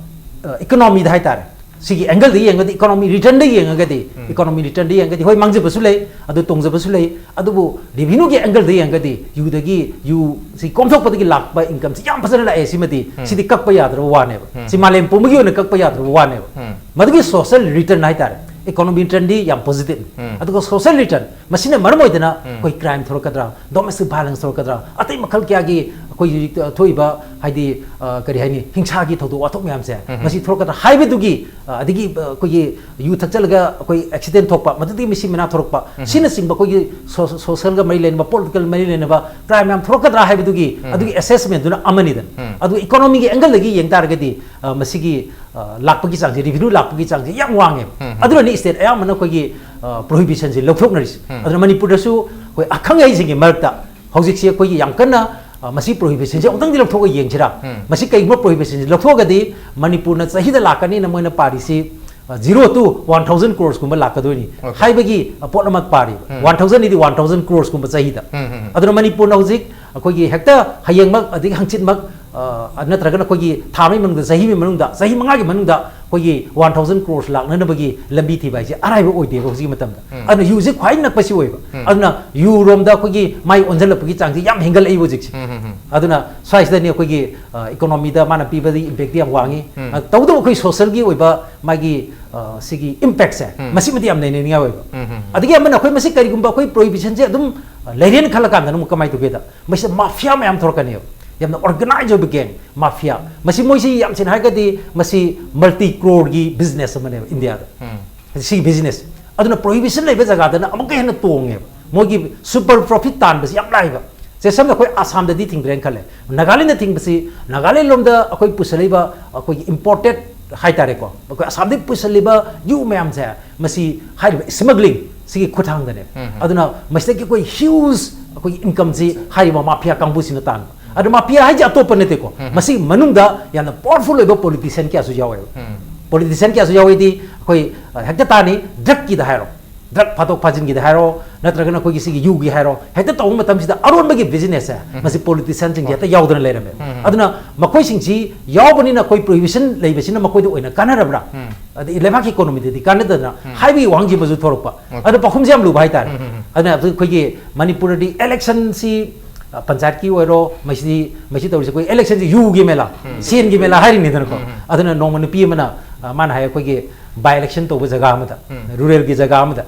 ꯑ, economyꯗ ꯍꯥꯏꯇꯥꯔꯦ, ꯁꯤꯒꯤ angleꯗ ꯌꯦꯡꯉꯒꯗꯤ, economy returnꯗ ꯌꯦꯡꯉꯒꯗꯤ, ꯎꯝ꯫ economy returnꯗ ꯌꯦꯡꯉꯒꯗꯤ ꯍꯣꯏ ꯃꯥꯡꯖꯕꯁꯨ ꯂꯩ, ꯑꯗꯨ ꯇꯣꯡꯖꯕꯁꯨ ꯂꯩ, ꯑꯗꯨꯕꯨ revenueꯒꯤ angleꯗ ꯌꯦꯡꯉꯒꯗꯤ ꯌꯨꯗꯒꯤ, ꯌꯨꯁꯤ ꯀꯣꯝꯊꯣꯛꯄꯗꯒꯤ ꯂꯥꯛꯄ incomeꯁꯤ ꯌꯥꯝ ꯐꯖꯅ ꯂꯥꯛꯑꯦ꯫ ꯁꯤꯃꯗꯤ, ꯎꯝ꯫ ꯁꯤꯗꯤ ꯀꯛꯄ ꯌꯥꯗ꯭ꯔꯕ ꯋꯥꯅꯦꯕ꯫ ꯎꯝ꯫ ꯁꯤ ꯃꯥꯂꯦꯝ ꯄꯨꯝꯕꯒꯤ ꯑꯣꯏꯅ ꯀꯛꯄ ꯌꯥꯗ꯭ꯔꯕ ꯋꯥꯅꯦꯕ꯫ ꯎꯝ꯫ ꯃꯗꯨꯒꯤ social return ꯍꯥꯏꯇꯥꯔꯦ, economy returnꯗꯤ ꯌꯥꯝ positiveꯅꯤ꯫ ꯎꯝ꯫ ꯑꯗꯨꯒ social return, ꯃꯁꯤꯅ ꯃꯔꯝ ꯑꯣꯏꯗꯅ ꯎꯝ꯫ ꯑꯩꯈꯣꯏ crime ꯊꯣꯛꯂꯛꯀꯗ꯭ꯔꯥ, domestic violence ꯊꯣꯛꯂꯛꯀꯗ꯭ꯔꯥ, ꯑꯇꯩ ꯃꯈꯜ ꯀꯌꯥꯒꯤ ꯑꯩꯈꯣꯏ ꯍꯧꯖꯤꯛ ꯊꯣꯛꯏꯕ, ꯍꯥꯏꯗꯤ, ꯑ, ꯀꯔꯤ ꯍꯥꯏꯅꯤ, ꯍꯤꯡꯁꯥꯒꯤ ꯊꯧꯗꯣꯛ ꯋꯥꯊꯣꯛ ꯃꯌꯥꯝꯁꯦ, ꯎꯝ꯫ ꯃꯁꯤ ꯊꯣꯛꯂꯛꯀꯗ꯭ꯔꯥ ꯍꯥꯏꯕꯗꯨꯒꯤ, ꯑ, ꯑꯗꯒꯤ, ꯑ, ꯑꯩꯈꯣꯏꯒꯤ ꯌꯨ ꯊꯛꯆꯜꯂꯒ ꯑꯩꯈꯣꯏ accident ꯊꯣꯛꯄ, ꯃꯗꯨꯗꯒꯤ ꯃꯤꯁꯤ ꯃꯤꯅꯥ ꯊꯣꯛꯂꯛꯄ, ꯎꯝ꯫ ꯁꯤꯅꯆꯤꯡꯕ ꯑꯩꯈꯣꯏꯒꯤ ꯁꯣ-, socialꯒ ꯃꯔꯤ ꯂꯩꯅꯕ, politicalꯒ ꯃꯔꯤ ꯂꯩꯅꯕ crime ꯃꯌꯥꯝ ꯊꯣꯛꯂꯛꯀꯗ꯭ꯔꯥ ꯍꯥꯏꯕꯗꯨꯒꯤ, ꯎꯝ꯫ ꯑꯗꯨꯒꯤ assessmentꯗꯨꯅ ꯑꯃꯅꯤꯗꯅ꯫ ꯎꯝ꯫ ꯑꯗꯨꯒ economyꯒꯤ angleꯗꯒꯤ ꯌꯦꯡ ꯇꯥꯔꯒꯗꯤ, ꯑ, ꯃꯁꯤꯒꯤ, ꯑ, ꯂꯥꯛꯄꯒꯤ ꯆꯥꯡꯁꯦ, revenue ꯂꯥꯛꯄꯒꯤ ꯆꯥꯡꯁꯦ ꯌꯥꯝ ꯋꯥꯡꯉꯦꯕ꯫ ꯎꯝ꯫ ꯑꯗꯨꯅꯅꯤ state ꯑꯌꯥꯝꯕꯅ ꯑꯩꯈꯣꯏꯒꯤ, ꯑ, prohibitionꯁꯦ ꯂꯧꯊꯣꯛꯅꯔꯤꯁꯦ꯫ ꯎꯝ꯫ ꯑꯗꯨꯅ ꯃꯅꯤꯄꯨꯔꯗꯁꯨ ꯑꯩꯈꯣꯏ ꯑꯈꯪ ꯑꯍꯩꯁꯤꯡꯒꯤ ꯃꯔꯛꯇ ꯍꯧꯖꯤꯛꯁꯦ ꯑꯩꯈꯣꯏꯒꯤ ꯌꯥꯝ ꯀꯟꯅ, ꯑ, ꯃꯁꯤ prohibitionꯁꯦ ꯑꯃꯨꯛꯇꯪꯗꯤ ꯂꯧꯊꯣꯛꯑꯒ ꯌꯦꯡꯁꯤꯔꯥ? ꯎꯝ꯫ ꯃꯁꯤ ꯀꯩꯒꯨꯝꯕ prohibitionꯁꯦ ꯂꯧꯊꯣꯛꯑꯒꯗꯤ ꯃꯅꯤꯄꯨꯔꯅ ꯆꯍꯤꯗ ꯂꯥꯛꯀꯅꯤꯅ ꯃꯣꯏꯅ ꯄꯥꯔꯤꯁꯤ, zero to one thousand crores ꯀꯨꯝꯕ ꯂꯥꯛꯀꯗꯣꯏꯅꯤ Okay. ꯍꯥꯏꯕꯒꯤ ꯄꯣꯠ ꯑꯃ ꯄꯥꯔꯤꯕ꯫ ꯎꯝ. One thousand ꯏꯗꯤ one thousand crores ꯀꯨꯝꯕ ꯆꯍꯤꯗ꯫ ꯎꯝ, ꯎꯝ, ꯎꯝ. ꯑꯗꯨꯅ ꯃꯅꯤꯄꯨꯔꯅ ꯍꯧꯖꯤꯛ ꯑꯩꯈꯣꯏꯒꯤ ꯍꯦꯛꯇ ꯍꯌꯦꯡꯃꯛ ꯑꯗꯒꯤ ꯍꯪꯆꯤꯠꯃꯛ, ꯑ, ꯅꯠꯇ꯭ꯔꯒꯅ ꯑꯩꯈꯣꯏꯒꯤ ꯊꯥ ꯑꯃꯒꯤ ꯃꯅꯨꯡꯗ, ꯆꯍꯤ ꯑꯃꯒꯤ ꯃꯅꯨꯡꯗ, ꯆꯍꯤ ꯃꯉꯥꯒꯤ ꯃꯅꯨꯡꯗ ꯑꯩꯈꯣꯏꯒꯤ one thousand crores ꯂꯥꯛꯅꯅꯕꯒꯤ ꯂꯝꯕꯤ ꯊꯤꯕ ꯍꯥꯏꯁꯦ ꯑꯔꯥꯏꯕ ꯑꯣꯏꯗꯦꯕ ꯍꯧꯖꯤꯛꯀꯤ ꯃꯇꯝꯗ꯫ ꯎꯝ. ꯑꯗꯨꯅ ꯌꯨꯁꯦ ꯈ꯭ꯋꯥꯏ ꯅꯛꯄꯁꯤ ꯑꯣꯏꯕ꯫ ꯎꯝ. ꯑꯗꯨꯅ ꯌꯨꯔꯣꯝꯗ ꯑꯩꯈꯣꯏꯒꯤ ꯃꯥꯏ ꯑꯣꯟꯁꯤꯜꯂꯛꯄꯒꯤ ꯆꯥꯡꯁꯤ ꯌꯥꯝ ꯍꯦꯟꯒꯠꯂꯛꯏꯕ ꯍꯧꯖꯤꯛꯁꯦ꯫ ꯎꯝ, ꯎꯝ, ꯎꯝ. ꯑꯗꯨꯅ ꯁ꯭ꯋꯥꯏꯁꯤꯗꯅꯤ ꯑꯩꯈꯣꯏꯒꯤ, ꯑ, economyꯗ ꯃꯥꯅ ꯄꯤꯕꯗꯒꯤ impactꯇꯤ ꯌꯥꯝ ꯋꯥꯡꯉꯤ꯫ ꯎꯝ. ꯑ, ꯇꯧꯕꯇꯕꯨ ꯑꯩꯈꯣꯏ socialꯒꯤ ꯑꯣꯏꯕ ꯃꯥꯒꯤ, ꯑ, ꯁꯤꯒꯤ impactꯁꯦ ꯎꯝ. ꯃꯁꯤꯃꯗꯤ ꯌꯥꯝ ꯅꯩꯅꯅꯤꯡꯉꯥꯏ ꯑꯣꯏꯕ꯫ ꯎꯝ, ꯎꯝ, ꯎꯝ. ꯑꯗꯒꯤ ꯑꯃꯅ ꯑꯩꯈꯣꯏ ꯃꯁꯤ ꯀꯔꯤꯒꯨꯝꯕ ꯑꯩꯈꯣꯏ prohibitionꯁꯦ ꯑꯗꯨꯝ, ꯑ, ꯂꯩꯔꯦꯅ ꯈꯜꯂ ꯀꯥꯟꯗ ꯑꯃꯨꯛ ꯀꯃꯥꯏꯅ ꯇꯧꯒꯦꯗ, ꯃꯁꯤꯗ mafia ꯃꯌꯥꯝ ꯊꯣꯔꯛꯀꯅꯦꯕ, ꯌꯥꯝꯅ organized ꯑꯣꯏꯕ gang, mafia꯫ ꯃꯁꯤ ꯃꯣꯏꯁꯤ ꯌꯥꯝ ꯁꯦꯡꯅ ꯍꯥꯏꯔꯒꯗꯤ ꯃꯁꯤ multi croreꯒꯤ business ꯑꯃꯅꯦꯕ ꯏꯟꯗꯤꯌꯥꯗ꯫ ꯎꯝ. ꯁꯤꯒꯤ business꯫ ꯑꯗꯨꯅ prohibition ꯂꯩꯕ ꯖꯒꯥꯗꯅ ꯑꯃꯨꯛꯀ ꯍꯦꯟꯅ ꯇꯣꯡꯉꯦꯕ ꯃꯣꯏꯒꯤ super profit ꯇꯥꯟꯕꯁꯤ ꯌꯥꯝ ꯂꯥꯏꯕ꯫ ꯁꯦ ꯁꯝꯅ ꯑꯩꯈꯣꯏ ꯑꯁꯥꯝꯗꯗꯤ ꯊꯤꯡꯗ꯭ꯔꯦꯅ ꯈꯜꯂꯦ꯫ ꯅꯥꯒꯥꯂꯦꯟꯗ ꯊꯤꯡꯕꯁꯤ, ꯅꯥꯒꯥꯂꯦꯟ ꯂꯣꯝꯗ ꯑꯩꯈꯣꯏ ꯄꯨꯁꯜꯂꯛꯏꯕ ꯑꯩꯈꯣꯏꯒꯤ imported ꯍꯥꯏꯇꯥꯔꯦꯀꯣ, ꯑꯩꯈꯣꯏ ꯑꯁꯥꯝꯗꯒꯤ ꯄꯨꯁꯜꯂꯤꯕ ꯌꯨ ꯃꯌꯥꯝꯁꯦ ꯃꯁꯤ ꯍꯥꯏꯔꯤꯕ smuggling ꯁꯤꯒꯤ ꯈꯨꯠꯊꯥꯡꯗꯅꯦ꯫ ꯎꯝ, ꯎꯝ. ꯑꯗꯨꯅ ꯃꯁꯤꯗꯒꯤ ꯑꯩꯈꯣꯏ huge ꯑꯩꯈꯣꯏꯒꯤ incomeꯁꯤ ꯍꯥꯏꯔꯤꯕ mafia ꯀꯥꯡꯕꯨꯁꯤꯅ ꯇꯥꯟꯕ꯫ ꯑꯗꯣ mafia ꯍꯥꯏꯁꯦ ꯑꯇꯣꯞꯄ ꯅꯠꯇꯦꯀꯣ, ꯎꯝ. ꯃꯁꯤꯒꯤ ꯃꯅꯨꯡꯗ ꯌꯥꯝꯅ powerful ꯑꯣꯏꯕ politician ꯀꯌꯥꯁꯨ ꯌꯥꯎꯋꯦꯕ꯫ ꯎꯝ. Politician ꯀꯌꯥꯁꯨ ꯌꯥꯎꯋꯦꯗꯤ ꯑꯩꯈꯣꯏ, ꯑ, ꯍꯦꯛꯇ ꯇꯥꯅꯤ, drug ꯀꯤꯗ ꯍꯥꯏꯔꯣ, drug ꯐꯥꯗꯣꯛ ꯐꯥꯖꯤꯟꯒꯤꯗ ꯍꯥꯏꯔꯣ, ꯅꯠꯇ꯭ꯔꯒꯅ ꯑꯩꯈꯣꯏꯒꯤ ꯁꯤꯒꯤ ꯌꯨꯒꯤ ꯍꯥꯏꯔꯣ, ꯍꯦꯛꯇ ꯇꯧꯕ ꯃꯇꯝꯁꯤꯗ ꯑꯔꯣꯟꯕꯒꯤ businessꯁꯦ ꯎꯝ. ꯃꯁꯤ politicianꯁꯤꯡꯁꯦ ꯍꯦꯛꯇ ꯌꯥꯎꯗꯅ ꯂꯩꯔꯝꯃꯦꯕ꯫ ꯎꯝ. ꯑꯗꯨꯅ ꯃꯈꯣꯏꯁꯤꯡꯁꯤ ꯌꯥꯎꯕꯅꯤꯅ ꯑꯩꯈꯣꯏ prohibition ꯂꯩꯕꯁꯤꯅ ꯃꯈꯣꯏꯗ ꯑꯣꯏꯅ ꯀꯥꯟꯅꯔꯕ꯭ꯔꯥ? ꯎꯝ. ꯑꯗꯩ ꯂꯩꯕꯥꯛꯀꯤ economyꯗꯗꯤ ꯀꯥꯟꯅꯗꯅ ꯎꯝ. ꯍꯥꯏꯕꯒꯤ ꯋꯥꯍꯪꯁꯤꯃꯁꯨ ꯊꯣꯔꯛꯄ꯫ ꯎꯝ. ꯑꯗꯣ ꯄꯥꯎꯈꯨꯝꯁꯤ ꯌꯥꯝ ꯂꯨꯕ ꯍꯥꯏꯇꯥꯔꯦ꯫ ꯎꯝ, ꯎꯝ, ꯎꯝ. ꯑꯗꯨꯅ ꯑꯩꯈꯣꯏꯒꯤ ꯃꯅꯤꯄꯨꯔꯗꯗꯤ electionꯁꯤ, ꯑ, ꯄꯟꯆꯥꯌꯠꯀꯤ ꯑꯣꯏꯔꯣ, ꯃꯁꯤꯗꯤ, ꯃꯁꯤ ꯇꯧꯔꯤꯁꯦ ꯑꯩꯈꯣꯏ electionꯁꯤ ꯌꯨꯒꯤ ꯃꯦꯂꯥ, ꯎꯝ. ꯁꯦꯟꯒꯤ ꯃꯦꯂꯥ ꯍꯥꯏꯔꯤꯅꯤꯗꯅꯀꯣ꯫ ꯎꯝ, ꯎꯝ. ꯑꯗꯨꯅ ꯅꯣꯡꯃ ꯅꯨꯄꯤ ꯑꯃꯅ, ꯑ, ꯃꯥꯅ ꯍꯥꯏ ꯑꯩꯈꯣꯏꯒꯤ by election ꯇꯧꯕ ꯖꯒꯥ ꯑꯃꯗ, ꯎꯝ. ruralꯒꯤ ꯖꯒꯥ ꯑꯃꯗ,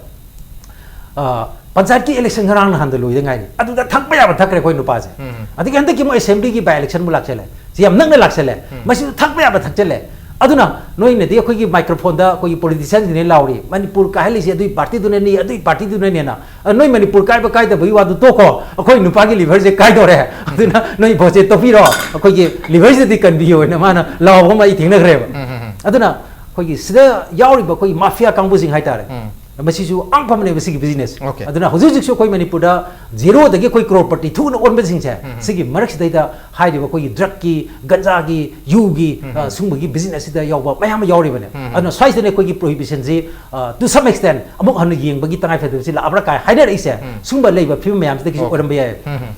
ꯑ, ꯄꯟꯆꯥꯌꯠꯀꯤ election ꯉꯔꯥꯡ ꯅꯍꯥꯟꯗ ꯂꯣꯏꯗ ꯉꯥꯏꯔꯤ꯫ ꯑꯗꯨꯗ ꯊꯛꯄ ꯌꯥꯕ ꯊꯛꯈ꯭ꯔꯦ ꯑꯩꯈꯣꯏ ꯅꯨꯄꯥꯁꯦ꯫ ꯎꯝ. ꯑꯗꯒꯤ ꯍꯟꯗꯛꯀꯤ ꯃꯣꯏ assemblyꯒꯤ by election ꯑꯃꯨꯛ ꯂꯥꯛꯁꯜꯂꯦ꯫ ꯁꯤ ꯌꯥꯝ ꯅꯛꯅ ꯂꯥꯛꯁꯜꯂꯦ꯫ ꯎꯝ. ꯃꯁꯤꯁꯨ ꯊꯛꯄ ꯌꯥꯕ ꯊꯛꯆꯜꯂꯦ꯫ ꯑꯗꯨꯅ ꯅꯣꯏꯅꯗꯤ ꯑꯩꯈꯣꯏꯒꯤ microphoneꯗ ꯑꯩꯈꯣꯏꯒꯤ politicianꯁꯤꯡꯅ ꯂꯥꯎꯔꯤ, "ꯃꯅꯤꯄꯨꯔ ꯀꯥꯏꯍꯜꯂꯤꯁꯦ ꯑꯗꯨꯏ partyꯗꯨꯅꯅꯤ, ꯑꯗꯨꯏ partyꯗꯨꯅꯅꯦꯅ"꯫ ꯑ, ꯅꯣꯏ ꯃꯅꯤꯄꯨꯔ ꯀꯥꯏꯕ ꯀꯥꯏꯗꯕꯒꯤ ꯋꯥꯗꯨ ꯇꯣꯛꯈꯣ, ꯑꯩꯈꯣꯏ ꯅꯨꯄꯥꯒꯤ liverꯁꯦ ꯀꯥꯏꯗꯧꯔꯦ, ꯑꯗꯨꯅ ꯅꯣꯏ voteꯁꯦ ꯇꯧꯕꯤꯔꯣ, ꯑꯩꯈꯣꯏꯒꯤ liverꯁꯤꯗꯗꯤ ꯀꯟꯕꯤꯌꯣꯅ ꯃꯥꯅ ꯂꯥꯎꯕ ꯑꯃ ꯑꯩ ꯊꯦꯡꯅꯈ꯭ꯔꯦꯕ꯫ ꯎꯝ, ꯎꯝ, ꯎꯝ. ꯑꯗꯨꯅ ꯑꯩꯈꯣꯏꯒꯤ ꯁꯤꯗ ꯌꯥꯎꯔꯤꯕ ꯑꯩꯈꯣꯏꯒꯤ mafia ꯀꯥꯡꯕꯨꯁꯤꯡ ꯍꯥꯏꯇꯥꯔꯦ, ꯎꯝ. ꯃꯁꯤꯁꯨ ꯌꯥꯝ ꯐꯕꯅꯦꯕ ꯁꯤꯒꯤ business꯫ Okay. ꯑꯗꯨꯅ ꯍꯧꯖꯤꯛ ꯍꯧꯖꯤꯛꯁꯨ ꯑꯩꯈꯣꯏ ꯃꯅꯤꯄꯨꯔꯗ ꯖꯦꯔꯣꯗꯒꯤ ꯑꯩꯈꯣꯏ ꯀ꯭ꯔꯣꯔꯄꯇꯤ ꯊꯨꯅ ꯑꯣꯟꯕꯁꯤꯡꯁꯦ, ꯁꯤꯒꯤ ꯃꯔꯛꯁꯤꯗꯩꯗ ꯍꯥꯏꯔꯤꯕ ꯑꯩꯈꯣꯏꯒꯤ drugꯀꯤ, ꯒꯟꯖꯥꯒꯤ, ꯌꯨꯒꯤ, ꯑ, ꯁꯨꯝꯕꯒꯤ businessꯁꯤꯗ ꯌꯥꯎꯕ ꯃꯌꯥꯝ ꯑꯃ ꯌꯥꯎꯔꯤꯕꯅꯦ꯫ ꯑꯗꯨꯅ ꯁ꯭ꯋꯥꯏꯁꯤꯗꯅ ꯑꯩꯈꯣꯏꯒꯤ prohibitionꯁꯤ, ꯑ, to some extent ꯑꯃꯨꯛ ꯍꯟꯅ ꯌꯦꯡꯕꯒꯤ ꯇꯉꯥꯏꯐꯗꯕꯁꯤ ꯂꯥꯛꯑꯕ꯭ꯔꯥ ꯀꯥꯏ ꯍꯥꯏꯅꯔꯛꯏꯁꯦ, ꯁꯨꯝꯕ ꯂꯩꯕ ꯐꯤꯕꯝ ꯃꯌꯥꯝꯁꯤꯗꯒꯤꯁꯨ ꯑꯣꯏꯔꯝꯕ ꯌꯥꯏ꯫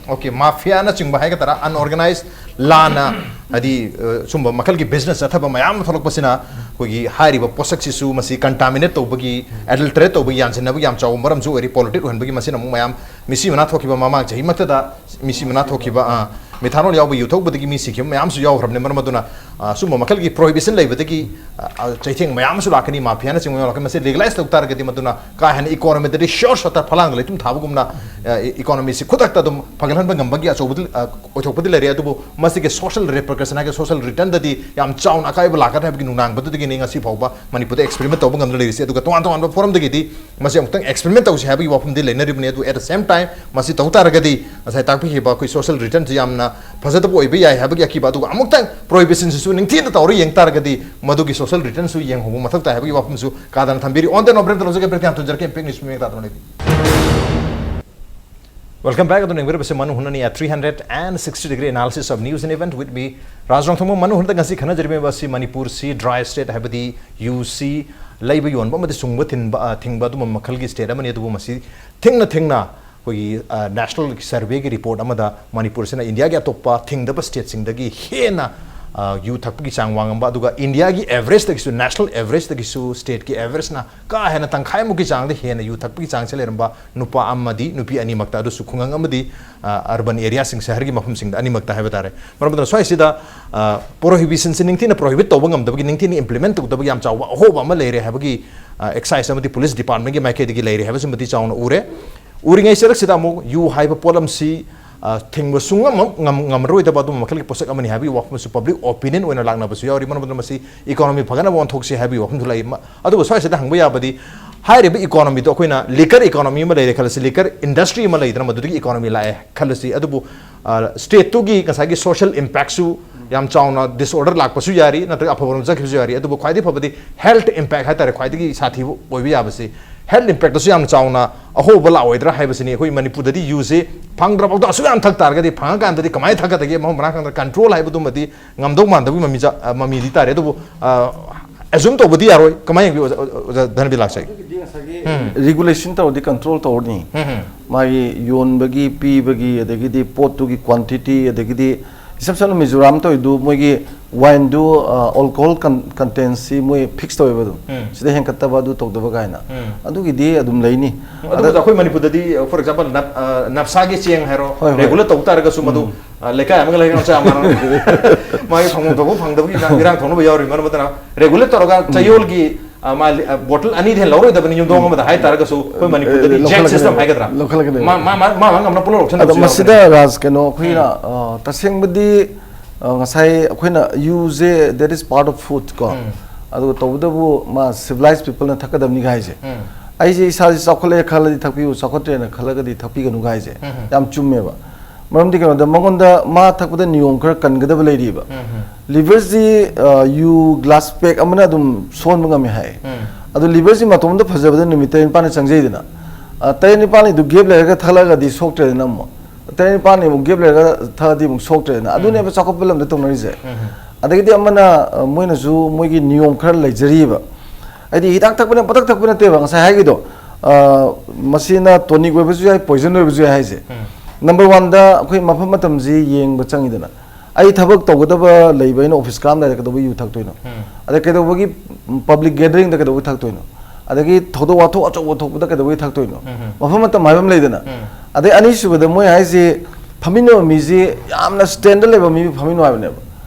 Okay, mafiaꯅꯆꯤꯡꯕ ꯍꯥꯏꯒꯗ꯭ꯔꯥ, unorganized, ꯂꯥꯟꯅ, ꯍꯥꯏꯗꯤ, ꯑ, ꯁꯨꯝꯕ ꯃꯈꯜꯒꯤ business ꯆꯠꯊꯕ ꯃꯌꯥꯝ ꯑꯃ ꯊꯣꯛꯂꯛꯄꯁꯤꯅ ꯑꯩꯈꯣꯏꯒꯤ ꯍꯥꯏꯔꯤꯕ ꯄꯣꯠꯁꯛꯁꯤꯁꯨ ꯃꯁꯤ contaminate ꯇꯧꯕꯒꯤ, adulterate ꯇꯧꯕꯒꯤ, ꯌꯥꯟꯁꯤꯟꯅꯕꯒꯤ ꯌꯥꯝ ꯆꯥꯎꯕ ꯃꯔꯝꯁꯨ ꯑꯣꯏꯔꯤ꯫ Polluted ꯑꯣꯏꯍꯟꯕꯒꯤ, ꯃꯁꯤꯅ ꯑꯃꯨꯛ ꯃꯌꯥꯝ ꯃꯤꯁꯤ ꯃꯅꯥ ꯊꯣꯛꯈꯤꯕ, ꯃꯃꯥꯡ ꯆꯍꯤꯃꯛꯇꯗ ꯃꯤꯁꯤ ꯃꯅꯥ ꯊꯣꯛꯈꯤꯕ, ꯑ, methanol ꯌꯥꯎꯕ ꯌꯨ ꯊꯛꯄꯗꯒꯤ ꯃꯤ ꯁꯤꯈꯤꯕ ꯃꯌꯥꯝꯁꯨ ꯌꯥꯎꯈ꯭ꯔꯕꯅꯤ꯫ ꯃꯔꯝ ꯑꯗꯨꯅ, ꯑ, ꯁꯨꯝꯕ ꯃꯈꯜꯒꯤ prohibition ꯂꯩꯕꯗꯒꯤ, ꯑ, ꯑ, ꯆꯩꯊꯦꯡ ꯃꯌꯥꯝ ꯑꯃꯁꯨ ꯂꯥꯛꯀꯅꯤ, mafiaꯅꯆꯤꯡꯕ ꯃꯌꯥꯝ ꯂꯥꯛꯀꯅꯤ꯫ ꯃꯁꯤ legalize ꯇꯧ ꯇꯥꯔꯒꯗꯤ ꯃꯗꯨꯅ ꯀꯥ ꯍꯦꯟꯅ economyꯗꯗꯤ sure shotꯇ ꯐꯂꯥꯡꯗ ꯂꯩꯇꯨꯝ ꯊꯥꯕꯒꯨꯝꯅ, ꯑ, economyꯁꯤ ꯈꯨꯗꯛꯇ ꯑꯗꯨꯝ ꯐꯒꯠꯍꯟꯕ ꯉꯝꯕꯒꯤ ꯑꯆꯧꯕꯗꯤ, ꯑ, ꯑꯣꯏꯊꯣꯛꯄꯗꯤ ꯂꯩꯔꯦ꯫ ꯑꯗꯨꯕꯨ ꯃꯁꯤꯒꯤ social repercussion ꯍꯥꯏꯒ social returnꯗꯗꯤ ꯌꯥꯝ ꯆꯥꯎꯅ ꯑꯀꯥꯏꯕ ꯂꯥꯛꯀꯅꯤ ꯍꯥꯏꯕꯒꯤ ꯅꯨꯡꯅꯥꯡꯕꯗꯨꯗꯒꯤꯅꯤ ꯉꯁꯤ ꯐꯥꯎꯕ ꯃꯅꯤꯄꯨꯔꯗ experiment ꯇꯧꯕ ꯉꯝꯗꯨꯅ ꯂꯩꯔꯤꯁꯦ꯫ ꯑꯗꯨꯒ ꯇꯣꯉꯥꯟ ꯇꯣꯉꯥꯟꯕ forumꯗꯒꯤꯗꯤ ꯃꯁꯤ ꯑꯃꯨꯛꯇꯪ experiment ꯇꯧꯁꯤ ꯍꯥꯏꯕꯒꯤ ꯋꯥꯐꯝꯗꯤ ꯂꯩꯅꯔꯤꯕꯅꯤ꯫ ꯑꯗꯨ at the same time ꯃꯁꯤ ꯇꯧ ꯇꯥꯔꯒꯗꯤ ꯉꯁꯥꯏ ꯇꯥꯛꯄꯤꯈꯤꯕ ꯑꯩꯈꯣꯏ social returnꯁꯤ ꯌꯥꯝꯅ ꯐꯖꯗꯕ ꯑꯣꯏꯕ ꯌꯥꯏ ꯍꯥꯏꯕꯒꯤ ꯑꯀꯤꯕ, ꯑꯗꯨꯒ ꯑꯃꯨꯛꯇꯪ prohibitionꯁꯤꯁꯨ ꯅꯤꯡꯊꯤꯅ ꯇꯧꯔ ꯌꯦꯡ ꯇꯥꯔꯒꯗꯤ ꯃꯗꯨꯒꯤ social returnꯁꯨ ꯌꯦꯡꯍꯧꯕ ꯃꯊꯧ ꯇꯥꯏ ꯍꯥꯏꯕꯒꯤ ꯋꯥꯐꯝꯁꯨ ꯀꯥꯗꯅ ꯊꯝꯕꯤꯔꯤ꯫ On the note, break ꯇꯧꯖꯒꯦ, break ꯌꯥꯝ ꯊꯨꯖꯔꯛꯀꯦ, Impact News ꯃꯤꯌꯦꯡ ꯇꯥꯗꯨꯅ ꯂꯩꯕꯤꯌꯨ꯫ Welcome back. ꯑꯗꯨꯅ ꯌꯦꯡꯕꯤꯔꯤꯕꯁꯤ ꯃꯅꯨ ꯍꯨꯟꯅꯅꯤ, a three hundred and sixty degree analysis of news and event with me, ꯔꯥꯖ ꯔꯣꯡꯊꯣꯡꯕꯝ꯫ ꯃꯅꯨ ꯍꯨꯟꯅꯗ ꯉꯁꯤ ꯈꯟꯅꯖꯔꯤꯕ ꯑꯁꯤ ꯃꯅꯤꯄꯨꯔꯁꯤ dry state ꯍꯥꯏꯕꯗꯤ ꯌꯨꯁꯤ ꯂꯩꯕ ꯌꯣꯟꯕ ꯑꯃꯗꯤ ꯁꯨꯡꯕ ꯊꯤꯟꯕ, ꯑ, ꯊꯤꯡꯕ ꯑꯗꯨꯝꯕ ꯃꯈꯜꯒꯤ state ꯑꯃꯅꯤ꯫ ꯑꯗꯨꯕꯨ ꯃꯁꯤ ꯊꯦꯡꯅ ꯊꯦꯡꯅ ꯑꯩꯈꯣꯏꯒꯤ, ꯑ, national surveyꯒꯤ report ꯑꯃꯗ ꯃꯅꯤꯄꯨꯔꯁꯤꯅ ꯏꯟꯗꯤꯌꯥꯒꯤ ꯑꯇꯣꯞꯄ ꯊꯤꯡꯗꯕ stateꯁꯤꯡꯗꯒꯤ ꯍꯦꯟꯅ, ꯑ, ꯌꯨ ꯊꯛꯄꯒꯤ ꯆꯥꯡ ꯋꯥꯡꯉꯝꯕ, ꯑꯗꯨꯒ ꯏꯟꯗꯤꯌꯥꯒꯤ averageꯇꯒꯤꯁꯨ, national averageꯇꯒꯤꯁꯨ stateꯀꯤ averageꯅ ꯀꯥ ꯍꯦꯟꯅ ꯇꯪꯈꯥꯏꯃꯨꯛꯀꯤ ꯆꯥꯡꯗ ꯍꯦꯟꯅ ꯌꯨ ꯊꯛꯄꯒꯤ ꯆꯥꯡꯁꯦ ꯂꯩꯔꯝꯕ ꯅꯨꯄꯥ ꯑꯃꯗꯤ ꯅꯨꯄꯤ ꯑꯅꯤꯃꯛꯇ, ꯑꯗꯨꯁꯨ ꯈꯨꯡꯒꯪ ꯑꯃꯗꯤ, ꯑ, urban areaꯁꯤꯡ, ꯁꯍꯔꯒꯤ ꯃꯐꯝꯁꯤꯡꯗ ꯑꯅꯤꯃꯛꯇ ꯍꯥꯏꯕ ꯇꯥꯔꯦ꯫ ꯃꯔꯝ ꯑꯗꯨꯅ ꯁ꯭ꯋꯥꯏꯁꯤꯗ, ꯑ, prohibitionꯁꯤ ꯅꯤꯡꯊꯤꯅ prohibit ꯇꯧꯕ ꯉꯝꯗꯕꯒꯤ, ꯅꯤꯡꯊꯤꯅ implement ꯇꯧꯗꯕꯒꯤ ꯌꯥꯝ ꯆꯥꯎꯕ ꯑꯍꯣꯕ ꯑꯃ ꯂꯩꯔꯦ ꯍꯥꯏꯕꯒꯤ, ꯑ, excise ꯑꯃꯗꯤ police departmentꯀꯤ ꯃꯥꯏꯀꯩꯗꯒꯤ ꯂꯩꯔꯦ ꯍꯥꯏꯕꯁꯤꯃꯗꯤ ꯆꯥꯎꯅ ꯎꯔꯦ꯫ ꯎꯔꯤꯉꯩ ꯆꯔꯛꯁꯤꯗ ꯑꯃꯨꯛ ꯌꯨ ꯍꯥꯏꯕ ꯄꯣꯠꯂꯝꯁꯤ, ꯑ, ꯊꯤꯡꯕ ꯁꯨꯡꯉꯝ ꯉꯝ-, ꯉꯝꯃꯔꯣꯏꯗꯕ ꯑꯗꯨꯝꯕ ꯃꯈꯜꯒꯤ ꯄꯣꯠꯁꯛ ꯑꯃꯅꯤ ꯍꯥꯏꯕꯒꯤ ꯋꯥꯐꯝꯁꯨ public opinion ꯑꯣꯏꯅ ꯂꯥꯛꯅꯕꯁꯨ ꯌꯥꯎꯔꯤ꯫ ꯃꯔꯝ ꯑꯗꯨꯅ ꯃꯁꯤ economy ꯐꯒꯠꯅꯕ ꯑꯣꯟꯊꯣꯛꯁꯤ ꯍꯥꯏꯕꯒꯤ ꯋꯥꯐꯝꯁꯨ ꯂꯩ꯫ ꯃ-, ꯑꯗꯨꯕꯨ ꯁ꯭ꯋꯥꯏꯁꯤꯗ ꯍꯪꯕ ꯌꯥꯕꯗꯤ, ꯍꯥꯏꯔꯤꯕ economyꯗꯣ ꯑꯩꯈꯣꯏꯅ liquor economy ꯑꯃ ꯂꯩꯔꯦ ꯈꯜꯂꯁꯤ, liquor industry ꯑꯃ ꯂꯩꯗꯅ, ꯃꯗꯨꯗꯒꯤ economy ꯂꯥꯛꯑꯦ ꯈꯜꯂꯁꯤ꯫ ꯑꯗꯨꯕꯨ, ꯑ, stateꯇꯨꯒꯤ ꯉꯁꯥꯏꯒꯤ social impactꯁꯨ ꯌꯥꯝ ꯆꯥꯎꯅ disorder ꯂꯥꯛꯄꯁꯨ ꯌꯥꯔꯤ, ꯅꯠꯇ꯭ꯔꯒ ꯑꯐꯕꯔꯣꯝ ꯆꯠꯈꯤꯕꯁꯨ ꯌꯥꯔꯤ꯫ ꯑꯗꯨꯕꯨ ꯈ꯭ꯋꯥꯏꯗꯒꯤ ꯐꯕꯗꯤ health impact ꯍꯥꯏꯇꯥꯔꯦ, ꯈ꯭ꯋꯥꯏꯗꯒꯤ ꯁꯥꯊꯤꯕ ꯑꯣꯏꯕ ꯌꯥꯕꯁꯤ ꯍꯦꯜꯊ ꯏꯝꯄꯦꯛꯇꯁꯨ ꯌꯥꯝꯅ ꯆꯥꯎꯅ ꯑꯍꯣꯕ ꯂꯥꯛꯑꯣꯏꯗ꯭ꯔꯥ ꯍꯥꯏꯕꯁꯤꯅꯤ꯫ ꯑꯩꯈꯣꯏ ꯃꯅꯤꯄꯨꯔꯗꯗꯤ ꯌꯨꯁꯦ ꯐꯪꯗ꯭ꯔꯐꯥꯎꯗ ꯑꯁꯨꯛ ꯌꯥꯝ ꯊꯛ ꯇꯥꯔꯒꯗꯤ, ꯐꯪꯉꯀꯥꯟꯗꯗꯤ ꯀꯃꯥꯏꯅ ꯊꯛꯀꯗꯒꯦ, ꯃꯐꯝ ꯃꯔꯥꯡ ꯈꯪꯗꯅ ꯀꯟꯇ꯭ꯔꯣꯜ ꯍꯥꯏꯕꯗꯨꯃꯗꯤ ꯉꯝꯗꯧ ꯃꯥꯟꯗꯕꯒꯤ ꯃꯃꯤ ꯆ-, ꯑ, ꯃꯃꯤꯗꯤ ꯇꯥꯔꯦ꯫ ꯑꯗꯨꯕꯨ, ꯑ, ꯑꯦꯖꯨꯝ ꯇꯧꯕꯗꯤ ꯌꯥꯔꯣꯏ꯫ ꯀꯃꯥꯏꯅ ꯌꯦꯡꯕꯤ, ꯑꯣꯖꯥ, ꯑꯣꯖꯥ ꯙꯅꯕꯤꯔ ꯂꯥꯛꯆꯩ? ꯎꯝ꯫ ꯔꯤꯒꯨꯂꯦꯁꯟ ꯇꯧꯔꯗꯤ ꯀꯟꯇ꯭ꯔꯣꯜ ꯇꯧꯔꯅꯤ꯫ ꯎꯝ, ꯎꯝ꯫ ꯃꯥꯒꯤ ꯌꯣꯟꯕꯒꯤ, ꯄꯤꯕꯒꯤ, ꯑꯗꯒꯤꯗꯤ ꯄꯣꯠꯇꯨꯒꯤ ꯀ꯭ꯋꯥꯟꯇꯤꯇꯤ, ꯑꯗꯒꯤꯗꯤ ꯏꯁꯝ ꯁꯝꯅ ꯃꯤꯖꯣꯔꯥꯝ ꯇꯧꯔꯤꯗꯨ, ꯃꯣꯏꯒꯤ ꯋꯥꯏꯟꯗꯨ, ꯑ, ꯑꯜꯀꯣꯍꯣꯜ ꯀꯟ-, ꯀꯟꯇꯦꯟꯁꯤ ꯃꯣꯏ ꯐꯤꯛꯁ ꯇꯧꯋꯦꯕ ꯑꯗꯨꯝ꯫ ꯎꯝ꯫ ꯁꯤꯗ ꯍꯦꯟꯀꯠꯇꯕ, ꯑꯗꯨ ꯇꯧꯗꯕ ꯀꯥꯏꯅ꯫ ꯎꯝ꯫ ꯑꯗꯨꯒꯤꯗꯤ ꯑꯗꯨꯝ ꯂꯩꯅꯤ꯫ ꯑꯗꯨꯕꯨ ꯑꯗ ꯑꯩꯈꯣꯏ ꯃꯅꯤꯄꯨꯔꯗꯗꯤ, for example, ꯅꯞ-, ꯑ, ꯅꯞꯁꯥꯒꯤ ꯆꯦꯡ ꯍꯥꯏꯔꯣ, ꯍꯣꯏ, ꯍꯣꯏ꯫ ꯔꯦꯒꯨꯂꯦꯠ ꯇꯧ ꯇꯥꯔꯒꯁꯨ ꯃꯗꯨ, ꯎꯝ꯫ ꯑ, ꯂꯩꯀꯥꯏ ꯑꯃꯒ ꯂꯩꯀꯥꯏ ꯑꯃꯒ ꯆꯞ ꯃꯥꯟꯅꯅ ꯃꯥꯒꯤ ꯐꯪꯐꯝ ꯊꯣꯛꯄ ꯐꯪꯗꯕꯒꯤ ꯏꯔꯥꯡ, ꯏꯔꯥꯡ ꯊꯣꯛꯅꯕ ꯌꯥꯎꯔꯤ꯫ ꯃꯔꯝ ꯑꯗꯨꯅ ꯔꯦꯒꯨꯂꯦꯠ ꯇꯧꯔꯒ ꯎꯝ꯫ ꯆꯌꯣꯜꯒꯤ, ꯑ, ꯃꯥ ꯂꯤ-, ꯑ, ꯕꯣꯇꯜ ꯑꯅꯤ ꯍꯦꯟꯅ ꯂꯧꯔꯣꯏꯗꯕꯅꯤ ꯌꯨꯝꯊꯣꯡ ꯑꯃꯗ ꯍꯥꯏ ꯇꯥꯔꯒꯁꯨ, ꯑꯩꯈꯣꯏ ꯃꯅꯤꯄꯨꯔꯗꯗꯤ ꯑꯦ, ꯖꯦꯛ ꯂꯧꯈꯠꯂꯛꯀꯅꯤ꯫ ꯁꯤꯁꯇꯦꯝ ꯍꯥꯏꯒꯗ꯭ꯔꯥ? ꯂꯧꯈꯠꯂꯛꯀꯅꯤ꯫ ꯃꯥ, ꯃꯥ, ꯃꯥ, ꯃꯥ ꯉꯝꯅ ꯄꯨꯂꯞ ꯂꯧꯁꯤꯟꯕꯁꯨ ꯑꯗꯣ ꯌꯥꯎꯔꯤ꯫ ꯃꯁꯤꯗ ꯔꯥꯖ, ꯀꯩꯅꯣ, ꯑꯩꯈꯣꯏꯅ, ꯎꯝ꯫ ꯑ, ꯇꯁꯦꯡꯕꯗꯤ, ꯑ, ꯉꯁꯥꯏ ꯑꯩꯈꯣꯏꯅ ꯌꯨꯁꯦ, that is part of food ꯀꯣ꯫ ꯎꯝ꯫ ꯑꯗꯨꯒ ꯇꯧꯕꯇꯕꯨ ꯃꯥ civilized people ꯅ ꯊꯛꯀꯗꯕꯅꯤ ꯍꯥꯏꯁꯦ꯫ ꯎꯝ꯫ ꯑꯩꯁꯦ ꯏꯁꯥꯁꯦ ꯆꯥꯎꯈꯠꯂꯦ ꯈꯜꯂꯗꯤ ꯊꯛꯄꯤꯌꯨ, ꯆꯥꯎꯈꯠꯇ꯭ꯔꯦꯅ ꯈꯜꯂꯒꯗꯤ ꯊꯛꯄꯤꯒꯅꯨ ꯍꯥꯏꯁꯦ꯫ ꯎꯝ꯫ ꯌꯥꯝ ꯆꯨꯝꯃꯦꯕ꯫ ꯃꯔꯝꯗꯤ ꯀꯩꯅꯣꯗ, ꯃꯉꯣꯟꯗ ꯃꯥ ꯊꯛꯄꯗ ꯅꯤꯌꯣꯝ ꯈꯔ ꯀꯟꯒꯗꯕ ꯂꯩꯔꯤꯕ꯫ ꯎꯝ꯫ ꯂꯤꯚꯔꯁꯤ, ꯑ, ꯌꯨ ꯒ꯭ꯂꯥꯁ ꯄꯦꯛ ꯑꯃꯅ ꯑꯗꯨꯝ ꯁꯣꯟꯕ ꯉꯝꯃꯦ ꯍꯥꯏ꯫ ꯎꯝ꯫ ꯑꯗꯨ ꯂꯤꯚꯔꯁꯤ ꯃꯇꯣꯝꯇ ꯐꯖꯕꯗ ꯅꯨꯃꯤꯠ ꯇꯔꯦꯠ ꯅꯤꯄꯥꯜꯅ ꯆꯪꯖꯩꯗꯅ꯫ ꯑ, ꯇꯔꯦꯠ ꯅꯤꯄꯥꯜꯅꯤꯗꯨ ꯒꯦꯞ ꯂꯩꯔꯒ ꯊꯛꯂꯛꯑꯒꯗꯤ ꯁꯣꯛꯇ꯭ꯔꯦꯗꯅ ꯑꯃꯨꯛ꯫ ꯇꯔꯦꯠ ꯅꯤꯄꯥꯜꯅꯤ ꯑꯃꯨꯛ ꯒꯦꯞ ꯂꯩꯔꯒ ꯊꯛꯑꯗꯤ ꯑꯃꯨꯛ ꯁꯣꯛꯇ꯭ꯔꯦꯗꯅ꯫ ꯎꯝ꯫ ꯑꯗꯨꯅꯦꯕ ꯆꯥꯎꯈꯠꯄ ꯂꯝꯗ ꯇꯧꯅꯔꯤꯁꯦ꯫ ꯎꯝ꯫ ꯑꯗꯒꯤꯗꯤ ꯑꯃꯅ, ꯑ, ꯃꯣꯏꯅꯁꯨ ꯃꯣꯏꯒꯤ ꯅꯤꯌꯣꯝ ꯈꯔ ꯂꯩꯖꯔꯤꯕ꯫ ꯍꯥꯏꯗꯤ ꯍꯤꯗꯥꯛ ꯊꯛꯄꯅ ꯄꯪꯊꯛ ꯊꯛꯄ ꯅꯠꯇꯦꯕ, ꯉꯁꯥꯏ ꯍꯥꯏꯒꯤꯗꯣ꯫ ꯑ, ꯃꯁꯤꯅ ꯇꯣꯅꯤꯛ ꯑꯣꯏꯕꯁꯨ ꯌꯥꯏ, ꯄꯣꯏꯖꯟ ꯑꯣꯏꯕꯁꯨ ꯌꯥꯏ ꯍꯥꯏꯁꯦ꯫ ꯎꯝ꯫ ꯅꯝꯕꯔ ꯋꯥꯟꯗ ꯑꯩꯈꯣꯏ ꯃꯐꯝ ꯃꯇꯝꯁꯤ ꯌꯦꯡꯕ ꯆꯪꯉꯤꯗꯅ꯫ ꯑꯩ ꯊꯕꯛ ꯇꯧꯒꯗꯕ ꯂꯩꯕ, ꯑꯩꯅ ꯑꯣꯐꯤꯁ ꯀꯥꯔꯝꯗꯥꯏꯗ ꯀꯩꯗꯧꯕ ꯌꯨ ꯊꯛꯇꯣꯏꯅꯣ? ꯎꯝ꯫ ꯑꯗꯩ ꯀꯩꯗꯧꯕꯒꯤ ꯄꯕ꯭ꯂꯤꯛ ꯒꯦꯗꯔꯤꯡꯗ ꯀꯩꯗꯧꯕꯩ ꯊꯛꯇꯣꯏꯅꯣ? ꯑꯗꯒꯤ ꯊꯧꯗꯣꯛ ꯋꯥꯊꯣꯛ ꯑꯆꯧꯕ ꯊꯣꯛꯄꯗ ꯀꯩꯗꯧꯕꯩ ꯊꯛꯇꯣꯏꯅꯣ? ꯎꯝ꯫ ꯃꯐꯝ ꯃꯇꯝ ꯍꯥꯏꯕ ꯑꯃ ꯂꯩꯗꯅ꯫ ꯎꯝ꯫ ꯑꯗꯩ ꯑꯅꯤꯁꯨꯕꯗ ꯃꯣꯏ ꯍꯥꯏꯁꯦ ꯐꯝꯃꯤꯟꯅꯕ ꯃꯤꯁꯤ ꯌꯥꯝꯅ ꯁ꯭ꯇꯦꯟꯗꯔ ꯂꯩꯕ ꯃꯤ ꯐꯝꯃꯤꯟꯅꯧ ꯍꯥꯏꯕꯅꯦꯕ꯫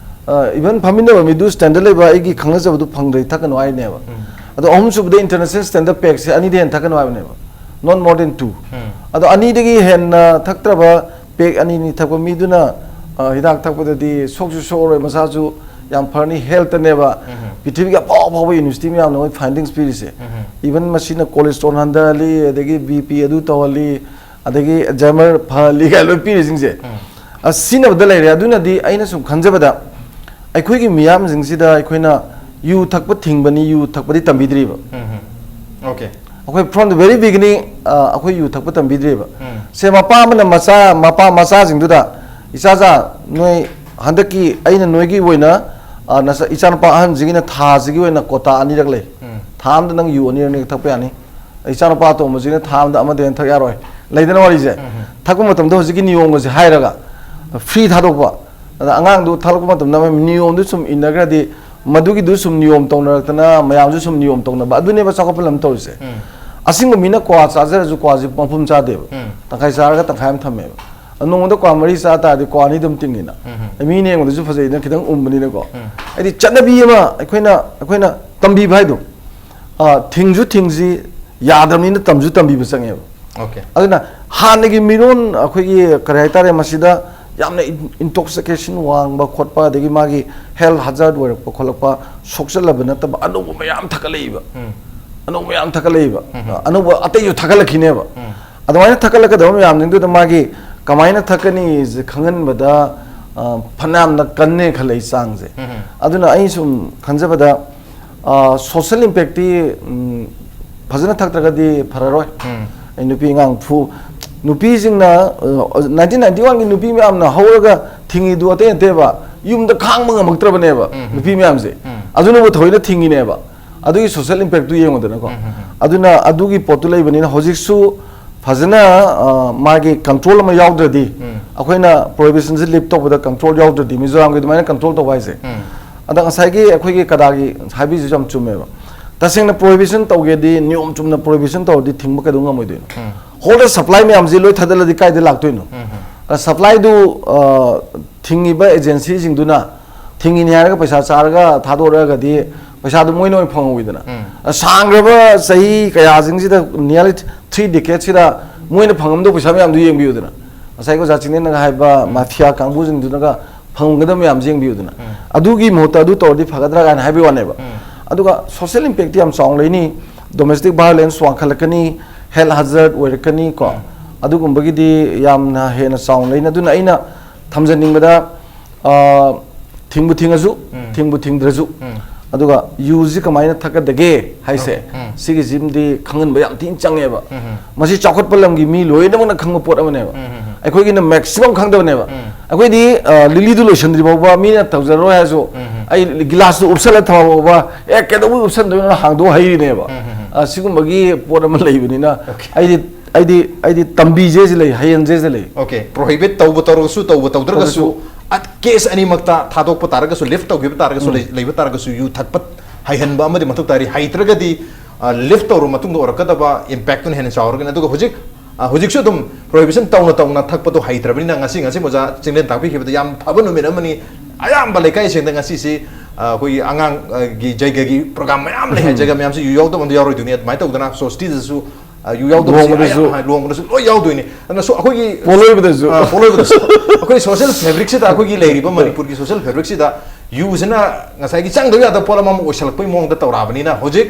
ꯑ, even ꯐꯝꯃꯤꯟꯅꯕ ꯃꯤꯗꯨ ꯁ꯭ꯇꯦꯟꯗꯔ ꯂꯩꯕ, ꯑꯩꯒꯤ ꯈꯪꯅꯖꯕꯗꯨ ꯐꯪꯗ꯭ꯔꯗꯤ ꯊꯛꯀꯅꯨ ꯍꯥꯏꯅꯦꯕ꯫ ꯎꯝ꯫ ꯑꯗꯣ ꯑꯍꯨꯝꯁꯨꯕꯗ international standard ꯄꯦꯛꯁꯦ ꯑꯅꯤꯗꯤ ꯍꯦꯟꯅ ꯊꯛꯀꯅꯨ ꯍꯥꯏꯕꯅꯦꯕ, not more than two꯫ ꯎꯝ꯫ ꯑꯗꯣ ꯑꯅꯤꯗꯒꯤ ꯍꯦꯟꯅ ꯊꯛꯇ꯭ꯔꯕ ꯄꯦꯛ ꯑꯅꯤꯅꯤ ꯊꯛꯄ ꯃꯤꯗꯨꯅ, ꯑ, ꯍꯤꯗꯥꯛ ꯊꯛꯄꯗꯗꯤ ꯁꯣꯛꯁꯨ ꯁꯣꯛꯑꯔꯣꯏ, ꯃꯁꯥꯁꯨ ꯌꯥꯝ ꯐꯔꯅꯤ, ꯍꯦꯜꯠꯇꯅꯦꯕ꯫ ꯎꯝ꯫ ꯄ꯭ꯔꯤꯊꯤꯕꯤꯒꯤ ꯑꯐꯥꯎ ꯑꯐꯥꯎꯕ ꯌꯨꯅꯤꯚꯔꯁꯤꯇꯤ ꯃꯌꯥꯝꯅ ꯃꯣꯏ ꯐꯥꯏꯟꯗꯤꯡꯁ ꯄꯤꯔꯤꯁꯦ꯫ ꯎꯝ꯫ Even ꯃꯁꯤꯅ ꯀꯣꯂꯦꯁꯇ꯭ꯔꯣꯜ ꯍꯟꯊꯍꯜꯂꯤ, ꯑꯗꯒꯤ ꯕꯤ ꯄꯤ ꯑꯗꯨ ꯇꯧꯍꯜꯂꯤ, ꯑꯗꯒꯤ ꯑꯜꯖꯥꯏꯃꯔ ꯐꯍꯜꯂꯤ ꯀꯥꯏꯅ ꯂꯣꯏ ꯄꯤꯔꯤꯁꯤꯡꯁꯦ꯫ ꯎꯝ꯫ ꯑ, ꯁꯤꯖꯤꯟꯅꯕꯗ ꯂꯩꯔꯦ꯫ ꯑꯗꯨꯅꯗꯤ ꯑꯩꯅ ꯁꯨꯝ ꯈꯟꯖꯕꯗ ꯑꯩꯈꯣꯏꯒꯤ ꯃꯤꯌꯥꯝꯁꯤꯡꯁꯤꯗ ꯑꯩꯈꯣꯏꯅ ꯌꯨ ꯊꯛꯄ ꯊꯤꯡꯕꯅꯤ, ꯌꯨ ꯊꯛꯄꯗꯤ ꯇꯝꯕꯤꯗ꯭ꯔꯤꯕ꯫ ꯎꯝ, ꯎꯝ꯫ ꯑꯣꯀꯦ꯫ ꯑꯩꯈꯣꯏ from the very beginning ꯑꯩꯈꯣꯏ ꯌꯨ ꯊꯛꯄ ꯇꯝꯕꯤꯗ꯭ꯔꯤꯕ꯫ ꯁꯦ ꯃꯄꯥ ꯑꯃꯅ ꯃꯆꯥ, ꯃꯄꯥ ꯃꯆꯥꯁꯤꯡꯗꯨꯗ, "ꯏꯆꯥꯖꯥ, ꯅꯣꯏ ꯍꯟꯗꯛꯀꯤ ꯑꯩꯅ ꯅꯣꯏꯒꯤ ꯑꯣꯏꯅ ꯅꯆꯥ, ꯏꯆꯥꯅꯨꯄꯥ ꯑꯍꯟꯁꯤꯒꯤꯅ ꯊꯥꯁꯤꯒꯤ ꯑꯣꯏꯅ ꯀꯣꯇꯥ ꯑꯅꯤꯔꯛ ꯂꯩ꯫ ꯊꯥ ꯑꯃꯗ ꯅꯪ ꯌꯨ ꯑꯅꯤꯔꯛ ꯑꯅꯤꯔꯛ ꯊꯛꯄ ꯌꯥꯅꯤ꯫ ꯏꯆꯥꯅꯨꯄꯥ ꯑꯇꯣꯝꯕꯁꯤꯅ ꯊꯥ ꯑꯃꯗ ꯑꯃꯗꯒꯤ ꯍꯦꯟꯅ ꯊꯛ ꯌꯥꯔꯣꯏ", ꯂꯩꯗꯅ ꯋꯥꯔꯤꯁꯦ꯫ ꯊꯛꯄ ꯃꯇꯝꯗ ꯍꯧꯖꯤꯛꯀꯤ ꯅꯤꯌꯣꯝꯒꯁꯦ ꯍꯥꯏꯔꯒ ꯐ꯭ꯔꯤ ꯊꯥꯗꯣꯛꯄ꯫ ꯑꯗ ꯑꯉꯥꯡꯗꯨ ꯊꯥꯗꯣꯛꯄ ꯃꯇꯝꯗ ꯃꯥꯏ ꯅꯤꯌꯣꯝꯗꯨ ꯁꯨꯝ ꯏꯟꯅꯈ꯭ꯔꯗꯤ, ꯃꯗꯨꯒꯤꯗꯨ ꯁꯨꯝ ꯅꯤꯌꯣꯝ ꯇꯧꯅꯔꯛꯇꯅ ꯃꯌꯥꯝꯁꯨ ꯁꯨꯝ ꯅꯤꯌꯣꯝ ꯇꯧꯅꯕ, ꯑꯗꯨꯅꯦꯕ ꯆꯥꯎꯈꯠꯄ ꯂꯝ ꯇꯧꯔꯤꯁꯦ꯫ ꯑꯁꯦꯡꯕ ꯃꯤꯅ ꯀ꯭ꯋꯥ ꯆꯥꯖꯔꯁꯨ ꯀ꯭ꯋꯥꯁꯦ ꯃꯄꯨꯝ ꯆꯥꯗꯦꯕ꯫ ꯇꯪꯈꯥꯏ ꯆꯥꯔꯒ ꯇꯪꯈꯥꯏ ꯑꯃ ꯊꯝꯃꯦꯕ꯫ ꯅꯣꯡꯃꯗ ꯀ꯭ꯋꯥ ꯃꯔꯤ ꯆꯥ ꯇꯥꯔꯗꯤ ꯀ꯭ꯋꯥ ꯑꯅꯤ ꯑꯗꯨꯝ ꯇꯤꯡꯉꯤꯅ꯫ ꯃꯤ ꯌꯦꯡꯕꯗꯁꯨ ꯐꯖꯩꯅ ꯈꯤꯇꯪ ꯎꯝꯕꯅꯤꯅꯀꯣ꯫ ꯍꯥꯏꯗꯤ ꯆꯠꯅꯕꯤ ꯑꯃ ꯑꯩꯈꯣꯏꯅ, ꯑꯩꯈꯣꯏꯅ ꯇꯝꯕꯤꯕ ꯍꯥꯏꯗꯣ, ꯊꯤꯡꯁꯨ ꯊꯤꯡꯁꯤ, ꯌꯥꯗꯕꯅꯤꯅ ꯇꯝꯁꯨ ꯇꯝꯕꯤꯕ ꯆꯪꯉꯦꯕ꯫ ꯑꯣꯀꯦ꯫ ꯑꯗꯨꯅ ꯍꯥꯟꯅꯒꯤ ꯃꯤꯔꯣꯟ ꯑꯩꯈꯣꯏꯒꯤ ꯀꯔꯤ ꯍꯥꯏꯇꯥꯔꯦ, ꯃꯁꯤꯗ ꯌꯥꯝꯅ ꯏꯟꯇꯣꯛꯁꯤꯀꯦꯁꯟ ꯋꯥꯡꯕ ꯈꯣꯠꯄ, ꯑꯗꯒꯤ ꯃꯥꯒꯤ ꯍꯦꯜꯊ ꯍꯖꯥꯔꯗ ꯑꯣꯏꯔꯛꯄ ꯈꯣꯠꯂꯛꯄ, ꯁꯣꯛꯆꯜꯂꯕ ꯅꯠꯇꯕ ꯑꯅꯧꯕ ꯃꯌꯥꯝ ꯊꯛꯀꯠꯂꯛꯏꯕ꯫ ꯑꯅꯧꯕ ꯃꯌꯥꯝ ꯊꯛꯀꯠꯂꯛꯏꯕ꯫ ꯑꯅꯧꯕ ꯑꯇꯩꯁꯨ ꯊꯛꯀꯠꯂꯛꯈꯤꯅꯦꯕ꯫ ꯑꯗꯨꯃꯥꯏꯅ ꯊꯛꯀꯠꯂꯛꯀꯗꯕ ꯃꯌꯥꯝꯁꯤꯡꯗꯨꯗ ꯃꯥꯒꯤ ꯀꯃꯥꯏꯅ ꯊꯛꯀꯅꯤꯁꯦ ꯈꯪꯍꯟꯕꯗ ꯐꯅꯌꯥꯝꯅ ꯀꯟꯅꯦ ꯈꯜꯂꯛꯏ ꯆꯥꯡꯁꯦ꯫ ꯑꯗꯨꯅ ꯑꯩ ꯁꯨꯝ ꯈꯟꯖꯕꯗ ꯁꯣꯁꯦꯜ ꯏꯝꯄꯦꯛꯇꯤ ꯐꯖꯅ ꯊꯛꯇ꯭ꯔꯒꯗꯤ ꯐꯔꯔꯣꯏ꯫ ꯑꯩ ꯅꯨꯄꯤ ꯑꯉꯥꯡ ꯐꯨ ꯅꯨꯄꯤꯁꯤꯡꯅ ꯅꯥꯏꯟꯇꯤꯟ ꯅꯥꯏꯟꯇꯤ ꯋꯥꯟꯒꯤ ꯅꯨꯄꯤ ꯃꯌꯥꯝꯅ ꯍꯧꯔꯒ ꯊꯤꯡꯉꯤꯗꯨ ꯑꯇꯩ ꯅꯠꯇꯦꯕ, ꯌꯨꯝꯗ ꯈꯥꯡꯕ ꯉꯝꯃꯛꯇ꯭ꯔꯕꯅꯦꯕ ꯅꯨꯄꯤ ꯃꯌꯥꯝꯁꯦ꯫ ꯑꯗꯨꯅꯕꯨ ꯊꯑꯣꯏꯅ ꯊꯤꯡꯉꯤꯅꯦꯕ꯫ ꯑꯗꯨꯒꯤ ꯁꯣꯁꯦꯜ ꯏꯝꯄꯦꯛꯇꯨ ꯌꯦꯡꯉꯨꯗꯅꯀꯣ꯫ ꯑꯗꯨꯅ ꯑꯗꯨꯒꯤ ꯄꯣꯠꯇꯨ ꯂꯩꯕꯅꯤꯅ ꯍꯧꯖꯤꯛꯁꯨ ꯐꯖꯅ ꯃꯥꯒꯤ ꯀꯟꯇ꯭ꯔꯣꯜ ꯑꯃ ꯌꯥꯎꯗ꯭ꯔꯗꯤ, ꯑꯩꯈꯣꯏꯅ ꯄ꯭ꯔꯣꯍꯤꯕꯤꯁꯟꯁꯦ ꯂꯤꯐ ꯇꯧꯕꯗ ꯀꯟꯇ꯭ꯔꯣꯜ ꯌꯥꯎꯗ꯭ꯔꯗꯤ, ꯃꯤꯖꯣꯔꯥꯝꯒꯤ ꯑꯗꯨꯃꯥꯏꯅ ꯀꯟꯇ꯭ꯔꯣꯜ ꯇꯧꯕ ꯍꯥꯏꯁꯦ꯫ ꯑꯗ ꯉꯁꯥꯏꯒꯤ ꯑꯩꯈꯣꯏꯒꯤ ꯀꯗꯥꯒꯤ ꯍꯥꯏꯕꯤꯁꯤꯁꯨ ꯌꯥꯝ ꯆꯨꯝꯃꯦꯕ꯫ ꯇꯁꯦꯡꯅ ꯄ꯭ꯔꯣꯍꯤꯕꯤꯁꯟ ꯇꯧꯒꯦꯗꯤ, ꯅꯤꯌꯣꯝ ꯆꯨꯝꯅ ꯄ꯭ꯔꯣꯍꯤꯕꯤꯁꯟ ꯇꯧꯔꯗꯤ ꯊꯤꯡꯕ ꯀꯩꯗꯧ ꯉꯝꯃꯣꯏꯗꯣꯏꯅꯣ? ꯍꯣꯜꯗ ꯁꯄ꯭ꯂꯥꯏ ꯃꯌꯥꯝꯁꯤ ꯂꯣꯏ ꯊꯥꯗꯠꯂꯗꯤ ꯀꯥꯏꯗ ꯂꯥꯛꯇꯣꯏꯅꯣ? ꯁꯄ꯭ꯂꯥꯏꯗꯨ ꯊꯤꯡꯉꯤꯕ ꯑꯦꯖꯦꯟꯁꯤꯁꯤꯡꯗꯨꯅ ꯊꯤꯡꯉꯤꯅꯤ ꯍꯥꯏꯔꯒ ꯄꯩꯁꯥ ꯆꯥꯔꯒ ꯊꯥꯗꯣꯔꯛꯑꯒꯗꯤ ꯄꯩꯁꯥꯗꯨ ꯃꯣꯏꯅ ꯑꯣꯏꯅ ꯐꯪꯍꯧꯋꯤꯗꯅ꯫ ꯁꯥꯡꯈ꯭ꯔꯕ ꯆꯍꯤ ꯀꯌꯥꯁꯤꯡꯁꯤꯗ, nearly three decade ꯁꯤꯗ ꯃꯣꯏꯅ ꯐꯪꯉꯝꯗꯧꯕ ꯄꯩꯁꯥ ꯃꯌꯥꯝꯗꯨ ꯌꯦꯡꯕꯤꯌꯨꯗꯅ꯫ ꯉꯁꯥꯏꯒꯤ ꯑꯣꯖꯥ ꯆꯤꯡꯂꯦꯟꯅꯒ ꯍꯥꯏꯕ ꯃꯥꯐꯤꯌꯥ ꯀꯥꯡꯕꯨꯁꯤꯡꯗꯨꯅꯒ ꯐꯪꯒꯗꯕ ꯃꯌꯥꯝꯁꯦ ꯌꯦꯡꯕꯤꯌꯨꯗꯅ꯫ ꯑꯗꯨꯒꯤ ꯃꯍꯨꯠꯇ ꯑꯗꯨ ꯇꯧꯔꯗꯤ ꯐꯒꯗ꯭ꯔꯥ ꯀꯥꯏꯅ ꯍꯥꯏꯕꯒꯤ ꯋꯥꯅꯦꯕ꯫ ꯑꯗꯨꯒ ꯁꯣꯁꯦꯜ ꯏꯝꯄꯦꯛꯇꯤ ꯌꯥꯝ ꯆꯥꯎꯅ ꯂꯩꯅꯤ꯫ ꯗꯣꯃꯦꯁꯇꯤꯛ ꯚꯥꯏꯑꯣꯂꯦꯟꯁ ꯋꯥꯡꯈꯠꯂꯛꯀꯅꯤ, ꯍꯦꯜꯊ ꯍꯖꯥꯔꯗ ꯑꯣꯏꯔꯛꯀꯅꯤ ꯀꯣ꯫ ꯑꯗꯨꯒꯨꯝꯕꯒꯤꯗꯤ ꯌꯥꯝꯅ ꯍꯦꯟꯅ ꯆꯥꯎꯅ ꯂꯩꯅꯤ꯫ ꯑꯗꯨꯅ ꯑꯩꯅ ꯊꯝꯖꯅꯤꯡꯕꯗ, ꯊꯤꯡꯕꯨ ꯊꯤꯡꯉꯁꯨ, ꯊꯤꯡꯕꯨ ꯊꯤꯡꯗ꯭ꯔꯁꯨ, ꯑꯗꯨꯒ ꯌꯨꯁꯤ ꯀꯃꯥꯏꯅ ꯊꯛꯀꯗꯒꯦ ꯍꯥꯏꯁꯦ, ꯎꯝ꯫ ꯁꯤꯒꯤꯁꯤꯃꯗꯤ ꯈꯪꯍꯟꯕ ꯌꯥꯝ ꯊꯤꯅ ꯆꯪꯉꯦꯕ꯫ ꯎꯝ꯫ ꯃꯁꯤ ꯆꯥꯎꯈꯠꯄ ꯂꯝꯒꯤ ꯃꯤ ꯂꯣꯏꯅꯃꯛꯅ ꯈꯪꯕ ꯄꯣꯠ ꯑꯃꯅꯦꯕ꯫ ꯎꯝ꯫ ꯑꯩꯈꯣꯏꯒꯤꯅ ꯃꯦꯛꯁꯤꯃꯝ ꯈꯪꯗꯕꯅꯦꯕ꯫ ꯎꯝ꯫ ꯑꯩꯈꯣꯏꯗꯤ ꯑ, ꯂꯤꯂꯤꯗꯨ ꯂꯣꯏꯁꯤꯟꯗ꯭ꯔꯤ ꯐꯥꯎꯕ, ꯃꯤꯅ ꯇꯧꯖꯔꯣꯏ ꯍꯥꯏꯔꯁꯨ ꯎꯝ꯫ ꯑꯩ ꯒꯤꯂꯥꯁꯇꯨ ꯎꯞꯁꯜꯂ ꯊꯝꯃ ꯐꯥꯎꯕ, "ꯑꯦ, ꯀꯩꯗꯧꯕꯩ ꯎꯞꯁꯟꯗꯣꯏꯅꯣ?" ꯍꯥꯡꯗꯣꯛꯑ ꯍꯩꯔꯤꯅꯦꯕ꯫ ꯎꯝ꯫ ꯑ, ꯁꯤꯒꯨꯝꯕꯒꯤ ꯄꯣꯠ ꯑꯃ ꯂꯩꯕꯅꯤꯅ Okay. ꯑꯩꯗꯤ ꯑꯩꯗꯤ ꯑꯩꯗꯤ ꯇꯝꯕꯤꯁꯦ ꯁꯤ ꯂꯩ, ꯍꯩꯍꯟꯁꯦ ꯁꯤ ꯂꯩ꯫ Okay, prohibit ꯇꯧꯕ ꯇꯧꯔꯒꯁꯨ, ꯇꯧꯕ ꯇꯧꯗ꯭ꯔꯒꯁꯨ, ꯇꯧꯔꯁꯨ꯫ ꯑꯠ, case ꯑꯅꯤꯃꯛꯇ ꯊꯥꯗꯣꯛꯄ ꯇꯥꯔꯒꯁꯨ, lift ꯇꯧꯈꯤꯕ ꯇꯥꯔꯒꯁꯨ, ꯎꯝ꯫ ꯂꯩ-, ꯂꯩꯕ ꯇꯥꯔꯒꯁꯨ, ꯌꯨ ꯊꯛꯄ ꯍꯩꯍꯟꯕ ꯑꯃꯗꯤ ꯃꯊꯧ ꯇꯥꯔꯤ꯫ ꯍꯩꯇ꯭ꯔꯒꯗꯤ, ꯑ, lift ꯇꯧꯔꯕ ꯃꯇꯨꯡꯗ ꯑꯣꯏꯔꯛꯀꯗꯕ impact ꯇꯨꯅ ꯍꯦꯟꯅ ꯆꯥꯎꯔꯒꯅꯤ꯫ ꯑꯗꯨꯒ ꯍꯧꯖꯤꯛ, ꯑ, ꯍꯧꯖꯤꯛꯁꯨ ꯑꯗꯨꯝ prohibition ꯇꯧꯅ ꯇꯧꯅ ꯊꯛꯄꯗꯣ ꯍꯩꯇ꯭ꯔꯕꯅꯤꯅ, ꯉꯁꯤ ꯉꯁꯤ ꯑꯣꯖꯥ ꯆꯤꯡꯂꯦꯟ ꯇꯥꯛꯄꯤꯈꯤꯕꯗ ꯌꯥꯝ ꯐꯕ ꯅꯨꯃꯤꯠ ꯑꯃꯅꯤ꯫ ꯑꯌꯥꯝꯕ ꯂꯩꯀꯥꯏꯁꯤꯡꯗ ꯉꯁꯤꯁꯤ, ꯑ, ꯑꯩꯈꯣꯏꯒꯤ ꯑꯉꯥꯡꯒꯤ ꯖꯩꯒꯒꯤ program ꯃꯌꯥꯝ ꯂꯩ ꯍꯥꯏ, ꯎꯝ꯫ ꯖꯩꯒ ꯃꯌꯥꯝꯁꯤ ꯌꯨ ꯌꯥꯎꯗꯕ ꯑꯝꯇ ꯌꯥꯎꯔꯣꯏꯗꯣꯏꯅꯤ꯫ ꯑꯗꯨꯃꯥꯏꯅ ꯇꯧꯗꯅ ꯁꯣꯁꯥꯏꯇꯤꯗꯁꯨ, ꯑ, ꯌꯨ ꯌꯥꯎꯗꯕꯁꯤ ꯂꯨꯍꯣꯡꯕꯗꯁꯨ꯫ ꯑꯌꯥꯝꯕ ꯂꯨꯍꯣꯡꯕꯗꯁꯨ ꯂꯣꯏ ꯌꯥꯎꯗꯣꯏꯅꯤ꯫ ꯑꯗꯨꯅ ꯁꯣ-, ꯑꯩꯈꯣꯏꯒꯤ ꯄꯣꯠꯂꯣꯏꯕꯗꯁꯨ꯫ ꯑ, ꯄꯣꯠꯂꯣꯏꯕꯗꯁꯨ꯫ ꯑꯩꯈꯣꯏ social fabricꯁꯤꯗ, ꯑꯩꯈꯣꯏꯒꯤ ꯂꯩꯔꯤꯕ ꯃꯅꯤꯄꯨꯔꯒꯤ social fabricꯁꯤꯗ ꯌꯨꯁꯤꯅ ꯉꯁꯥꯏꯒꯤ ꯆꯪꯗꯕ ꯌꯥꯗꯕ ꯄꯣꯠ ꯑꯃ ꯑꯃ ꯑꯣꯏꯁꯜꯂꯛꯄꯒꯤ ꯃꯑꯣꯡꯗ ꯇꯧꯔꯛꯑꯕꯅꯤꯅ, ꯍꯧꯖꯤꯛ,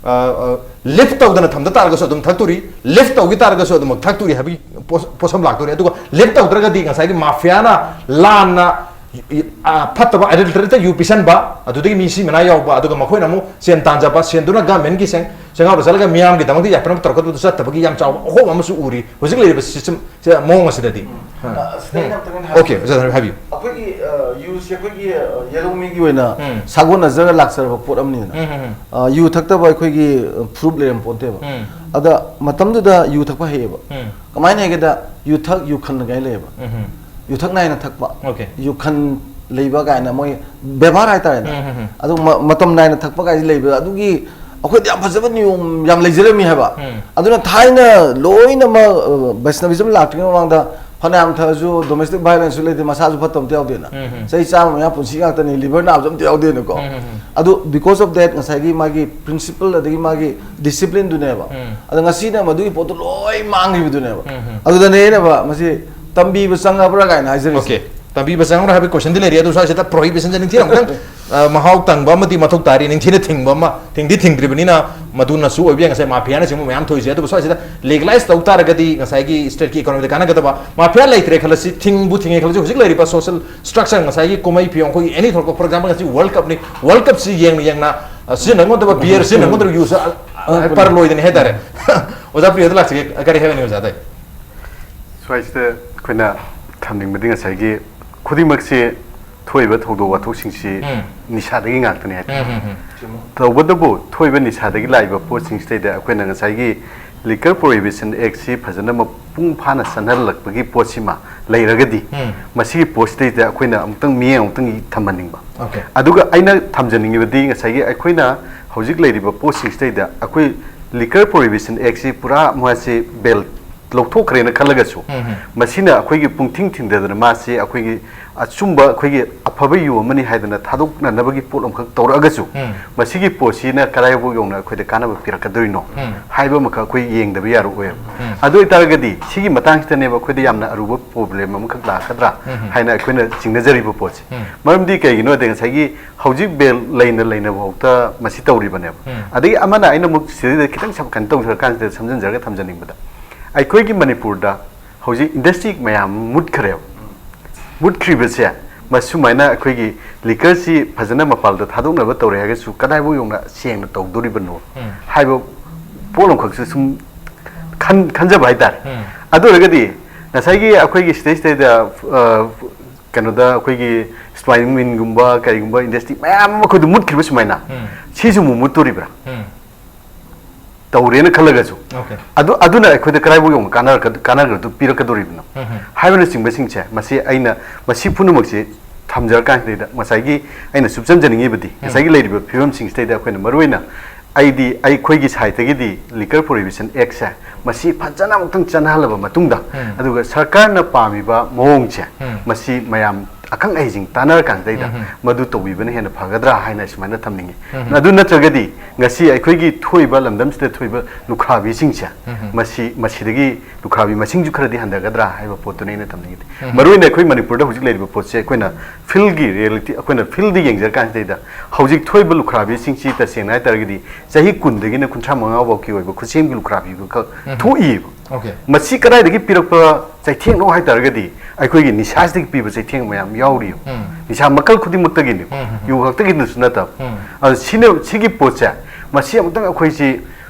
ꯑ, ꯑ, lift ꯇꯧꯗꯅ ꯊꯝꯗ ꯇꯥꯔꯒꯁꯨ ꯑꯗꯨꯝ ꯊꯛꯇꯣꯔꯤ, lift ꯇꯧꯈꯤ ꯇꯥꯔꯒꯁꯨ ꯑꯗꯨꯃꯛ ꯊꯛꯇꯣꯔꯤ ꯍꯥꯏꯕꯒꯤ ꯄꯣꯠ-, ꯄꯣꯠꯁꯝ ꯂꯥꯛꯇꯣꯔꯤ꯫ ꯑꯗꯨꯒ lift ꯇꯧꯗ꯭ꯔꯒꯗꯤ ꯉꯁꯥꯏꯒꯤ mafiaꯅ, ꯂꯥꯟꯅ, ꯏ-, ꯏ-, ꯑ, ꯐꯠꯇꯕ adulterateꯗ ꯌꯨ ꯄꯤꯁꯟꯕ, ꯑꯗꯨꯗꯒꯤ ꯃꯤ ꯁꯤ ꯃꯅꯥ ꯌꯥꯎꯕ, ꯑꯗꯨꯒ ꯃꯈꯣꯏꯅ ꯑꯃꯨꯛ ꯁꯦꯟ ꯇꯥꯟꯖꯕ, ꯁꯦꯟꯗꯨꯅ governmentꯀꯤ ꯁꯦꯡ-, ꯁꯦꯡꯒꯥꯎꯗ ꯆꯠꯂꯒ ꯃꯤꯌꯥꯝꯒꯤꯗꯃꯛꯇ ꯌꯥꯏꯐꯅꯕ ꯇꯧꯔꯛꯀꯗꯕꯗꯨ ꯆꯠꯇꯕꯒꯤ ꯌꯥꯝ ꯆꯥꯎꯕ ꯑꯍꯣꯕ ꯑꯃꯁꯨ ꯎꯔꯤ ꯍꯧꯖꯤꯛ ꯂꯩꯔꯤꯕ system ꯁꯦ, ꯃꯑꯣꯡ ꯑꯁꯤꯗꯗꯤ꯫ ꯑ, ꯁꯤꯗ ꯑꯩꯅ ꯑꯝꯇꯪ ꯍꯥꯏꯖꯒꯦ꯫ Okay, ꯑꯣꯖꯥ, ꯍꯥꯏꯕꯤꯌꯨ꯫ ꯑꯩꯈꯣꯏꯒꯤ, ꯑ, ꯌꯨꯁꯤ ꯑꯩꯈꯣꯏꯒꯤ, ꯑ, ꯌꯦꯜꯍꯧꯃꯤꯒꯤ ꯑꯣꯏꯅ ꯎꯝ꯫ ꯁꯥꯒꯣꯟꯅꯖꯔ ꯂꯥꯛꯆꯔꯕ ꯄꯣꯠ ꯑꯃꯅꯤꯗꯅ꯫ ꯎꯝ, ꯎꯝ, ꯎꯝ꯫ ꯑ, ꯌꯨ ꯊꯛꯇꯕ ꯑꯩꯈꯣꯏꯒꯤ, ꯑ, proof ꯂꯩꯔꯝ ꯄꯣꯟꯇꯦꯕ꯫ ꯎꯝ꯫ ꯑꯗ ꯃꯇꯝꯗꯨꯗ ꯌꯨ ꯊꯛꯄ ꯍꯩꯌꯦꯕ꯫ ꯎꯝ꯫ ꯀꯃꯥꯏꯅ ꯍꯩꯒꯦꯗ, ꯌꯨ ꯊꯛ, ꯌꯨ ꯈꯟ ꯀꯥꯏꯅ ꯂꯩꯌꯦꯕ꯫ ꯎꯝ꯫ ꯌꯨ ꯊꯛ ꯅꯥꯏꯅ ꯊꯛꯄ꯫ Okay꯫ ꯌꯨ ꯈꯟ ꯂꯩꯕ ꯀꯥꯏꯅ ꯃꯣꯏ ꯕꯦꯕꯥꯔ ꯍꯥꯏꯇꯥꯔꯦꯅꯦ꯫ ꯎꯝ, ꯎꯝ, ꯎꯝ꯫ ꯑꯗꯨ ꯃ-, ꯃꯇꯝ ꯅꯥꯏꯅ ꯊꯛꯄ ꯀꯥꯏꯁꯦ ꯂꯩꯕ꯫ ꯑꯗꯨꯒꯤ ꯑꯩꯈꯣꯏꯗ ꯌꯥꯝ ꯐꯖꯕ ꯅꯤꯌꯣꯝ ꯌꯥꯝ ꯂꯩꯖꯔꯝꯃꯤ ꯍꯥꯏꯕ꯫ ꯎꯝ꯫ ꯑꯗꯨꯅ ꯊꯥꯏꯅ ꯂꯣꯏꯅꯃꯛ, ꯑ, Vaishnavism ꯂꯥꯛꯇ꯭ꯔꯤꯉꯩ ꯃꯃꯥꯡꯗ ꯐꯅꯌꯥꯝ ꯊꯛꯑꯁꯨ domestic violenceꯁꯨ ꯂꯩꯇꯦ, ꯃꯁꯥꯁꯨ ꯐꯠꯇꯕ ꯑꯝꯇ ꯌꯥꯎꯗꯦꯅ꯫ ꯎꯝ, ꯎꯝ꯫ ꯆꯍꯤ ꯆꯥꯝꯃ ꯃꯌꯥ ꯄꯨꯟꯁꯤ ꯉꯥꯛꯇꯅꯤ, liver ꯅꯥꯕꯁꯨ ꯑꯝꯇ ꯌꯥꯎꯗꯦꯅꯀꯣ꯫ ꯎꯝ, ꯎꯝ, ꯎꯝ꯫ ꯑꯗꯨ because of that ꯉꯁꯥꯏꯒꯤ ꯃꯥꯒꯤ principle ꯑꯗꯒꯤ ꯃꯥꯒꯤ disciplineꯗꯨꯅꯦꯕ꯫ ꯎꯝ꯫ ꯑꯗꯣ ꯉꯁꯤꯅ ꯃꯗꯨꯒꯤ ꯄꯣꯠꯇꯣ ꯂꯣꯏ ꯃꯥꯡꯈꯤꯕꯗꯨꯅꯦꯕ꯫ ꯎꯝ, ꯎꯝ꯫ ꯑꯗꯨꯗꯅꯦ ꯑꯩꯅꯕ ꯃꯁꯤ ꯇꯝꯕꯤꯕ ꯆꯪꯉꯕ꯭ꯔꯥ ꯀꯥꯏꯅ ꯍꯥꯏꯖꯔꯤꯁꯦ꯫ Okay꯫ ꯇꯝꯕꯤꯕ ꯆꯪꯉꯕ꯭ꯔꯥ ꯍꯥꯏꯕꯒꯤ questionꯗꯤ ꯂꯩꯔꯤ, ꯑꯗꯨ ꯁ꯭ꯋꯥꯏꯁꯤꯗ prohibitionꯁꯦ ꯅꯤꯡꯊꯤꯅ ꯑꯃꯨꯛꯇꯪ, ꯑ, ꯃꯍꯥꯎ ꯇꯪꯕ ꯑꯃꯗꯤ ꯃꯊꯧ ꯇꯥꯔꯤ, ꯅꯤꯡꯊꯤꯅ ꯊꯤꯡꯕ ꯑꯃ, ꯊꯤꯡꯗꯤ ꯊꯤꯡꯗ꯭ꯔꯤꯕꯅꯤꯅ, ꯃꯗꯨꯅꯁꯨ ꯑꯣꯏꯕ ꯌꯥꯏ ꯉꯁꯥꯏ ꯃꯥꯐꯤꯌꯥꯅꯆꯤꯡꯕ ꯃꯌꯥꯝ ꯊꯣꯛꯏꯁꯦ꯫ ꯑꯗꯨꯕꯨ ꯁ꯭ꯋꯥꯏꯁꯤꯗ ꯂꯤꯒꯂꯥꯏꯁ ꯇꯧ ꯇꯥꯔꯒꯗꯤ ꯉꯁꯥꯏꯒꯤ ꯁ꯭ꯇꯦꯠꯀꯤ ꯏꯀꯣꯅꯣꯃꯤꯗ ꯀꯥꯟꯅꯒꯗꯕ, ꯃꯥꯐꯤꯌꯥ ꯂꯩꯇ꯭ꯔꯦ ꯈꯜꯂꯁꯤ, ꯊꯤꯡꯕꯨ ꯊꯤꯡꯉꯦ ꯈꯜꯂꯁꯤ, ꯍꯧꯖꯤꯛ ꯂꯩꯔꯤꯕ ꯁꯣꯁꯤꯌꯦꯜ ꯁ꯭ꯇ꯭ꯔꯛꯆꯔ, ꯉꯁꯥꯏꯒꯤ ꯀꯨꯝꯍꯩ ꯐꯤꯌꯣꯡ, ꯑꯩꯈꯣꯏꯒꯤ ꯑꯦꯅꯤ ꯊꯣꯛꯄ, ꯐꯣꯔ ꯑꯦꯛꯖꯥꯝꯄꯜ ꯉꯁꯤ ꯋꯥꯔꯜ ꯀꯞꯅꯤ, ꯋꯥꯔꯜ ꯀꯞꯁꯤ ꯌꯦꯡꯅ ꯌꯦꯡꯅ ꯑ, ꯁꯤꯖꯤꯟꯅ ꯉꯝꯗꯕ ꯕꯤꯌꯔ, ꯁꯤꯖꯤꯟꯅ ꯉꯝꯗꯕ ꯌꯨꯁ, ꯑ, ꯑ, ꯄꯔꯂꯣꯏꯗꯅꯤ ꯍꯥꯏꯇꯥꯔꯦ꯫ ꯑꯣꯖꯥ ꯄ꯭ꯔꯤꯌꯗ ꯂꯥꯛꯆꯒꯦ, ꯀꯔꯤ ꯍꯥꯏꯕꯅꯤ ꯑꯣꯖꯥꯗꯩ? ꯁ꯭ꯋꯥꯏꯁꯤꯗ ꯑꯩꯈꯣꯏꯅ ꯊꯝꯅꯤꯡꯕꯗꯤ ꯉꯁꯥꯏꯒꯤ ꯈꯨꯗꯤꯡꯃꯛꯁꯤ ꯊꯣꯛꯏꯕ ꯊꯧꯗꯣꯛ ꯋꯥꯊꯣꯛꯁꯤꯡꯁꯤ ꯎꯝ꯫ ꯅꯤꯁꯥꯗꯒꯤ ꯉꯥꯛꯇꯅꯤ ꯍꯥꯏꯇꯥꯔꯦ꯫ ꯎꯝ, ꯎꯝ, ꯎꯝ꯫ ꯆꯨꯝꯃꯤ꯫ ꯇꯧꯕꯇꯕꯨ ꯊꯣꯛꯏꯕ ꯅꯤꯁꯥꯗꯒꯤ ꯂꯥꯛꯏꯕ ꯄꯣꯠꯁꯤꯡꯁꯤꯗꯩꯗ ꯑꯩꯈꯣꯏꯅ ꯉꯁꯥꯏꯒꯤ Liquor Prohibition Actꯁꯤ ꯐꯖꯅ ꯃꯄꯨꯡ ꯐꯥꯅ ꯆꯠꯅꯍꯜꯂꯛꯄꯒꯤ ꯄꯣꯠꯁꯤꯃ ꯂꯩꯔꯒꯗꯤ ꯎꯝ꯫ ꯃꯁꯤꯒꯤ ꯄꯣꯠꯁꯤꯗꯩꯗ ꯑꯩꯈꯣꯏꯅ ꯑꯃꯨꯛꯇꯪ ꯃꯤꯠꯌꯦꯡ ꯑꯃꯨꯛꯇꯪ ꯊꯝꯍꯟꯅꯤꯡꯕ꯫ Okay꯫ ꯑꯗꯨꯒ ꯑꯩꯅ ꯊꯝꯖꯅꯤꯡꯉꯤꯕꯗꯤ ꯉꯁꯥꯏꯒꯤ ꯑꯩꯈꯣꯏꯅ ꯍꯧꯖꯤꯛ ꯂꯩꯔꯤꯕ ꯄꯣꯠꯁꯤꯡꯁꯤꯗꯩꯗ ꯑꯩꯈꯣꯏ Liquor Prohibition Actꯁꯤ ꯄꯨꯔꯥ ꯃꯥꯁꯤ ꯕꯦꯟ ꯂꯧꯊꯣꯛꯈ꯭ꯔꯦꯅ ꯈꯜꯂꯒꯁꯨ ꯎꯝ, ꯎꯝ꯫ ꯃꯁꯤꯅ ꯑꯩꯈꯣꯏꯒꯤ ꯄꯨꯡꯊꯤꯡ ꯊꯤꯡꯗꯗꯅ ꯃꯥꯁꯤ ꯑꯩꯈꯣꯏꯒꯤ ꯑꯆꯨꯝꯕ ꯑꯩꯈꯣꯏꯒꯤ ꯑꯐꯕ ꯌꯨ ꯑꯃꯅꯤ ꯍꯥꯏꯗꯅ ꯊꯥꯗꯣꯛꯅꯅꯕꯒꯤ ꯄꯣꯠ ꯑꯃꯈꯛ ꯇꯧꯔꯛꯑꯒꯁꯨ ꯎꯝ꯫ ꯃꯁꯤꯒꯤ ꯄꯣꯠꯁꯤꯅ ꯀꯗꯥꯏꯐꯥꯎ ꯌꯧꯅ ꯑꯩꯈꯣꯏꯗ ꯀꯥꯟꯅꯕ ꯄꯤꯔꯛꯀꯗꯣꯏꯅꯣ ꯎꯝ꯫ ꯍꯥꯏꯕ ꯑꯃꯈꯛ ꯑꯩꯈꯣꯏ ꯌꯦꯡꯗꯕ ꯌꯥꯔꯛꯑꯣꯏꯕ꯫ ꯎꯝ꯫ ꯑꯗꯨ ꯑꯣꯏꯇꯥꯔꯒꯗꯤ ꯁꯤꯒꯤ ꯃꯇꯥꯡꯁꯤꯗꯅꯦꯕ ꯑꯩꯈꯣꯏꯗ ꯌꯥꯝꯅ ꯑꯔꯨꯕ ꯄ꯭ꯔꯣꯕ꯭ꯂꯦꯝ ꯑꯃꯈꯛ ꯂꯥꯛꯀꯗ꯭ꯔꯥ ꯎꯝ꯫ ꯍꯥꯏꯅ ꯑꯩꯈꯣꯏꯅ ꯆꯤꯡꯅꯖꯔꯤꯕ ꯄꯣꯠꯁꯦ꯫ ꯎꯝ꯫ ꯃꯔꯝꯗꯤ ꯀꯩꯒꯤꯅꯣꯗꯤ ꯉꯁꯥꯏꯒꯤ ꯍꯧꯖꯤꯛ ꯕꯦꯟ ꯂꯩꯅ ꯂꯩꯅꯐꯥꯎꯗ ꯃꯁꯤ ꯇꯧꯔꯤꯕꯅꯦꯕ꯫ ꯎꯝ꯫ ꯑꯗꯒꯤ ꯑꯃꯅ ꯑꯩꯅ ꯑꯃꯨꯛ ꯁꯤꯗꯩꯗ ꯈꯤꯇꯪ ꯁꯝ-, ꯀꯩꯅꯣ ꯇꯧꯖꯔꯀꯥꯟꯁꯤꯗ ꯁꯝꯖꯤꯟꯖꯔꯒ ꯊꯝꯖꯅꯤꯡꯕꯗ ꯑꯩꯈꯣꯏꯒꯤ ꯃꯅꯤꯄꯨꯔꯗ ꯍꯧꯖꯤꯛ ꯏꯟꯗꯁꯇ꯭ꯔꯤ ꯃꯌꯥꯝ ꯃꯨꯠꯈ꯭ꯔꯦꯕ꯫ ꯃꯨꯠꯈ꯭ꯔꯤꯕꯁꯦ ꯃꯁꯨꯃꯥꯏꯅ ꯑꯩꯈꯣꯏꯒꯤ ꯂꯤꯀꯔꯁꯤ ꯐꯖꯅ ꯃꯄꯥꯜꯗ ꯊꯥꯗꯣꯛꯅꯕ ꯇꯧꯔꯦ ꯍꯥꯏꯔꯒꯁꯨ ꯀꯗꯥꯏꯐꯥꯎ ꯌꯧꯅ ꯁꯦꯡꯅ ꯇꯧꯗꯣꯔꯤꯕꯅꯣ ꯎꯝ꯫ ꯍꯥꯏꯕ ꯄꯣꯠ ꯑꯃꯈꯛꯁꯨ ꯁꯨꯝ ꯈꯟ-, ꯈꯟꯖꯕ ꯍꯥꯏꯇꯥꯔꯦ꯫ ꯎꯝ꯫ ꯑꯗꯨ ꯑꯣꯏꯔꯒꯗꯤ ꯉꯁꯥꯏꯒꯤ ꯑꯩꯈꯣꯏꯒꯤ ꯁꯤꯗꯩꯁꯤꯗꯩꯗ, ꯑ, ꯀꯩꯅꯣꯗ ꯑꯩꯈꯣꯏꯒꯤ ꯁ꯭ꯄꯥꯏꯁ ꯃꯤꯜꯒꯨꯝꯕ ꯀꯔꯤꯒꯨꯝꯕ ꯏꯟꯗꯁꯇ꯭ꯔꯤ ꯃꯌꯥꯝ ꯑꯃ ꯑꯩꯈꯣꯏꯗ ꯃꯨꯠꯈꯤꯕ ꯁꯨꯃꯥꯏꯅ ꯎꯝ꯫ ꯁꯤꯁꯨ ꯑꯃꯨꯛ ꯃꯨꯠꯇꯣꯔꯤꯕ꯭ꯔꯥ? ꯎꯝ꯫ ꯇꯧꯔꯦꯅ ꯈꯜꯂꯒꯁꯨ Okay꯫ ꯑꯗꯨ, ꯑꯗꯨꯅ ꯑꯩꯈꯣꯏꯗ ꯀꯗꯥꯏꯐꯥꯎ ꯌꯧꯅ ꯀꯥꯟꯅꯔꯛꯀ-, ꯀꯥꯟꯅꯔꯛꯀꯗꯣ-, ꯄꯤꯔꯛꯀꯗꯣꯔꯤꯕꯅꯣ ꯎꯝ꯫ ꯍꯥꯏꯕꯅꯆꯤꯡꯕꯁꯤꯡꯁꯦ ꯃꯁꯤ ꯑꯩꯅ, ꯃꯁꯤ ꯄꯨꯝꯅꯃꯛꯁꯦ ꯊꯝꯖꯔꯀꯥꯟꯁꯤꯗꯩꯗ ꯉꯁꯥꯏꯒꯤ ꯑꯩꯅ ꯁꯨꯞꯆꯟꯖꯅꯤꯡꯉꯤꯕꯗꯤ ꯎꯝ꯫ ꯉꯁꯥꯏꯒꯤ ꯂꯩꯔꯤꯕ ꯐꯤꯕꯝꯁꯤꯡꯁꯤꯗꯩꯗ ꯑꯩꯈꯣꯏꯅ ꯃꯔꯨꯑꯣꯏꯅ ꯑꯩꯗꯤ ꯑꯩꯈꯣꯏꯒꯤ ꯁꯥꯏꯠꯇꯒꯤꯗꯤ Liquor Prohibition Actꯁꯦ ꯃꯁꯤ ꯐꯖꯅ ꯑꯃꯨꯛꯇꯪ ꯆꯠꯅꯍꯜꯂꯕ ꯃꯇꯨꯡꯗ ꯎꯝ꯫ ꯑꯗꯨꯒ ꯁꯔꯀꯥꯔꯅ ꯄꯥꯝꯃꯤꯕ ꯃꯑꯣꯡꯁꯦ ꯎꯝ꯫ ꯃꯁꯤ ꯃꯌꯥꯝ ꯑꯈꯪ ꯑꯍꯩꯁꯤꯡ ꯇꯥꯟꯅꯔ ꯀꯥꯟꯁꯤꯗꯩꯗ ꯃꯗꯨ ꯇꯧꯕꯤꯕꯅ ꯍꯦꯟꯅ ꯐꯒꯗ꯭ꯔꯥ ꯍꯥꯏꯅ ꯁꯨꯃꯥꯏꯅ ꯊꯝꯅꯤꯡꯉꯤ꯫ ꯑꯗꯨ ꯅꯠꯇ꯭ꯔꯒꯗꯤ ꯉꯁꯤ ꯑꯩꯈꯣꯏꯒꯤ ꯊꯣꯛꯏꯕ ꯂꯝꯗꯝꯁꯤꯗ ꯊꯣꯛꯏꯕ ꯂꯨꯈ꯭ꯔꯥꯕꯤꯁꯤꯡꯁꯦ, ꯃꯁꯤ, ꯃꯁꯤꯗꯒꯤ ꯂꯨꯈ꯭ꯔꯥꯕꯤ ꯃꯁꯤꯡꯁꯨ ꯈꯔꯗꯤ ꯍꯟꯊꯒꯗ꯭ꯔꯥ ꯍꯥꯏꯕ ꯄꯣꯠꯇꯨꯅꯤ ꯑꯩꯅ ꯊꯝꯅꯤꯡꯉꯤꯗꯤ꯫ ꯃꯔꯨꯑꯣꯏꯅ ꯑꯩꯈꯣꯏ ꯃꯅꯤꯄꯨꯔꯗ ꯍꯧꯖꯤꯛ ꯂꯩꯔꯤꯕ ꯄꯣꯠꯁꯦ ꯑꯩꯈꯣꯏꯅ ꯐꯤꯜꯒꯤ ꯔꯤꯌꯦꯂꯤꯇꯤ, ꯑꯩꯈꯣꯏꯅ ꯐꯤꯜꯗ ꯌꯦꯡꯖꯔ ꯀꯥꯟꯁꯤꯗꯩꯗ ꯍꯧꯖꯤꯛ ꯊꯣꯛꯏꯕ ꯂꯨꯈ꯭ꯔꯥꯕꯤꯁꯤꯡꯁꯤ ꯇꯁꯦꯡꯅ ꯍꯥꯏ ꯇꯥꯔꯒꯗꯤ ꯆꯍꯤ ꯀꯨꯟꯗꯒꯤꯅ ꯀꯨꯟꯊ꯭ꯔꯥ ꯃꯉꯥ ꯐꯥꯎꯒꯤ ꯑꯣꯏꯕ ꯈꯨꯠꯁꯦꯝꯒꯤ ꯂꯨꯈ꯭ꯔꯥꯕꯤ ꯈꯛ ꯊꯣꯛꯏꯕ꯫ Okay. ꯃꯁꯤ ꯀꯗꯥꯏꯗꯒꯤ ꯄꯤꯔꯛꯄ ꯆꯩꯊꯦꯡꯅꯣ ꯍꯥꯏ ꯇꯥꯔꯒꯗꯤ ꯑꯩꯈꯣꯏꯒꯤ ꯅꯤꯁꯥꯁꯤꯗꯒꯤ ꯄꯤꯕ ꯆꯩꯊꯦꯡ ꯃꯌꯥꯝ ꯌꯥꯎꯔꯤꯕ꯫ ꯅꯤꯁꯥ ꯃꯈꯜ ꯈꯨꯗꯤꯡꯃꯛꯇꯒꯤꯅꯤ, ꯌꯨ ꯈꯛꯇꯒꯤꯗꯁꯨ ꯅꯠꯇꯕ꯫ ꯑꯗꯨ ꯁꯤꯅ, ꯁꯤꯒꯤ ꯄꯣꯠꯁꯦ, ꯃꯁꯤ ꯑꯃꯨꯛꯇꯪ ꯑꯩꯈꯣꯏꯁꯤ,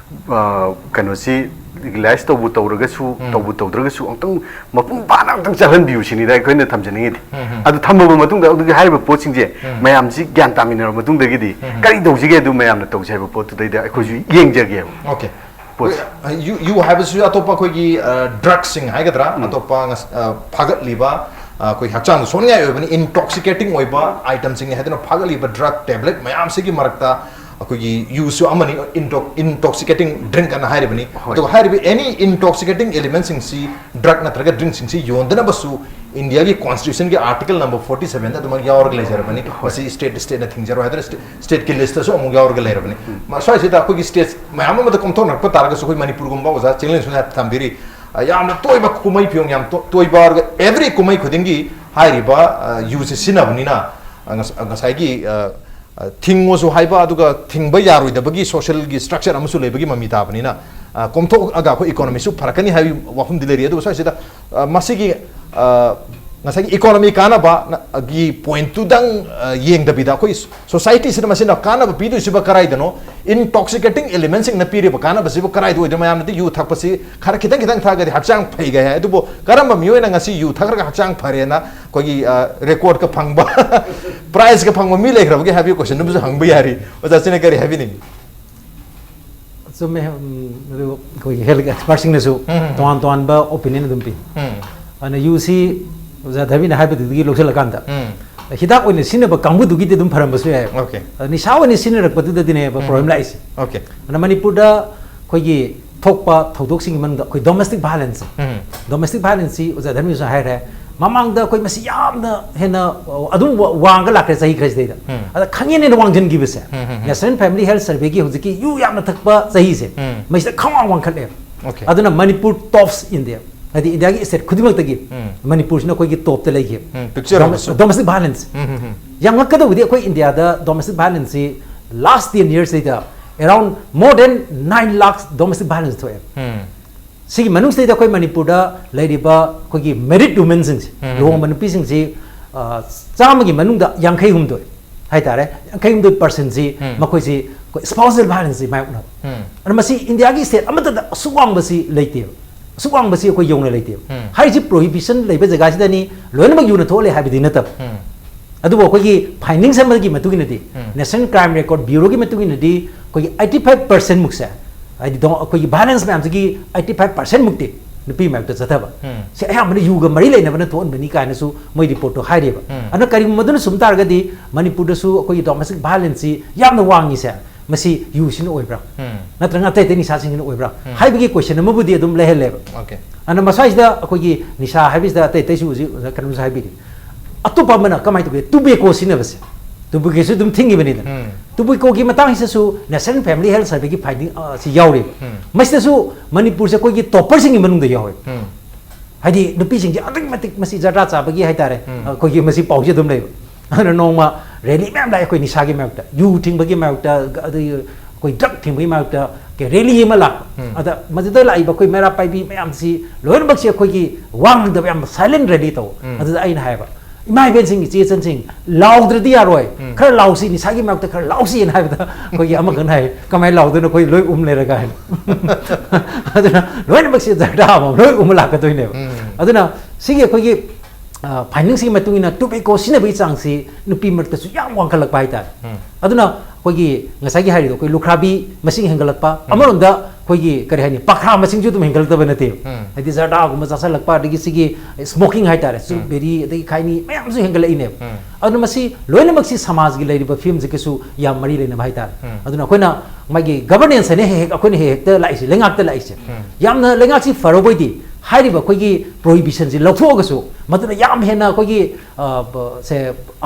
ꯑ, ꯀꯩꯅꯣꯁꯤ ꯂꯤꯒꯦꯂꯥꯏꯁ ꯇꯧꯕꯨ ꯇꯧꯔꯒꯁꯨ, ꯇꯧꯕꯨ ꯇꯧꯗ꯭ꯔꯒꯁꯨ, ꯑꯃꯨꯛꯇꯪ ꯃꯄꯨꯡ ꯐꯥꯅ ꯑꯃꯨꯛꯇꯪ ꯆꯠꯍꯟꯕꯤꯌꯨ ꯁꯤꯅꯤꯗ ꯑꯩꯈꯣꯏꯅ ꯊꯝꯖꯅꯤꯡꯉꯤꯗꯤ꯫ ꯑꯗꯨ ꯊꯝꯃꯕ ꯃꯇꯨꯡꯗ ꯑꯗꯨꯒꯤ ꯍꯥꯏꯔꯤꯕ ꯄꯣꯠꯁꯤꯡꯁꯦ ꯃꯌꯥꯝꯁꯤ ꯒ꯭ꯌꯥꯟ ꯇꯥꯃꯤꯟꯅꯔꯕ ꯃꯇꯨꯡꯗꯒꯤꯗꯤ ꯀꯔꯤ ꯇꯧꯁꯤꯒꯦ ꯑꯗꯨ ꯃꯌꯥꯝꯅ ꯇꯧꯁꯦ ꯍꯥꯏꯕ ꯄꯣꯠꯇꯨꯗꯩꯗ ꯑꯩꯈꯣꯏꯁꯨ ꯌꯦꯡꯖꯒꯦꯕ꯫ Okay. ꯄꯣꯠꯁꯦ꯫ ꯌꯨ, ꯌꯨ ꯍꯥꯏꯕꯁꯤꯁꯨ ꯑꯇꯣꯞꯄ ꯑꯩꯈꯣꯏꯒꯤ, ꯑ, ꯗ꯭ꯔꯒꯁꯤꯡ ꯍꯥꯏꯒꯗ꯭ꯔꯥ, ꯑꯇꯣꯞꯄ ꯉꯁ-, ꯑ, ꯐꯥꯒꯠꯂꯤꯕ, ꯑ, ꯑꯩꯈꯣꯏ ꯍꯛꯆꯥꯡꯗ ꯁꯣꯛꯅꯤꯡꯉꯥꯏ ꯑꯣꯏꯕꯅꯤ, ꯏꯟꯇꯣꯛꯁꯤꯀꯦꯇꯤꯡ ꯑꯣꯏꯕ ꯑꯥꯏꯇꯝꯁꯤꯡꯅꯤ ꯍꯥꯏꯗꯨꯅ ꯐꯥꯒꯠꯂꯤꯕ ꯗ꯭ꯔꯒ ꯇꯦꯕ꯭ꯂꯦꯠ ꯃꯌꯥꯝꯁꯤꯒꯤ ꯃꯔꯛꯇ ꯑꯩꯈꯣꯏꯒꯤ ꯌꯨꯁꯨ ꯑꯃꯅꯤ, ꯏꯟꯇꯣꯛꯁꯤꯀꯦꯇꯤꯡ ꯗ꯭ꯔꯤꯡꯛ ꯑꯅ ꯍꯥꯏꯔꯤꯕꯅꯤ꯫ ꯑꯗꯨꯒ ꯍꯥꯏꯔꯤꯕ ꯑꯦꯅꯤ ꯏꯟꯇꯣꯛꯁꯤꯀꯦꯇꯤꯡ ꯑꯦꯂꯤꯃꯦꯟꯁꯤꯡꯁꯤ, ꯗ꯭ꯔꯒ ꯅꯠꯇ꯭ꯔꯒ ꯗ꯭ꯔꯤꯡꯛꯁꯤꯡꯁꯤ ꯌꯣꯟꯗꯅꯕꯁꯨ ꯏꯟꯗꯤꯌꯥꯒꯤ ꯀꯣꯟꯁꯇꯤꯇ꯭ꯌꯨꯁꯟꯒꯤ ꯑꯥꯔꯇꯤꯀꯜ ꯅꯝꯕꯔ ꯐꯣꯔꯇꯤ ꯁꯚꯦꯟꯗ ꯑꯗꯨꯃꯛ ꯌꯥꯎꯔꯒ ꯂꯩꯖꯔꯕꯅꯤ꯫ ꯃꯁꯤ ꯁ꯭ꯇꯦꯠ, ꯁ꯭ꯇꯦꯠꯅ ꯊꯤꯡꯖꯔꯣꯏ ꯍꯥꯏꯗꯅ ꯁ꯭ꯇꯦꯠ, ꯁ꯭ꯇꯦꯠꯀꯤ ꯂꯤꯁꯇꯁꯨ ꯑꯃꯨꯛ ꯌꯥꯎꯔꯒ ꯂꯩꯔꯕꯅꯤ꯫ ꯃ-, ꯁ꯭ꯋꯥꯏꯁꯤꯗ ꯑꯩꯈꯣꯏꯒꯤ ꯁ꯭ꯇꯦꯠ ꯃꯌꯥꯝ ꯑꯃꯗ ꯀꯣꯝꯊꯣꯛꯅꯔꯛꯄ ꯇꯥꯔꯒꯁꯨ ꯑꯩꯈꯣꯏ ꯃꯅꯤꯄꯨꯔꯒꯨꯝꯕ ꯑꯣꯖꯥ ꯆꯤꯡꯂꯦꯟꯁꯨ ꯊꯝꯕꯤꯔꯤ, ꯑ, ꯌꯥꯝꯅ ꯇꯣꯏꯕ ꯀꯨꯝꯍꯩ ꯐꯤꯌꯣꯡ ꯌꯥꯝ ꯇꯣ-, ꯇꯣꯏꯕ, ꯑꯗꯨꯒ ꯑꯦꯚ꯭ꯔꯤ ꯀꯨꯝꯍꯩ ꯈꯨꯗꯤꯡꯒꯤ ꯍꯥꯏꯔꯤꯕ, ꯑ, ꯌꯨꯁꯤ ꯁꯤꯖꯤꯟꯅꯕꯅꯤꯅ, ꯑ, ꯉꯁ-, ꯑ, ꯉꯁꯥꯏꯒꯤ, ꯑ, ꯑ, ꯊꯤꯡꯉꯣꯁꯨ ꯍꯥꯏꯕ, ꯑꯗꯨꯒ ꯊꯤꯡꯕ ꯌꯥꯔꯣꯏꯗꯕꯒꯤ ꯁꯣꯁꯤꯌꯦꯜꯒꯤ ꯁ꯭ꯇ꯭ꯔꯛꯆꯔ ꯑꯃꯁꯨ ꯂꯩꯕꯒꯤ ꯃꯃꯤ ꯇꯥꯕꯅꯤꯅ, ꯑ, ꯀꯣꯝꯊꯣꯛꯑꯒ ꯑꯩꯈꯣꯏ ꯏꯀꯣꯅꯣꯃꯤꯁꯨ ꯐꯔꯛꯀꯅꯤ ꯍꯥꯏꯕꯒꯤ ꯋꯥꯐꯝꯗꯤ ꯂꯩꯔꯤ꯫ ꯑꯗꯨꯕꯨ ꯁ꯭ꯋꯥꯏꯁꯤꯗ, ꯑ, ꯃꯁꯤꯒꯤ, ꯑ, ꯉꯁꯥꯏꯒꯤ ꯏꯀꯣꯅꯣꯃꯤ ꯀꯥꯟꯅꯕ ꯅ-, ꯒꯤ ꯄꯣꯏꯟꯠꯇꯨꯗꯪ, ꯑ, ꯌꯦꯡꯗꯕꯤꯗ ꯑꯩꯈꯣꯏ ꯁꯣꯁꯥꯏꯇꯤꯁꯤꯗ ꯃꯁꯤꯅ ꯀꯥꯟꯅꯕ ꯄꯤꯗꯣꯏꯁꯤꯕ ꯀꯔꯥꯏꯗꯅꯣ? ꯏꯟꯇꯣꯛꯁꯤꯀꯦꯇꯤꯡ ꯑꯦꯂꯤꯃꯦꯟꯁꯤꯡꯅ ꯄꯤꯔꯤꯕ ꯀꯥꯟꯅꯕꯁꯤꯕꯨ ꯀꯔꯥꯏꯗ ꯑꯣꯏꯗꯣꯏꯅꯣ? ꯃꯌꯥꯝꯅꯗꯤ ꯌꯨ ꯊꯛꯄꯁꯤ ꯈꯔ ꯈꯤꯇꯪ ꯈꯤꯇꯪ ꯊꯛꯑꯒꯗꯤ ꯍꯛꯆꯥꯡ ꯐꯩꯒ ꯍꯥꯏ, ꯑꯗꯨꯕꯨ ꯀꯔꯝꯕ ꯃꯤꯑꯣꯏꯅ ꯉꯁꯤ ꯌꯨ ꯊꯛꯈ꯭ꯔꯒ ꯍꯛꯆꯥꯡ ꯐꯔꯦꯅ ꯑꯩꯈꯣꯏꯒꯤ, ꯑ, ꯔꯦꯀꯣꯔꯗꯀ ꯐꯪꯕ, ꯄ꯭ꯔꯥꯏꯖꯀ ꯐꯪꯕ ꯃꯤ ꯂꯩꯈ꯭ꯔꯕꯒꯦ ꯍꯥꯏꯕꯒꯤ ꯀꯣꯏꯁꯟ ꯑꯃꯁꯨ ꯍꯪꯕ ꯌꯥꯔꯤ꯫ ꯑꯣꯖꯥꯁꯤꯅ ꯀꯔꯤ ꯍꯥꯏꯕꯤꯅꯤꯡꯉꯤ? ꯆꯨꯝꯃꯦ꯫ ꯎꯝ, ꯑꯗꯨ ꯑꯩꯈꯣꯏꯒꯤ ꯍꯦꯜꯊ ꯑꯦꯛꯁꯄꯔꯠꯁꯤꯡꯅꯁꯨ ꯎꯝ, ꯎꯝ꯫ ꯇꯣꯉꯥꯟ ꯇꯣꯉꯥꯟꯕ ꯑꯣꯄꯤꯅꯤꯌꯟ ꯑꯗꯨꯝ ꯄꯤ꯫ ꯎꯝ, ꯑꯗꯨꯅ ꯌꯨꯁꯤ ꯑꯣꯖꯥ ꯙꯔꯃꯤꯅ ꯍꯥꯏꯕꯗꯨꯗꯒꯤ ꯂꯧꯁꯤꯜꯂꯀꯥꯟꯗ ꯎꯝ꯫ ꯍꯤꯗꯥꯛ ꯑꯣꯏꯅ ꯁꯤꯖꯤꯟꯅꯕ ꯀꯥꯡꯕꯨꯗꯨꯒꯤꯗꯤ ꯑꯗꯨꯝ ꯐꯔꯝꯕꯁꯨ ꯌꯥꯏ꯫ Okay. ꯑꯗꯣ ꯅꯤꯁꯥ ꯑꯣꯏꯅ ꯁꯤꯖꯤꯟꯅꯔꯛꯄꯗꯨꯗꯗꯤꯅꯦꯕ ꯄ꯭ꯔꯣꯕ꯭ꯂꯦꯝ ꯂꯥꯛꯏꯁꯦ꯫ Okay. ꯑꯗꯨꯅ ꯃꯅꯤꯄꯨꯔꯗ ꯑꯩꯈꯣꯏꯒꯤ ꯊꯣꯛꯄ ꯊꯧꯗꯣꯛꯁꯤꯡꯒꯤ ꯃꯅꯨꯡꯗ ꯑꯩꯈꯣꯏ ꯗꯣꯃꯦꯁꯇꯤꯛ ꯚꯥꯏꯂꯦꯟꯁꯁꯦ, ꯎꯝ꯫ ꯗꯣꯃꯦꯁꯇꯤꯛ ꯚꯥꯏꯂꯦꯟꯁꯁꯤ ꯑꯣꯖꯥ ꯙꯔꯃꯤꯁꯨ ꯍꯥꯏꯔꯦ, ꯃꯃꯥꯡꯗ ꯑꯩꯈꯣꯏ ꯃꯁꯤ ꯌꯥꯝꯅ ꯍꯦꯟꯅ, ꯑ, ꯑꯗꯨꯝ ꯋꯥ-, ꯋꯥꯡꯒ ꯂꯥꯛꯈ꯭ꯔꯦ ꯆꯍꯤ ꯈꯔꯁꯤꯗꯩꯗ꯫ ꯎꯝ꯫ ꯑꯗ ꯈꯪꯍꯦꯟ ꯍꯦꯟꯅ ꯋꯥꯡꯖꯟꯈꯤꯕꯁꯦ, ꯎꯝ, ꯎꯝ, ꯎꯝ꯫ National Family Health Surveyꯒꯤ ꯍꯧꯖꯤꯛꯀꯤ ꯌꯨ ꯌꯥꯝꯅ ꯊꯛꯄ ꯆꯍꯤꯁꯦ, ꯎꯝ꯫ ꯃꯁꯤꯗ ꯈꯪꯋꯥꯡ ꯋꯥꯡꯈꯠꯂꯦꯕ꯫ Okay꯫ ꯑꯗꯨꯅ ꯃꯅꯤꯄꯨꯔ tops in the, ꯍꯥꯏꯗꯤ ꯏꯟꯗꯤꯌꯥꯒꯤ state ꯈꯨꯗꯤꯡꯃꯛꯇꯒꯤ ꯎꯝ꯫ ꯃꯅꯤꯄꯨꯔꯁꯤꯅ ꯑꯩꯈꯣꯏꯒꯤ topꯇ ꯂꯩꯈꯤꯕ꯫ ꯎꯝ, ꯄꯤꯛꯆꯔꯒꯁꯨ꯫ Domes-, domestic violence꯫ ꯎꯝ, ꯎꯝ, ꯎꯝ꯫ ꯌꯥꯝ ꯉꯛꯀꯗꯧꯕꯗꯤ ꯑꯩꯈꯣꯏ ꯏꯟꯗꯤꯌꯥꯗ domestic violenceꯁꯤ last ten yearsꯁꯤꯗ around more than nine lakhs domestic violence ꯊꯣꯛꯑꯦ꯫ ꯎꯝ꯫ ꯁꯤꯒꯤ ꯃꯅꯨꯡꯁꯤꯗꯩꯗ ꯑꯩꯈꯣꯏ ꯃꯅꯤꯄꯨꯔꯗ ꯂꯩꯔꯤꯕ ꯑꯩꯈꯣꯏꯒꯤ married womenꯁꯤꯡꯁꯦ, ꯎꯝ꯫ ꯂꯨꯍꯣꯡꯕ ꯅꯨꯄꯤꯁꯤꯡꯁꯤ, ꯑ, ꯆꯥꯝꯃꯒꯤ ꯃꯅꯨꯡꯗ ꯌꯥꯡꯈꯩ ꯍꯨꯝꯗꯣꯏ ꯍꯥꯏꯇꯥꯔꯦ, ꯌꯥꯡꯈꯩ ꯍꯨꯝꯗꯣꯏ percentꯁꯤ ꯎꯝ꯫ ꯃꯈꯣꯏꯁꯤ ꯑꯩꯈꯣꯏ spousal violenceꯁꯤ ꯃꯥꯌꯣꯛꯅꯕ꯫ ꯎꯝ꯫ ꯑꯗꯨꯅ ꯃꯁꯤ ꯏꯟꯗꯤꯌꯥꯒꯤ state ꯑꯃꯠꯇꯗ ꯑꯁꯨꯛ ꯋꯥꯡꯕꯁꯤ ꯂꯩꯇꯦꯕ, ꯑꯁꯨꯛ ꯋꯥꯡꯕꯁꯤ ꯑꯩꯈꯣꯏ ꯌꯧꯅ ꯂꯩꯇꯦꯕ꯫ ꯎꯝ꯫ ꯍꯥꯏꯔꯤꯁꯤ prohibition ꯂꯩꯕ ꯖꯒꯥꯁꯤꯗꯅꯤ ꯂꯣꯏꯅꯃꯛ ꯌꯨꯅ ꯊꯣꯛꯍꯜꯂꯦ ꯍꯥꯏꯕꯗꯤ ꯅꯠꯇꯕ꯫ ꯎꯝ꯫ ꯑꯗꯨꯕꯨ ꯑꯩꯈꯣꯏꯒꯤ findings ꯑꯃꯒꯤ ꯃꯇꯨꯡ ꯏꯟꯅꯗꯤ, ꯎꯝ꯫ National Crime Record Bureauꯒꯤ ꯃꯇꯨꯡ ꯏꯟꯅꯗꯤ ꯑꯩꯈꯣꯏꯒꯤ eighty five percent ꯃꯨꯛꯁꯦ, ꯍꯥꯏꯗꯤ ꯗꯣ-, ꯑꯩꯈꯣꯏꯒꯤ violence ꯃꯌꯥꯝꯁꯤꯒꯤ eighty five percent ꯃꯨꯛꯇꯤ ꯅꯨꯄꯤ ꯃꯥꯌꯣꯛꯇ ꯆꯠꯊꯕ꯫ ꯎꯝ꯫ ꯁꯤ ꯑꯌꯥꯝꯕꯅ ꯌꯨꯒ ꯃꯔꯤ ꯂꯩꯅꯕꯅ ꯊꯣꯛꯍꯟꯕꯅꯤ ꯀꯥꯏꯅꯁꯨ ꯃꯣꯏ reportꯇꯣ ꯍꯥꯏꯔꯤꯕ꯫ ꯎꯝ꯫ ꯑꯗꯨꯅ ꯀꯔꯤꯒꯨꯝꯕ ꯃꯗꯨꯅ ꯆꯨꯝ ꯇꯥꯔꯒꯗꯤ ꯃꯅꯤꯄꯨꯔꯗꯁꯨ ꯑꯩꯈꯣꯏꯒꯤ domestic violenceꯁꯤ ꯌꯥꯝꯅ ꯋꯥꯡꯉꯤꯁꯦ ꯃꯁꯤ ꯌꯨꯁꯤꯅ ꯑꯣꯏꯕ꯭ꯔꯥ? ꯎꯝ꯫ ꯅꯠꯇ꯭ꯔꯒ ꯑꯇꯩ ꯑꯇꯩ ꯅꯤꯁꯥꯁꯤꯡꯁꯤꯅ ꯑꯣꯏꯕ꯭ꯔꯥ? ꯎꯝ꯫ ꯍꯥꯏꯕꯒꯤ question ꯑꯃꯕꯨꯗꯤ ꯑꯗꯨꯝ ꯂꯩꯍꯜꯂꯦꯕ꯫ Okay꯫ ꯑꯗꯨꯅ ꯃꯁ꯭ꯋꯥꯏꯁꯤꯗ ꯑꯩꯈꯣꯏꯒꯤ ꯅꯤꯁꯥ ꯍꯥꯏꯕꯁꯤꯗ ꯑꯇꯩ ꯑꯇꯩꯁꯨ ꯍꯧꯖꯤꯛ ꯑꯣꯖꯥ ꯀꯩꯅꯣꯁꯨ ꯍꯥꯏꯕꯤꯔꯤ꯫ ꯑꯇꯣꯞꯄ ꯑꯃꯅ ꯀꯃꯥꯏꯅ ꯇꯧꯒꯦ? Tobacco ꯁꯤꯖꯤꯟꯅꯕꯁꯦ꯫ Tobaccoꯁꯨ ꯑꯗꯨꯝ ꯊꯤꯡꯉꯤꯕꯅꯤꯗꯅ꯫ ꯎꯝ꯫ Tobaccoꯒꯤ ꯃꯇꯥꯡꯁꯤꯗꯁꯨ National Family Health Surveyꯒꯤ finding, ꯑ, ꯁꯤ ꯌꯥꯎꯔꯤꯕ꯫ ꯎꯝ꯫ ꯃꯁꯤꯗꯁꯨ ꯃꯅꯤꯄꯨꯔꯁꯦ ꯑꯩꯈꯣꯏꯒꯤ topperꯁꯤꯡꯒꯤ ꯃꯅꯨꯡꯗ ꯌꯥꯎꯋꯦ꯫ ꯎꯝ꯫ ꯍꯥꯏꯗꯤ ꯅꯨꯄꯤꯁꯤꯡꯁꯦ ꯑꯗꯨꯛꯀꯤ ꯃꯇꯤꯛ ꯃꯁꯤ ꯖꯔꯗꯥ ꯆꯥꯕꯒꯤ ꯍꯥꯏꯇꯥꯔꯦ, ꯎꯝ꯫ ꯑꯩꯈꯣꯏꯒꯤ ꯃꯁꯤ ꯄꯥꯎꯁꯦ ꯑꯗꯨꯝ ꯂꯩꯕ꯫ ꯑꯗꯨꯅ ꯅꯣꯡꯃ rally ꯃꯌꯥꯝ ꯂꯥꯛꯑꯦ ꯑꯩꯈꯣꯏ ꯅꯤꯁꯥꯒꯤ ꯃꯥꯌꯣꯛꯇ, ꯌꯨ ꯊꯤꯡꯕꯒꯤ ꯃꯥꯌꯣꯛꯇ, ꯑꯗꯒꯤ ꯑꯩꯈꯣꯏ drug ꯊꯤꯡꯕꯒꯤ ꯃꯥꯌꯣꯛꯇ rally ꯑꯃ ꯂꯥꯛꯄ꯫ ꯎꯝ꯫ ꯑꯗ ꯃꯗꯨꯗ ꯂꯥꯛꯏꯕ ꯑꯩꯈꯣꯏ ꯃꯩꯔꯥ ꯄꯥꯏꯕꯤ ꯃꯌꯥꯝꯁꯤ ꯂꯣꯏꯅꯃꯛꯁꯤ ꯑꯩꯈꯣꯏꯒꯤ ꯋꯥ ꯉꯥꯡꯗꯕ ꯌꯥꯝ silent rally ꯇꯧꯕ꯫ ꯎꯝ꯫ ꯑꯗꯨꯗ ꯑꯩꯅ ꯍꯥꯏꯕ, "ꯏꯃꯥ ꯏꯕꯦꯟꯁꯤꯡ, ꯏꯆꯦ ꯏꯆꯟꯁꯤꯡ, ꯂꯥꯎꯗ꯭ꯔꯗꯤ ꯌꯥꯔꯣꯏ꯫ ꯎꯝ꯫ ꯈꯔ ꯂꯥꯎꯁꯤ, ꯅꯤꯁꯥꯒꯤ ꯃꯥꯌꯣꯛꯇ ꯈꯔ ꯂꯥꯎꯁꯤꯅ" ꯍꯥꯏꯕꯗ ꯑꯩꯈꯣꯏꯒꯤ ꯑꯃꯈꯛꯅ ꯍꯥꯏ, "ꯀꯃꯥꯏꯅ ꯂꯥꯎꯗꯣꯏꯅꯣ? ꯑꯩꯈꯣꯏ ꯂꯣꯏ ꯎꯝ ꯂꯩꯔꯒ" ꯍꯥꯏꯅ꯫ ꯑꯗꯨꯅ ꯂꯣꯏꯅꯃꯛꯁꯤ ꯖꯔꯗꯥ ꯑꯃꯃꯝ ꯂꯣꯏ ꯎꯝ ꯂꯥꯛꯀꯗꯣꯏꯅꯦꯕ꯫ ꯎꯝ꯫ ꯑꯗꯨꯅ ꯁꯤꯒꯤ ꯑꯩꯈꯣꯏꯒꯤ, ꯑ, findingꯁꯤꯒꯤ ꯃꯇꯨꯡ ꯏꯟꯅ tobacco ꯁꯤꯖꯤꯟꯅꯕꯒꯤ ꯆꯥꯡꯁꯤ ꯅꯨꯄꯤ ꯃꯔꯛꯇꯁꯨ ꯌꯥꯝ ꯋꯥꯡꯈꯠꯂꯛꯄ ꯍꯥꯏꯇꯥꯔꯦ꯫ ꯎꯝ꯫ ꯑꯗꯨꯅ ꯑꯩꯈꯣꯏꯒꯤ ꯉꯁꯥꯏꯒꯤ ꯍꯥꯏꯔꯤꯗꯣ ꯑꯩꯈꯣꯏ ꯂꯨꯈ꯭ꯔꯥꯕꯤ ꯃꯁꯤꯡ ꯍꯦꯟꯒꯠꯂꯛꯄ, ꯎꯝ꯫ ꯑꯃꯔꯣꯝꯗ ꯑꯩꯈꯣꯏꯒꯤ ꯀꯔꯤ ꯍꯥꯏꯅꯤ, ꯄꯥꯈ꯭ꯔꯥ ꯃꯁꯤꯡꯁꯨ ꯑꯗꯨꯝ ꯍꯦꯟꯒꯠꯂꯛꯇꯕ ꯅꯠꯇꯦꯕ꯫ ꯎꯝ꯫ ꯍꯥꯏꯗꯤ ꯖꯔꯗꯥꯒꯨꯝꯕ ꯆꯥꯁꯤꯜꯂꯛꯄ, ꯑꯗꯒꯤ ꯁꯤꯒꯤ smoking ꯍꯥꯏꯇꯥꯔꯦ, ꯆꯨꯔꯨꯞ, ꯎꯝ꯫ ꯕꯦꯔꯤ, ꯑꯗꯒꯤ ꯈꯥꯏꯅꯤ ꯃꯌꯥꯝꯁꯨ ꯍꯦꯟꯒꯠꯂꯛꯏꯅꯦꯕ꯫ ꯎꯝ꯫ ꯑꯗꯨꯅ ꯃꯁꯤ ꯂꯣꯏꯅꯃꯛꯁꯤ ꯁꯃꯥꯖꯒꯤ ꯂꯩꯔꯤꯕ ꯐꯤꯕꯝꯁꯤꯒꯁꯨ ꯌꯥꯝ ꯃꯔꯤ ꯂꯩꯅꯕ ꯍꯥꯏꯇꯥꯔꯦ꯫ ꯎꯝ꯫ ꯑꯗꯨꯅ ꯑꯩꯈꯣꯏꯅ ꯃꯥꯒꯤ governance ꯍꯥꯏꯅ ꯍꯦꯛ ꯍꯦꯛ ꯑꯩꯈꯣꯏꯅ ꯍꯦꯛ ꯍꯦꯛꯇ ꯂꯥꯛꯏꯁꯦ, ꯂꯩꯉꯥꯛꯇ ꯂꯥꯛꯏꯁꯦ꯫ ꯎꯝ꯫ ꯌꯥꯝꯅ ꯂꯩꯉꯥꯛꯁꯤ ꯐꯔꯕꯣꯏꯗꯤ ꯍꯥꯏꯔꯤꯕ ꯑꯩꯈꯣꯏꯒꯤ ꯄ꯭ꯔꯣꯍꯤꯕꯤꯁꯟꯁꯤ ꯂꯧꯊꯣꯛꯑꯒꯁꯨ ꯃꯗꯨꯅ ꯌꯥꯝ ꯍꯦꯟꯅ ꯑꯩꯈꯣꯏꯒꯤ ꯁꯦ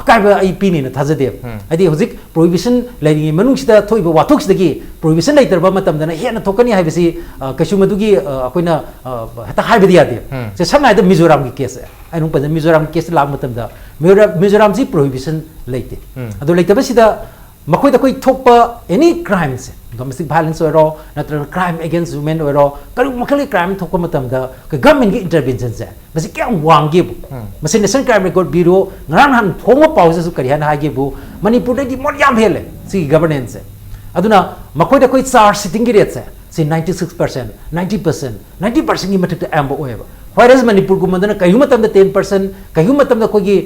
ꯑꯀꯥꯏꯕ ꯑꯩ ꯄꯤꯅꯤꯅ ꯊꯥꯖꯗꯦ꯫ ꯍꯥꯏꯗꯤ ꯍꯧꯖꯤꯛ ꯄ꯭ꯔꯣꯍꯤꯕꯤꯁꯟ ꯂꯩꯔꯤꯉꯩ ꯃꯅꯨꯡꯁꯤꯗ ꯊꯣꯛꯏꯕ ꯋꯥꯊꯣꯛꯁꯤꯗꯒꯤ ꯄ꯭ꯔꯣꯍꯤꯕꯤꯁꯟ ꯂꯩꯇ꯭ꯔꯕ ꯃꯇꯝꯗꯅ ꯍꯦꯟꯅ ꯊꯣꯛꯀꯅꯤ ꯍꯥꯏꯕꯁꯤ ꯀꯩꯁꯨ ꯃꯗꯨꯒꯤ ꯑꯩꯈꯣꯏꯅ ꯍꯦꯛꯇ ꯍꯥꯏꯕꯗꯤ ꯌꯥꯗꯦ꯫ ꯁꯦ ꯁꯝꯅ ꯍꯥꯏꯔꯕꯗ ꯃꯤꯖꯣꯔꯥꯝꯒꯤ ꯀꯦꯁꯁꯦ ꯑꯩꯅ ꯄꯟꯖ ꯃꯤꯖꯣꯔꯥꯝꯒꯤ ꯀꯦꯁꯇ ꯂꯥꯛꯄ ꯃꯇꯝꯗ ꯃꯤꯖꯣꯔꯥꯝꯁꯤ ꯄ꯭ꯔꯣꯍꯤꯕꯤꯁꯟ ꯂꯩꯇꯦ꯫ ꯑꯗꯨ ꯂꯩꯇꯕꯁꯤꯗ ꯃꯈꯣꯏꯗ ꯑꯩꯈꯣꯏ ꯊꯣꯛꯄ ꯑꯦꯅꯤ ꯀ꯭ꯔꯥꯏꯝꯁꯦ, ꯗꯣꯃꯦꯁꯇꯤꯛ ꯚꯥꯏꯂꯦꯟꯁ ꯑꯣꯏꯔꯣ ꯅꯠꯇ꯭ꯔꯒ ꯀ꯭ꯔꯥꯏꯝ ꯑꯦꯒꯦꯟꯁ ꯋꯨꯃꯦꯟ ꯑꯣꯏꯔꯣ, ꯀꯔꯤ ꯃꯈꯜꯒꯤ ꯀ꯭ꯔꯥꯏꯝ ꯊꯣꯛꯄ ꯃꯇꯝꯗ ꯑꯩꯈꯣꯏ ꯒꯚꯔꯟꯃꯦꯟꯒꯤ ꯏꯟꯇꯔꯚꯦꯟꯁꯟꯁꯦ ꯃꯁꯤ ꯀꯌꯥꯝ ꯋꯥꯡꯒꯦꯕꯨ꯫ ꯃꯁꯤ ꯅꯦꯁꯅꯦꯜ ꯀ꯭ꯔꯥꯏꯝ ꯔꯦꯀꯣꯔꯗ ꯕ꯭ꯌꯨꯔꯣ ꯉꯔꯥꯡ ꯅꯍꯥꯟ ꯐꯣꯡꯕ ꯄꯥꯎꯁꯤꯗꯁꯨ ꯀꯔꯤ ꯍꯥꯏꯅ ꯍꯥꯏꯒꯦꯕꯨ, ꯃꯅꯤꯄꯨꯔꯗꯒꯤ ꯃꯣꯠ ꯌꯥꯝ ꯍꯦꯜꯂꯦ ꯁꯤꯒꯤ ꯒꯚꯔꯅꯦꯟꯁꯁꯦ꯫ ꯑꯗꯨꯅ ꯃꯈꯣꯏꯗ ꯑꯩꯈꯣꯏ ꯆꯥꯔꯖ ꯁꯤꯇꯤꯡꯒꯤ ꯔꯦꯠꯁꯦ ꯁꯤ ninety six percent, ninety percent, ninety percentꯒꯤ ꯃꯊꯛꯇ ꯑꯌꯥꯝꯕ ꯑꯣꯏꯌꯦꯕ꯫ Whereas ꯃꯅꯤꯄꯨꯔꯒꯨꯝꯕꯗꯅ ꯀꯩꯒꯨꯝꯕ ꯃꯇꯝꯗ ten percent, ꯀꯩꯒꯨꯝꯕ ꯃꯇꯝꯗ ꯑꯩꯈꯣꯏꯒꯤ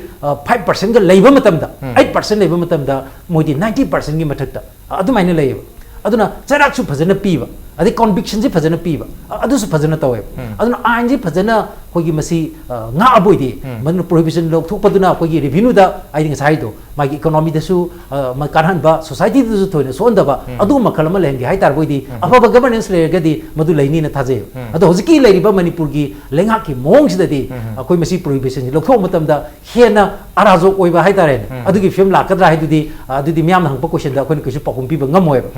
five percentꯒ ꯂꯩꯕ ꯃꯇꯝꯗ, eight percent ꯂꯩꯕ ꯃꯇꯝꯗ ꯃꯣꯏꯗꯤ ninety percentꯒꯤ ꯃꯊꯛꯇ ꯑꯗꯨꯃꯥꯏꯅ ꯂꯩꯌꯦꯕ꯫ ꯑꯗꯨꯅ ꯆꯩꯔꯥꯛꯁꯨ ꯐꯖꯅ ꯄꯤꯕ, ꯑꯗꯩ ꯀꯣꯟꯚꯤꯛꯁꯟꯁꯤ ꯐꯖꯅ ꯄꯤꯕ, ꯑ- ꯑꯗꯨꯁꯨ ꯐꯖꯅ ꯇꯧꯋꯦꯕ꯫ ꯑꯗꯨꯅ ꯑꯥꯏꯟꯁꯤ ꯐꯖꯅ ꯑꯩꯈꯣꯏꯒꯤ ꯃꯁꯤ ꯑ, ꯉꯥꯛꯑꯕ ꯑꯣꯏꯗꯤ, ꯃꯗꯨꯅ ꯄ꯭ꯔꯣꯍꯤꯕꯤꯁꯟ ꯂꯧꯊꯣꯛꯄꯗꯨꯅ ꯑꯩꯈꯣꯏꯒꯤ ꯔꯦꯚꯤꯅ꯭ꯌꯨꯗ, ꯑꯩꯗꯤ ꯉꯁꯥꯏ ꯍꯥꯏꯗꯣ, ꯃꯥꯒꯤ ꯏꯀꯣꯅꯣꯃꯤꯗꯁꯨ ꯑ, ꯃ- ꯀꯥꯟꯍꯟꯕ, ꯁꯣꯁꯥꯏꯇꯤꯗꯁꯨ ꯊꯣꯏꯅ ꯁꯣꯛꯍꯟꯗꯕ, ꯑꯗꯨꯒꯨꯝꯕ ꯃꯈꯜ ꯑꯃ ꯂꯩꯍꯟꯒꯦ ꯍꯥꯏ ꯇꯥꯔꯕꯣꯏꯗꯤ, ꯑꯐꯕ ꯒꯚꯔꯅꯦꯟꯁ ꯂꯩꯔꯒꯗꯤ ꯃꯗꯨ ꯂꯩꯅꯤꯅ ꯊꯥꯖꯩ꯫ ꯑꯗꯣ ꯍꯧꯖꯤꯛꯀꯤ ꯂꯩꯔꯤꯕ ꯃꯅꯤꯄꯨꯔꯒꯤ ꯂꯩꯉꯥꯛꯀꯤ ꯃꯑꯣꯡꯁꯤꯗꯗꯤ ꯑꯩꯈꯣꯏ ꯃꯁꯤ ꯄ꯭ꯔꯣꯍꯤꯕꯤꯁꯟꯁꯤ ꯂꯧꯊꯣꯛꯄ ꯃꯇꯝꯗ ꯍꯦꯟꯅ ꯑꯔꯥꯖꯣꯛ ꯑꯣꯏꯕ ꯍꯥꯏꯇꯥꯔꯦꯅꯦ, ꯑꯗꯨꯒꯤ ꯐꯤꯕꯝ ꯂꯥꯛꯀꯗ꯭ꯔꯥ ꯍꯥꯏꯗꯨꯗꯤ, ꯑ, ꯑꯗꯨꯗꯤ ꯃꯤꯌꯥꯝꯅ ꯍꯪꯉꯛꯄ ꯀꯣꯏꯁꯟꯗ ꯑꯩꯈꯣꯏꯅ ꯀꯩꯁꯨ ꯄꯥꯎꯈꯨꯝ ꯄꯤꯕ ꯉꯝꯃꯣꯏꯕ꯫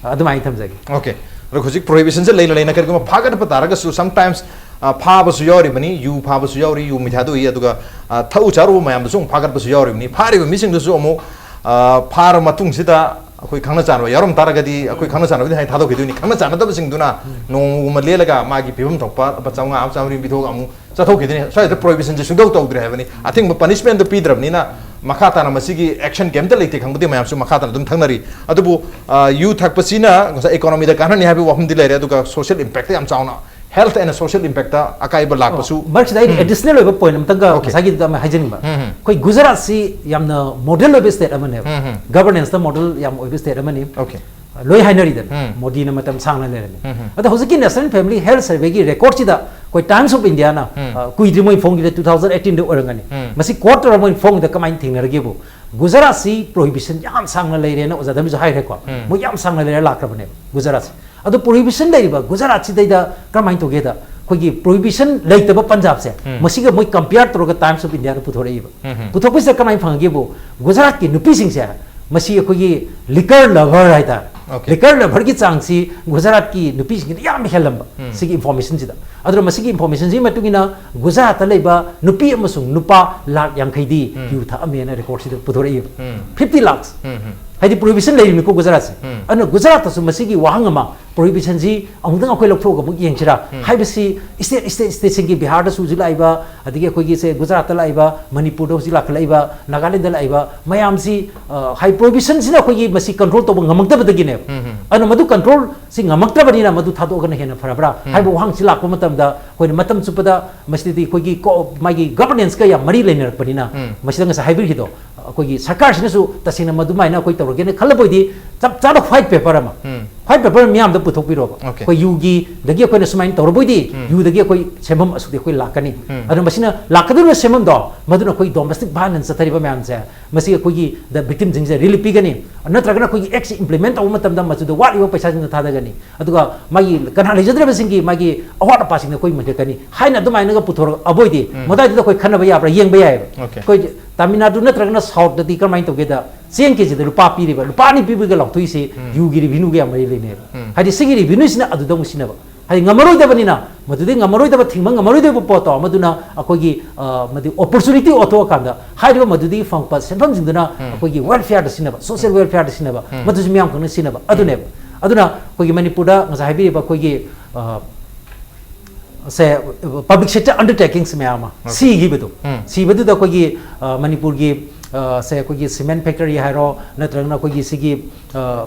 ꯑ, ꯑꯗꯨꯃꯥꯏꯅ ꯊꯝꯖꯒꯦ꯫ Okay. ꯑꯗꯣ ꯍꯧꯖꯤꯛ ꯄ꯭ꯔꯣꯍꯤꯕꯤꯁꯟꯁꯦ ꯂꯩꯅ ꯂꯩꯅ ꯀꯔꯤꯒꯨꯝꯕ ꯐꯥꯒꯠꯄ ꯇꯥꯔꯒꯁꯨ, ꯁꯝꯇꯥꯏꯝꯁ ꯐꯥꯕꯁꯨ ꯌꯥꯎꯔꯤꯕꯅꯤ, ꯌꯨ ꯐꯥꯕꯁꯨ ꯌꯥꯎꯔꯤ, ꯌꯨ ꯃꯩ ꯊꯥꯗꯣꯛꯏ, ꯑꯗꯨꯒ ꯑ, ꯊꯛꯎ ꯆꯥꯔꯨꯕ ꯃꯌꯥꯝꯗꯨꯁꯨ ꯑꯃꯨꯛ ꯐꯥꯒꯠꯄꯁꯨ ꯌꯥꯎꯔꯤꯕꯅꯤ꯫ ꯐꯥꯔꯤꯕ ꯃꯤꯁꯤꯡꯗꯨꯁꯨ ꯑꯃꯨꯛ ꯑ, ꯐꯥꯔ ꯃꯇꯨꯡꯁꯤꯗ ꯑꯩꯈꯣꯏ ꯈꯪꯅ ꯆꯥꯟꯅꯕ ꯌꯥꯎꯔꯝ ꯇꯥꯔꯒꯗꯤ ꯑꯩꯈꯣꯏ ꯈꯪꯅ ꯆꯥꯟꯅꯕꯗꯤ ꯍꯥꯏ ꯊꯥꯗꯣꯛꯈꯤꯗꯣꯏꯅꯤ꯫ ꯈꯪꯅ ꯆꯥꯟꯅꯗꯕꯁꯤꯡꯗꯨꯅ ꯅꯣꯡꯃꯒꯨꯝꯕ ꯂꯦꯜꯂꯒ ꯃꯥꯒꯤ ꯄꯤꯐꯝ ꯊꯣꯛꯄ ꯂꯨꯄꯥ ꯆꯥꯝꯃꯉꯥ ꯑꯃ ꯆꯥꯝꯃꯔꯤ ꯄꯤꯊꯣꯛꯑꯒ ꯑꯃꯨꯛ ꯆꯠꯊꯣꯛꯈꯤꯗꯣꯏꯅꯤ꯫ ꯁ꯭ꯋꯥꯏꯗ ꯄ꯭ꯔꯣꯍꯤꯕꯤꯁꯟꯁꯦ ꯁꯨꯡꯇꯧ ꯇꯧꯗ꯭ꯔꯦ ꯍꯥꯏꯕꯅꯤ꯫ ꯑꯊꯤꯡꯕ ꯄꯅꯤꯁꯃꯦꯟꯗꯣ ꯄꯤꯗ꯭ꯔꯕꯅꯤꯅ ꯃꯈꯥ ꯇꯥꯅ ꯃꯁꯤꯒꯤ ꯑꯦꯛꯁꯟ ꯀꯩꯝꯇ ꯂꯩꯇꯦ ꯈꯪꯕꯗꯤ ꯃꯌꯥꯝꯁꯨ ꯃꯈꯥ ꯇꯥꯅ ꯑꯗꯨꯝ ꯊꯛꯅꯔꯤ꯫ ꯑꯗꯨꯕꯨ, ꯑ, ꯌꯨ ꯊꯛꯄꯁꯤꯅ ꯉꯁꯥꯏ ꯏꯀꯣꯅꯣꯃꯤꯗ ꯀꯥꯟꯅꯅꯤ ꯍꯥꯏꯕꯒꯤ ꯋꯥꯐꯝꯗꯤ ꯂꯩꯔꯦ, ꯑꯗꯨꯒ ꯁꯣꯁꯤꯌꯦꯜ ꯏꯝꯄꯦꯛꯇ ꯌꯥꯝ ꯆꯥꯎꯅ, health and social impactꯇ ꯑꯀꯥꯏꯕ ꯂꯥꯛꯄꯁꯨ꯫ ꯑꯣ, ꯃꯔꯛꯁꯤꯗ ꯑꯩ ꯎꯝ꯫ ꯑꯦꯗꯤꯁꯅꯦꯜ ꯑꯣꯏꯕ ꯄꯣꯏꯟ ꯑꯃꯇꯪꯒ Okay. ꯉꯁꯥꯏꯒꯤꯗꯨꯗ ꯑꯃ ꯍꯥꯏꯖꯅꯤꯡꯕ꯫ ꯎꯝ, ꯎꯝ꯫ ꯑꯩꯈꯣꯏ ꯒꯨꯖꯔꯥꯠꯁꯤ ꯌꯥꯝꯅ ꯃꯣꯗꯦꯜ ꯑꯣꯏꯕ ꯁ꯭ꯇꯦꯠ ꯑꯃꯅꯦꯕ꯫ ꯎꯝ, ꯎꯝ꯫ ꯒꯚꯔꯅꯦꯟꯁꯇ ꯃꯣꯗꯦꯜ ꯌꯥꯝ ꯑꯣꯏꯕ ꯁ꯭ꯇꯦꯠ ꯑꯃꯅꯤ꯫ Okay. ꯂꯣꯏ ꯍꯥꯏꯅꯔꯤꯗꯅ, ꯎꯝ꯫ ꯃꯣꯗꯤꯅ ꯃꯇꯝ ꯁꯥꯡꯅ ꯂꯩꯔꯝꯃꯤ꯫ ꯎꯝ, ꯎꯝ꯫ ꯑꯗꯣ ꯍꯧꯖꯤꯛꯀꯤ National Family Health Surveyꯒꯤ ꯔꯦꯀꯣꯔꯗꯁꯤꯗ ꯑꯩꯈꯣꯏ Times of Indiaꯅ, ꯎꯝ꯫ ꯑ, ꯀꯨꯏꯗ꯭ꯔꯤ ꯃꯣꯏ ꯐꯣꯡꯈꯤꯕꯗ two thousand eighteenꯗ ꯑꯣꯏꯔꯝꯒꯅꯤ꯫ ꯎꯝ꯫ ꯃꯁꯤ ꯀꯣꯠ ꯇꯧꯔꯒ ꯃꯣꯏ ꯐꯣꯡꯕꯗ ꯀꯃꯥꯏꯅ ꯊꯦꯡꯅꯔꯒꯦꯕꯨ, ꯒꯨꯖꯔꯥꯠꯁꯤ ꯄ꯭ꯔꯣꯍꯤꯕꯤꯁꯟ ꯌꯥꯝ ꯁꯥꯡꯅ ꯂꯩꯔꯦꯅ ꯑꯣꯖꯥ ꯗꯝꯁꯨ ꯍꯥꯏꯈ꯭ꯔꯦꯀꯣ꯫ ꯎꯝ꯫ ꯃꯣꯏ ꯌꯥꯝ ꯁꯥꯡꯅ ꯂꯩꯔ ꯂꯥꯛꯈ꯭ꯔꯕꯅꯦꯕ ꯒꯨꯖꯔꯥꯠꯁꯤ꯫ ꯑꯗꯣ ꯄ꯭ꯔꯣꯍꯤꯕꯤꯁꯟ ꯂꯩꯔꯤꯕ ꯒꯨꯖꯔꯥꯠꯁꯤꯗꯩꯗ ꯀꯔꯝꯍꯥꯏꯅ ꯇꯧꯒꯦꯗ, ꯑꯩꯈꯣꯏꯒꯤ ꯄ꯭ꯔꯣꯍꯤꯕꯤꯁꯟ ꯂꯩꯇꯕ ꯄꯟꯖꯥꯕꯁꯦ, ꯎꯝ꯫ ꯃꯁꯤꯒ ꯃꯣꯏ ꯀꯝꯄꯤꯌꯔ ꯇꯧꯔꯒ ꯇꯥꯏꯝꯁ ꯑꯣꯐ ꯏꯟꯗꯤꯌꯥꯗ ꯄꯨꯊꯣꯔꯛꯏꯕ꯫ ꯎꯝ, ꯎꯝ꯫ ꯄꯨꯊꯣꯛꯄꯁꯤꯗ ꯀꯃꯥꯏꯅ ꯐꯪꯉꯒꯦꯕꯨ, ꯒꯨꯖꯔꯥꯠꯀꯤ ꯅꯨꯄꯤꯁꯤꯡꯁꯦ, ꯃꯁꯤ ꯑꯩꯈꯣꯏꯒꯤ ꯂꯤꯀꯔ ꯂꯚꯔ ꯍꯥꯏꯇꯥꯔꯦ, ꯑꯣꯀꯦ꯫ ꯂꯤꯀꯔ ꯂꯚꯔꯒꯤ ꯆꯥꯡꯁꯤ ꯒꯨꯖꯔꯥꯠꯀꯤ ꯅꯨꯄꯤꯁꯤꯡꯁꯤꯅ ꯌꯥꯝꯅ ꯍꯦꯜꯂꯝꯕ, ꯎꯝ꯫ ꯁꯤꯒꯤ ꯏꯟꯐꯣꯔꯃꯦꯁꯟꯁꯤꯗ꯫ ꯑꯗꯨꯅ ꯃꯁꯤꯒꯤ ꯏꯟꯐꯣꯔꯃꯦꯁꯟꯁꯤꯒꯤ ꯃꯇꯨꯡ ꯏꯟꯅ ꯒꯨꯖꯔꯥꯠꯇ ꯂꯩꯕ ꯅꯨꯄꯤ ꯑꯃꯁꯨꯡ ꯅꯨꯄꯥ ꯂꯥꯈ ꯌꯥꯡꯈꯩꯗꯤ ꯎꯝ꯫ ꯌꯨ ꯊꯛꯑꯝꯃꯦꯅ ꯔꯦꯀꯣꯔꯠꯁꯤꯗ ꯄꯨꯊꯣꯔꯛꯏꯕ꯫ ꯎꯝ꯫ ꯐꯤꯐꯇꯤ ꯂꯥꯈꯁ꯫ ꯎꯝ, ꯎꯝ꯫ ꯍꯥꯏꯗꯤ ꯄ꯭ꯔꯣꯍꯤꯕꯤꯁꯟ ꯂꯩꯔꯤꯅꯤꯀꯣ ꯒꯨꯖꯔꯥꯠꯁꯦ꯫ ꯎꯝ꯫ ꯑꯗꯨꯅ ꯒꯨꯖꯔꯥꯠꯇꯁꯨ ꯃꯁꯤꯒꯤ ꯋꯥꯍꯪ ꯑꯃ, ꯄ꯭ꯔꯣꯍꯤꯕꯤꯁꯟꯁꯤ ꯑꯃꯨꯛꯇꯪ ꯑꯩꯈꯣꯏ ꯂꯧꯊꯣꯛꯑꯒ ꯑꯃꯨꯛ ꯌꯦꯡꯁꯤꯔꯥ ꯎꯝ꯫ ꯍꯥꯏꯕꯁꯤ ꯁ꯭ꯇꯦꯠ, ꯁ꯭ꯇꯦꯠ, ꯁ꯭ꯇꯦꯠꯁꯤꯡꯒꯤ, ꯕꯤꯍꯥꯔꯗꯁꯨ ꯍꯧꯖꯤꯛ ꯂꯥꯛꯏꯕ, ꯑꯗꯒꯤ ꯑꯩꯈꯣꯏꯒꯤ ꯁꯦ ꯒꯨꯖꯔꯥꯠꯇ ꯂꯥꯛꯏꯕ, ꯃꯅꯤꯄꯨꯔꯗ ꯍꯧꯖꯤꯛ ꯂꯥꯛꯈꯠꯂꯛꯏꯕ, ꯅꯥꯒꯥꯂꯦꯟꯗ ꯂꯥꯛꯏꯕ ꯃꯌꯥꯝꯁꯤ, ꯑ, ꯍꯥꯏ ꯄ꯭ꯔꯣꯍꯤꯕꯤꯁꯟꯁꯤꯅ ꯑꯩꯈꯣꯏꯒꯤ ꯃꯁꯤ ꯀꯟꯇ꯭ꯔꯣꯜ ꯇꯧꯕ ꯉꯝꯃꯛꯇꯕꯗꯒꯤꯅꯦꯕ꯫ ꯎꯝ, ꯎꯝ꯫ ꯑꯗꯨꯅ ꯃꯗꯨ ꯀꯟꯇ꯭ꯔꯣꯜꯁꯤ ꯉꯝꯃꯛꯇ꯭ꯔꯕꯅꯤꯅ ꯃꯗꯨ ꯊꯥꯗꯣꯛꯑꯒꯅ ꯍꯦꯟꯅ ꯐꯔꯕ꯭ꯔꯥ ꯎꯝ꯫ ꯍꯥꯏꯕ ꯋꯥꯍꯪꯁꯤ ꯂꯥꯛꯄ ꯃꯇꯝꯗ, ꯑꯩꯈꯣꯏꯅ ꯃꯇꯝ ꯆꯨꯞꯄꯗ ꯃꯁꯤꯗꯗꯤ ꯑꯩꯈꯣꯏꯒꯤ ꯀꯣ-, ꯃꯥꯒꯤ ꯒꯚꯔꯅꯦꯟꯁꯀ ꯌꯥꯝ ꯃꯔꯤ ꯂꯩꯅꯔꯛꯄꯅꯤꯅ, ꯎꯝ꯫ ꯃꯁꯤꯗ ꯉꯁꯥꯏ ꯍꯥꯏꯕꯤꯔꯤꯗꯣ, ꯑꯩꯈꯣꯏꯒꯤ ꯁꯔꯀꯥꯔꯁꯤꯅꯁꯨ ꯇꯁꯦꯡꯅ ꯃꯗꯨꯃꯥꯏꯅ ꯑꯩꯈꯣꯏ ꯇꯧꯔꯒꯦꯅ ꯈꯜꯂꯕꯣꯏꯗꯤ, ꯆꯞ ꯆꯥꯕ ꯋꯥꯏꯠ ꯄꯦꯄꯔ ꯑꯃ, ꯎꯝ꯫ ꯋꯥꯏꯠ ꯄꯦꯄꯔ ꯃꯤꯌꯥꯝꯗ ꯄꯨꯊꯣꯛꯄꯤꯔꯣꯕ꯫ ꯑꯣꯀꯦ꯫ ꯑꯩꯈꯣꯏ ꯌꯨꯒꯤꯗꯒꯤ ꯑꯩꯈꯣꯏꯅ ꯁꯨꯃꯥꯏꯅ ꯇꯧꯔꯕꯣꯏꯗꯤ, ꯎꯝ꯫ ꯌꯨꯗꯒꯤ ꯑꯩꯈꯣꯏ ꯁꯦꯟꯐꯝ ꯑꯁꯨꯛꯇꯤ ꯑꯩꯈꯣꯏ ꯂꯥꯛꯀꯅꯤ꯫ ꯎꯝ꯫ ꯑꯗꯨꯅ ꯃꯁꯤꯅ ꯂꯥꯛꯀꯗꯧꯔꯤꯕ ꯁꯦꯟꯐꯝꯗꯣ, ꯃꯗꯨꯅ ꯑꯩꯈꯣꯏ ꯗꯣꯃꯦꯁꯇꯤꯛ ꯚꯥꯏꯂꯦꯟꯁ ꯆꯠꯊꯔꯤꯕ ꯃꯌꯥꯝꯁꯦ, ꯃꯁꯤ ꯑꯩꯈꯣꯏꯒꯤ ꯗ ꯚꯤꯛꯇꯤꯝꯁꯤꯡꯁꯦ ꯔꯤꯂꯤꯐ ꯄꯤꯒꯅꯤ, ꯅꯠꯇ꯭ꯔꯒꯅ ꯑꯩꯈꯣꯏꯒꯤ ꯑꯦꯛꯁꯤ ꯏꯝꯄ꯭ꯂꯤꯃꯦꯟ ꯇꯧꯕ ꯃꯇꯝꯗ ꯃꯗꯨꯗ ꯋꯥꯠꯂꯤꯕ ꯄꯩꯁꯥꯁꯤꯡꯗꯣ ꯊꯥꯗꯒꯅꯤ꯫ ꯑꯗꯨꯒ ꯃꯥꯒꯤ ꯀꯅꯥ ꯂꯩꯖꯗ꯭ꯔꯕꯁꯤꯡꯒꯤ ꯃꯥꯒꯤ ꯑꯋꯥꯠ ꯑꯄꯥꯁꯤꯡꯗꯣ ꯑꯩꯈꯣꯏ ꯃꯦꯟꯈꯠꯀꯅꯤ ꯍꯥꯏꯅ ꯑꯗꯨꯃꯥꯏꯅꯒ ꯄꯨꯊꯣꯔꯛꯑꯕꯣꯏꯗꯤ, ꯎꯝ꯫ ꯃꯗꯥꯏꯗꯨꯗ ꯑꯩꯈꯣꯏ ꯈꯟꯅꯕ ꯌꯥꯕ꯭ꯔꯥ, ꯌꯦꯡꯕ ꯌꯥꯏꯑꯕ꯫ ꯑꯣꯀꯦ꯫ ꯑꯩꯈꯣꯏ ꯇꯥꯃꯤꯜ ꯅꯥꯗꯨ ꯅꯠꯇ꯭ꯔꯒꯅ ꯁꯥꯎꯠꯇꯗꯤ ꯀꯔꯝꯍꯥꯏꯅ ꯇꯧꯒꯦꯗ, ꯆꯦꯡ ꯀꯦꯖꯤꯗ ꯂꯨꯄꯥ ꯄꯤꯔꯤꯕ, ꯂꯨꯄꯥ ꯑꯅꯤ ꯄꯤꯕꯒ ꯂꯥꯎꯊꯣꯛꯏꯁꯤ ꯎꯝ꯫ ꯌꯨꯒꯤ ꯔꯤꯚꯤꯅ꯭ꯌꯨꯒ ꯌꯥꯝ ꯃꯔꯤ ꯂꯩꯅꯩꯕ꯫ ꯎꯝ꯫ ꯍꯥꯏꯗꯤ ꯁꯤꯒꯤ ꯔꯤꯚꯤꯅ꯭ꯌꯨꯁꯤꯅ ꯑꯗꯨꯗ ꯑꯃꯨꯛ ꯁꯤꯖꯤꯟꯅꯕ꯫ ꯍꯥꯏꯗꯤ ꯉꯝꯃꯔꯣꯏꯗꯕꯅꯤꯅ, ꯃꯗꯨꯗꯤ ꯉꯝꯃꯔꯣꯏꯗꯕ, ꯊꯤꯡꯕ ꯉꯝꯃꯔꯣꯏꯗꯕ ꯄꯣꯠꯇꯣ, ꯃꯗꯨꯅ ꯑꯩꯈꯣꯏꯒꯤ, ꯑ, ꯃꯗꯨ ꯑꯣꯄꯣꯔꯆꯨꯅꯤꯇꯤ ꯑꯣꯟꯊꯣꯛꯑꯀꯥꯟꯗ ꯍꯥꯏꯔꯤꯕ ꯃꯗꯨꯗꯒꯤ ꯐꯪꯉꯛꯄ ꯁꯦꯟꯐꯝꯁꯤꯡꯗꯨꯅ ꯎꯝ꯫ ꯑꯩꯈꯣꯏꯒꯤ ꯋꯦꯜꯐꯤꯌꯔꯗ ꯁꯤꯖꯤꯟꯅꯕ, ꯁꯣꯁꯤꯌꯦꯜ ꯎꯝ꯫ ꯋꯦꯜꯐꯤꯌꯔꯗ ꯁꯤꯖꯤꯟꯅꯕ, ꯎꯝ꯫ ꯃꯗꯨꯁꯨ ꯃꯤꯌꯥꯝ ꯈꯪꯅ ꯁꯤꯖꯤꯟꯅꯕ꯫ ꯎꯝ꯫ ꯑꯗꯨꯅꯦꯕ꯫ ꯑꯗꯨꯅ ꯑꯩꯈꯣꯏꯒꯤ ꯃꯅꯤꯄꯨꯔꯗ ꯉꯁꯥꯏ ꯍꯥꯏꯕꯤꯔꯤꯕ ꯑꯩꯈꯣꯏꯒꯤ, ꯑ, ꯁꯦ, ꯄꯕ꯭ꯂꯤꯛ ꯁꯦꯛꯇꯔ ꯑꯟꯗꯔꯇꯦꯀꯤꯡꯁ ꯃꯌꯥꯝ ꯑꯃ ꯑꯣꯀꯦ꯫ ꯁꯤꯈꯤꯕꯗꯣ, ꯎꯝ꯫ ꯁꯤꯕꯗꯨꯗ ꯑꯩꯈꯣꯏꯒꯤ, ꯑ, ꯃꯅꯤꯄꯨꯔꯒꯤ, ꯑ, ꯁꯦ, ꯑꯩꯈꯣꯏꯒꯤ ꯁꯤꯃꯦꯟ ꯐꯦꯛꯇꯔꯤ ꯍꯥꯏꯔꯣ, ꯅꯠꯇ꯭ꯔꯒꯅ ꯑꯩꯈꯣꯏꯒꯤ ꯁꯤꯒꯤ, ꯑ,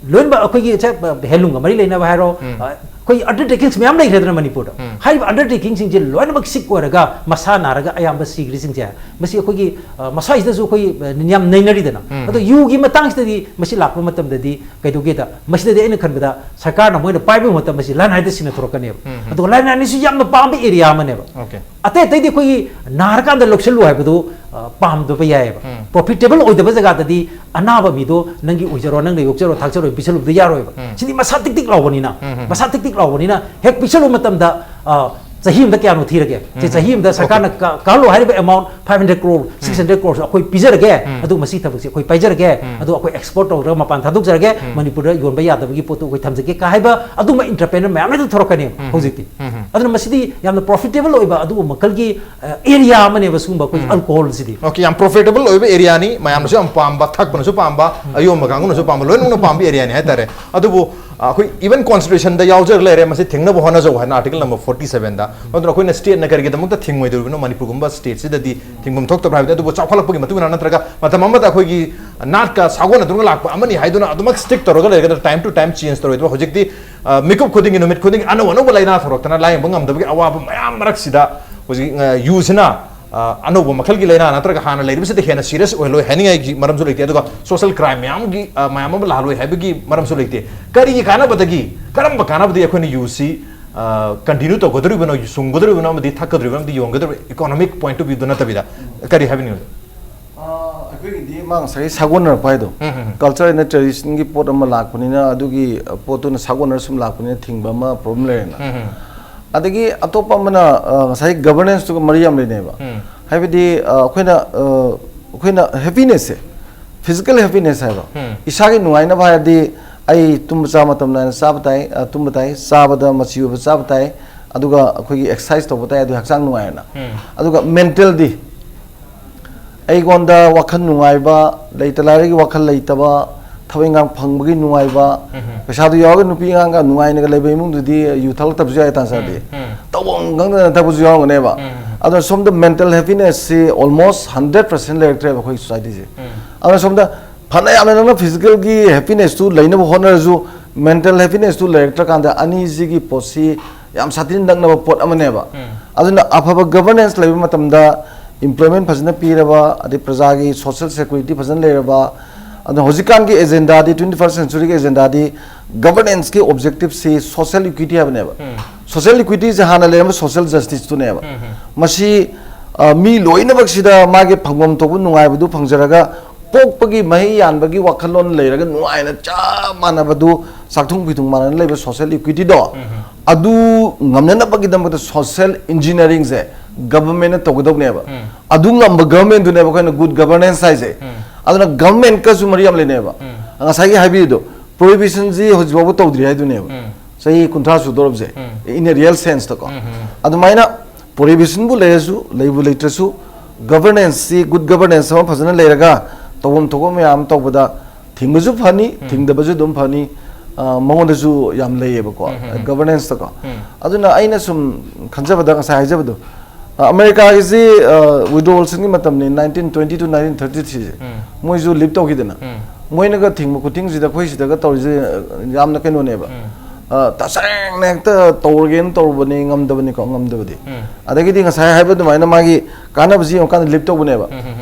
ꯂꯣꯏꯅꯃꯛ ꯑꯩꯈꯣꯏꯒꯤ ꯁꯦ, ꯍꯦꯟꯂꯨꯝꯒ ꯃꯔꯤ ꯂꯩꯅꯕ ꯍꯥꯏꯔꯣ, ꯎꯝ꯫ ꯑ, ꯑꯩꯈꯣꯏꯒꯤ ꯑꯟꯗꯔꯇꯦꯀꯤꯡꯁ ꯃꯌꯥꯝ ꯂꯩꯈ꯭ꯔꯦꯗꯅ ꯃꯅꯤꯄꯨꯔꯗ꯫ ꯎꯝ꯫ ꯍꯥꯏꯔꯤꯕ ꯑꯟꯗꯔꯇꯦꯀꯤꯡꯁꯤꯡꯁꯦ ꯂꯣꯏꯅꯃꯛ ꯁꯤꯛ ꯑꯣꯏꯔꯒ ꯃꯁꯥ ꯅꯥꯔꯒ ꯑꯌꯥꯝꯕ ꯁꯤꯈ꯭ꯔꯤꯁꯤꯡꯁꯦ, ꯃꯁꯤ ꯑꯩꯈꯣꯏꯒꯤ, ꯑ, ꯃꯁꯥꯁꯤꯗꯁꯨ ꯑꯩꯈꯣꯏ, ꯑ, ꯌꯥꯝ ꯅꯩꯅꯔꯤꯗꯅ꯫ ꯎꯝ꯫ ꯑꯗꯣ ꯌꯨꯒꯤ ꯃꯇꯥꯡꯁꯤꯗꯗꯤ ꯃꯁꯤ ꯂꯥꯛꯄ ꯃꯇꯝꯗꯗꯤ ꯀꯩꯗꯧꯒꯦꯗ, ꯃꯁꯤꯗꯗꯤ ꯑꯩꯅ ꯈꯟꯕꯗ ꯁꯔꯀꯥꯔꯅ ꯃꯣꯏꯅ ꯄꯥꯏꯕ ꯃꯇꯝ ꯃꯁꯤ ꯂꯥꯏꯟ ꯍꯥꯏꯗ ꯁꯤꯟꯅꯊꯣꯔꯛꯀꯅꯦꯕ꯫ ꯎꯝ, ꯎꯝ꯫ ꯑꯗꯨꯒ ꯂꯥꯏꯟ ꯍꯥꯏꯗꯁꯨ ꯌꯥꯝꯅ ꯄꯥꯝꯕ ꯑꯦꯔꯤꯌꯥ ꯑꯃꯅꯦꯕ꯫ ꯑꯣꯀꯦ꯫ ꯑꯇꯩ ꯑꯇꯩꯗꯤ ꯑꯩꯈꯣꯏꯒꯤ ꯅꯥꯔꯀꯥꯟꯗ ꯂꯧꯁꯤꯜꯂꯨ ꯍꯥꯏꯕꯗꯨ ꯑ, ꯄꯥꯝꯗꯕ ꯌꯥꯏꯑꯕ꯫ ꯄ꯭ꯔꯣꯐꯤꯇꯦꯕꯜ ꯑꯣꯏꯗꯕ ꯖꯒꯥꯗꯗꯤ ꯑꯅꯥꯕ ꯃꯤꯗꯣ ꯅꯪꯒꯤ ꯑꯣꯏꯖꯔꯣ, ꯅꯪꯅ ꯌꯣꯛꯆꯔꯣ, ꯊꯥꯛꯆꯔꯣ, ꯄꯤꯁꯜꯂꯨꯕꯗꯤ ꯌꯥꯔꯣꯏꯕ꯫ ꯁꯤꯗꯤ ꯃꯁꯥ ꯇꯤꯛ ꯇꯤꯛ ꯂꯥꯎꯕꯅꯤꯅ, ꯃꯁꯥ ꯇꯤꯛ ꯇꯤꯛ ꯂꯥꯎꯕꯅꯤꯅ ꯍꯦꯛ ꯄꯤꯁꯜꯂꯨꯕ ꯃꯇꯝꯗ, ꯑ, ꯆꯍꯤ ꯑꯃꯗ ꯀꯌꯥꯅꯣ ꯊꯤꯔꯒꯦ? ꯁꯦ, ꯆꯍꯤ ꯑꯃꯗ ꯁꯔꯀꯥꯔꯅ ꯀꯥ-, ꯀꯥꯍꯜꯂꯣ ꯍꯥꯏꯔꯤꯕ amount five hundred crore, six hundred crore ꯑꯩꯈꯣꯏ ꯄꯤꯖꯔꯒꯦ, ꯑꯗꯨ ꯃꯁꯤ ꯊꯕꯛꯁꯦ ꯑꯩꯈꯣꯏ ꯄꯥꯏꯖꯔꯒꯦ, ꯑꯗꯨ ꯑꯩꯈꯣꯏ export ꯇꯧꯔꯒ ꯃꯄꯥꯟ ꯊꯥꯗꯣꯛꯆꯔꯒꯦ, ꯃꯅꯤꯄꯨꯔꯗ ꯌꯣꯟꯕ ꯌꯥꯗꯕꯒꯤ ꯄꯣꯠꯇꯨ ꯑꯩꯈꯣꯏ ꯊꯝꯖꯒꯦ ꯀꯥ ꯍꯥꯏꯕ ꯑꯗꯨꯝꯕ entrepreneur ꯃꯌꯥꯝ ꯍꯦꯛꯇ ꯊꯣꯔꯛꯀꯅꯤ ꯍꯧꯖꯤꯛꯇꯤ꯫ ꯑꯗꯨꯅ ꯃꯁꯤꯗꯤ ꯌꯥꯝꯅ profitable ꯑꯣꯏꯕ ꯑꯗꯨꯒꯨꯝꯕ ꯃꯈꯜꯒꯤ, ꯑ, area ꯑꯃꯅꯦꯕ ꯁꯤꯒꯨꯝꯕ ꯑꯩꯈꯣꯏꯒꯤ alcohol ꯁꯤꯗꯤ꯫ Okay, ꯌꯥꯝ profitable ꯑꯣꯏꯕ areaꯅꯤ, ꯃꯌꯥꯝꯅꯁꯨ ꯌꯥꯝ ꯄꯥꯝꯕ, ꯊꯛꯄꯅꯁꯨ ꯄꯥꯝꯕ, ꯑꯌꯣꯟꯕ ꯀꯥꯡꯕꯨꯅꯁꯨ ꯄꯥꯝꯕ, ꯂꯣꯏꯅꯃꯛꯅ ꯄꯥꯝꯕ areaꯅꯤ ꯍꯥꯏꯇꯥꯔꯦ꯫ ꯑꯗꯨꯕꯨ, ꯑ, ꯑꯩꯈꯣꯏ even constitutionꯗ ꯌꯥꯎꯖꯔ ꯂꯩꯔꯦ, ꯃꯁꯤ ꯊꯤꯡꯅꯕ ꯍꯣꯠꯅꯖꯧ ꯍꯥꯏꯅ article number forty sevenꯗ꯫ ꯑꯗꯨꯅ ꯑꯩꯈꯣꯏꯅ stateꯅ ꯀꯔꯤꯒꯤꯗꯃꯛꯇ ꯊꯤꯡꯉꯣꯏꯗꯧꯔꯤꯕꯅꯣ? ꯃꯅꯤꯄꯨꯔꯒꯨꯝꯕ stateꯁꯤꯗꯗꯤ ꯊꯤꯡꯐꯝ ꯊꯣꯛꯇꯕ꯭ꯔꯥ ꯍꯥꯏꯕꯗꯤ, ꯑꯗꯨꯕꯨ ꯆꯥꯎꯈꯠꯂꯛꯄꯒꯤ ꯃꯇꯨꯡ ꯏꯟꯅ ꯅꯠꯇ꯭ꯔꯒ ꯃꯇꯝ ꯑꯃꯗ ꯑꯩꯈꯣꯏꯒꯤ ꯅꯥꯠꯀ ꯁꯥꯒꯣꯟꯅꯗꯨꯅ ꯂꯥꯛꯄ ꯑꯃꯅꯤ ꯍꯥꯏꯗꯨꯅ ꯑꯗꯨꯃꯛ stick ꯇꯧꯔꯒ ꯂꯩꯔꯒꯗ꯭ꯔꯥ? Time to time change ꯇꯧꯔꯣꯏꯗꯕ? ꯍꯧꯖꯤꯛꯇꯤ, ꯑ, ꯃꯤꯀꯨꯞ ꯈꯨꯗꯤꯡꯒꯤ, ꯅꯨꯃꯤꯠ ꯈꯨꯗꯤꯡꯒꯤ ꯑꯅꯧ ꯑꯅꯧꯕ ꯂꯥꯏꯅꯥ ꯊꯣꯔꯛꯇꯅ ꯂꯥꯌꯦꯡꯕ ꯉꯝꯗꯕꯒꯤ ꯑꯋꯥꯕ ꯃꯌꯥꯝ ꯃꯔꯛꯁꯤꯗ ꯍꯧꯖꯤꯛ, ꯑ, ꯌꯨꯁꯤꯅ, ꯑ, ꯑꯅꯧꯕ ꯃꯈꯜꯒꯤ ꯂꯥꯏꯅꯥ ꯅꯠꯇ꯭ꯔꯒ ꯍꯥꯟꯅ ꯂꯩꯔꯤꯕꯁꯤꯗ ꯍꯦꯟꯅ serious ꯑꯣꯏꯍꯜꯂꯣꯏ ꯍꯥꯏꯅꯤꯡꯉꯥꯏꯒꯤ ꯃꯔꯝꯁꯨ ꯂꯩꯇꯦ, ꯑꯗꯨꯒ social crime ꯃꯌꯥꯝꯒꯤ, ꯑ, ꯃꯌꯥꯝ ꯑꯃ ꯂꯥꯛꯍꯜꯂꯣꯏ ꯍꯥꯏꯕꯒꯤ ꯃꯔꯝꯁꯨ ꯂꯩꯇꯦ꯫ ꯀꯔꯤꯒꯤ ꯀꯥꯟꯅꯕꯗꯒꯤ, ꯀꯔꯝꯕ ꯀꯥꯟꯅꯕꯗꯒꯤ ꯑꯩꯈꯣꯏꯅ ꯌꯨꯁꯤ, ꯑ, continue ꯇꯧꯒꯗꯧꯔꯤꯕꯅꯣ, ꯁꯨꯡꯒꯗꯧꯔꯤꯕꯅꯣ, ꯑꯃꯗꯤ ꯊꯛꯀꯗꯧꯔꯤꯕꯅꯣ, ꯑꯃꯗꯤ ꯌꯣꯟꯒꯗꯧꯔꯤꯕꯅꯣ, economic point of viewꯗ ꯅꯠꯇꯕꯤꯗ? ꯀꯔꯤ ꯍꯥꯏꯕꯤꯅꯤꯡꯕ? ꯑ, ꯑꯩꯈꯣꯏꯒꯤꯗꯤ ꯃꯥ ꯉꯁꯥꯏꯒꯤ ꯁꯥꯒꯣꯟꯅꯔꯛꯄ ꯍꯥꯏꯗꯣ, ꯎꯝ, ꯎꯝ, ꯎꯝ꯫ Culture and traditionꯒꯤ ꯄꯣꯠ ꯑꯃ ꯂꯥꯛꯄꯅꯤꯅ, ꯑꯗꯨꯒꯤ, ꯑ, ꯄꯣꯠꯇꯨꯅ ꯁꯥꯒꯣꯟꯅꯔ ꯁꯨꯝ ꯂꯥꯛꯄꯅꯤꯅ ꯊꯤꯡꯕ ꯑꯃ problem ꯂꯩꯔꯦꯅ꯫ ꯎꯝ, ꯎꯝ꯫ ꯑꯗꯒꯤ ꯑꯇꯣꯞꯄ ꯑꯃꯅ, ꯑ, ꯉꯁꯥꯏ governanceꯇꯨꯒ ꯃꯔꯤ ꯌꯥꯝ ꯂꯩꯅꯩꯕ꯫ ꯎꯝ꯫ ꯍꯥꯏꯕꯗꯤ, ꯑ, ꯑꯩꯈꯣꯏꯅ, ꯑ, ꯑꯩꯈꯣꯏꯅ happinessꯁꯦ, physical happiness ꯍꯥꯏꯕ, ꯎꯝ꯫ ꯏꯁꯥꯒꯤ ꯅꯨꯡꯉꯥꯏꯅꯕ ꯍꯥꯏꯔꯗꯤ ꯑꯩ ꯇꯨꯝꯕ ꯆꯥꯕ ꯃꯇꯝ ꯅꯥꯏꯅ ꯆꯥꯕ ꯇꯥꯏ, ꯑ, ꯇꯨꯝꯕ ꯇꯥꯏ, ꯆꯥꯕꯗ ꯃꯆꯤ ꯑꯣꯏꯕ ꯆꯥꯕ ꯇꯥꯏ, ꯑꯗꯨꯒ ꯑꯩꯈꯣꯏꯒꯤ exercise ꯇꯧꯕ ꯇꯥꯏ, ꯑꯗꯨ ꯍꯛꯆꯥꯡ ꯅꯨꯡꯉꯥꯏꯔꯦꯅ꯫ ꯎꯝ꯫ ꯑꯗꯨꯒ mentalꯗꯤ ꯑꯩꯉꯣꯟꯗ ꯋꯥꯈꯜ ꯅꯨꯡꯉꯥꯏꯕ, ꯂꯩꯇ ꯂꯥꯏꯔꯒꯤ ꯋꯥꯈꯜ ꯂꯩꯇꯕ, ꯊꯕꯛ ꯏꯪꯈꯥꯡ ꯐꯪꯕꯒꯤ ꯅꯨꯡꯉꯥꯏꯕ, ꯎꯝ꯫ ꯄꯩꯁꯥꯗꯨ ꯌꯥꯎꯔꯒ ꯅꯨꯄꯤ ꯑꯉꯥꯡꯒ ꯅꯨꯡꯉꯥꯏꯅꯒ ꯂꯩꯕ ꯏꯃꯨꯡꯗꯨꯗꯤ ꯌꯨ ꯊꯛꯂꯛꯇꯕꯁꯨ ꯌꯥꯏ ꯇꯥꯟ ꯆꯥꯗꯦ꯫ ꯎꯝ꯫ ꯎꯝ꯫ ꯇꯧꯐꯝ ꯈꯪꯗꯅ ꯊꯛꯄꯁꯨ ꯌꯥꯎꯔꯝꯒꯅꯦꯕ꯫ ꯎꯝ꯫ ꯑꯗꯨꯅ ꯁꯣꯝꯗ mental happinessꯁꯤ almost hundred percent ꯂꯩꯔꯛꯇ꯭ꯔꯦꯕ ꯑꯩꯈꯣꯏ societyꯁꯦ꯫ ꯎꯝ꯫ ꯑꯗꯨꯅ ꯁꯣꯝꯗ ꯐꯅ ꯌꯥꯝꯅ ꯅꯪꯅ physicalꯒꯤ happinessꯇꯨ ꯂꯩꯅꯕ ꯍꯣꯠꯅꯔꯁꯨ, mental happinessꯇꯨ ꯂꯩꯔꯛꯇ꯭ꯔꯀꯥꯟꯗ ꯑꯅꯤꯁꯤꯒꯤ ꯄꯣꯠꯁꯤ ꯌꯥꯝ ꯁꯥꯊꯤꯅ ꯅꯛꯅꯕ ꯄꯣꯠ ꯑꯃꯅꯦꯕ꯫ ꯎꯝ꯫ ꯑꯗꯨꯅ ꯑꯐꯕ governance ꯂꯩꯕ ꯃꯇꯝꯗ employment ꯐꯖꯅ ꯄꯤꯔꯕ, ꯑꯗꯩ ꯄ꯭ꯔꯖꯥꯒꯤ social security ꯐꯖꯅ ꯂꯩꯔꯕ, ꯑꯗꯨꯅ ꯍꯧꯖꯤꯛꯀꯥꯟꯒꯤ agendaꯗꯤ, twenty first centuryꯒꯤ agendaꯗꯤ governanceꯀꯤ objectiveꯁꯤ social equity ꯍꯥꯏꯕꯅꯦꯕ꯫ ꯎꯝ꯫ Social equityꯁꯦ ꯍꯥꯟꯅ ꯂꯩꯔꯝꯕ social justiceꯇꯨꯅꯦꯕ꯫ ꯎꯝ, ꯎꯝ꯫ ꯃꯁꯤ, ꯑ, ꯃꯤ ꯂꯣꯏꯅꯃꯛꯁꯤꯗ ꯃꯥꯒꯤ ꯐꯪꯐꯝ ꯊꯣꯛꯄ ꯅꯨꯡꯉꯥꯏꯕꯗꯨ ꯐꯪꯖꯔꯒ, ꯄꯣꯛꯄꯒꯤ ꯃꯍꯩ ꯌꯥꯟꯕꯒꯤ ꯋꯥꯈꯜꯂꯣꯟ ꯂꯩꯔꯒ ꯅꯨꯡꯉꯥꯏꯅ ꯆꯞ ꯃꯥꯟꯅꯕꯗꯨ, ꯆꯥꯛꯊꯨꯡ ꯐꯤꯊꯨꯡ ꯃꯥꯟꯅꯅ ꯂꯩꯕ social equity ꯗꯣ, ꯑꯗꯨ ꯉꯝꯅꯅꯕꯒꯤꯗꯃꯛꯇ social engineering ꯁꯦ government ꯅ ꯇꯧꯒꯗꯧꯅꯦꯕ꯫ ꯑꯗꯨ ꯉꯝꯕ government ꯗꯨꯅꯦꯕ ꯑꯩꯈꯣꯏꯅ good governance ꯍꯥꯏꯁꯦ꯫ ꯑꯗꯨꯅ government ꯀꯁꯨ ꯃꯔꯤ ꯌꯥꯝ ꯂꯩꯅꯩꯕ꯫ ꯉꯁꯥꯏꯒꯤ ꯍꯥꯏꯕꯤꯔꯤꯗꯣ, prohibition ꯁꯤ ꯍꯧꯖꯤꯛ ꯐꯥꯎꯕ ꯇꯧꯗ꯭ꯔꯤ ꯍꯥꯏꯗꯨꯅꯦꯕ꯫ ꯆꯍꯤ ꯀꯨꯟꯊ꯭ꯔꯥ ꯁꯨꯗꯧꯔꯕꯁꯦ, in a real sense ꯇꯀꯣ꯫ ꯑꯗꯨꯃꯥꯏꯅ prohibition ꯕꯨ ꯂꯩꯔꯁꯨ, ꯂꯩꯕꯨ ꯂꯩꯇ꯭ꯔꯁꯨ, governance ꯁꯤ, good governance ꯑꯃ ꯐꯖꯅ ꯂꯩꯔꯒ ꯇꯧꯐꯝ ꯊꯣꯛꯄ ꯃꯌꯥꯝ ꯑꯃ ꯇꯧꯕꯗ ꯊꯤꯡꯕꯁꯨ ꯐꯅꯤ, ꯊꯤꯡꯗꯕꯁꯨ ꯑꯗꯨꯝ ꯐꯅꯤ꯫ ꯑ, ꯃꯉꯣꯟꯗꯁꯨ ꯌꯥꯝ ꯂꯩꯌꯦꯕꯀꯣ, governance ꯇꯀꯣ꯫ ꯑꯗꯨꯅ ꯑꯩꯅ ꯁꯨꯝ ꯈꯟꯖꯕꯗ, ꯉꯁꯥꯏ ꯍꯥꯏꯖꯕꯗꯣ, ꯑ, ꯑꯃꯦꯔꯤꯀꯥꯒꯤꯁꯤ, ꯑ, Woodrow Wilson ꯒꯤ ꯃꯇꯝꯅꯤ, nineteen twenty to nineteen thirty three ꯁꯦ꯫ ꯃꯣꯏꯁꯨ leave ꯇꯧꯈꯤꯗꯅ꯫ ꯃꯣꯏꯅꯒ ꯊꯤꯡꯕ ꯈꯨꯊꯤꯡꯁꯤꯗ ꯑꯩꯈꯣꯏ ꯁꯤꯗꯒ ꯇꯧꯔꯤꯁꯦ, ꯑ, ꯌꯥꯝꯅ ꯀꯩꯅꯣꯅꯦꯕ꯫ ꯑ, ꯇꯁꯦꯡꯅ ꯍꯦꯛꯇ ꯇꯧꯔꯒꯦꯅ ꯇꯧꯔꯨꯕꯅꯤ, ꯉꯝꯗꯕꯅꯤꯀꯣ, ꯉꯝꯗꯕꯗꯤ꯫ ꯑꯗꯒꯤꯗꯤ ꯉꯁꯥꯏ ꯍꯥꯏꯕ ꯑꯗꯨꯃꯥꯏꯅ ꯃꯥꯒꯤ ꯀꯥꯟꯅꯕꯁꯤ ꯌꯦꯡꯉꯀꯥꯟꯗ leave ꯇꯧꯕꯅꯦꯕ꯫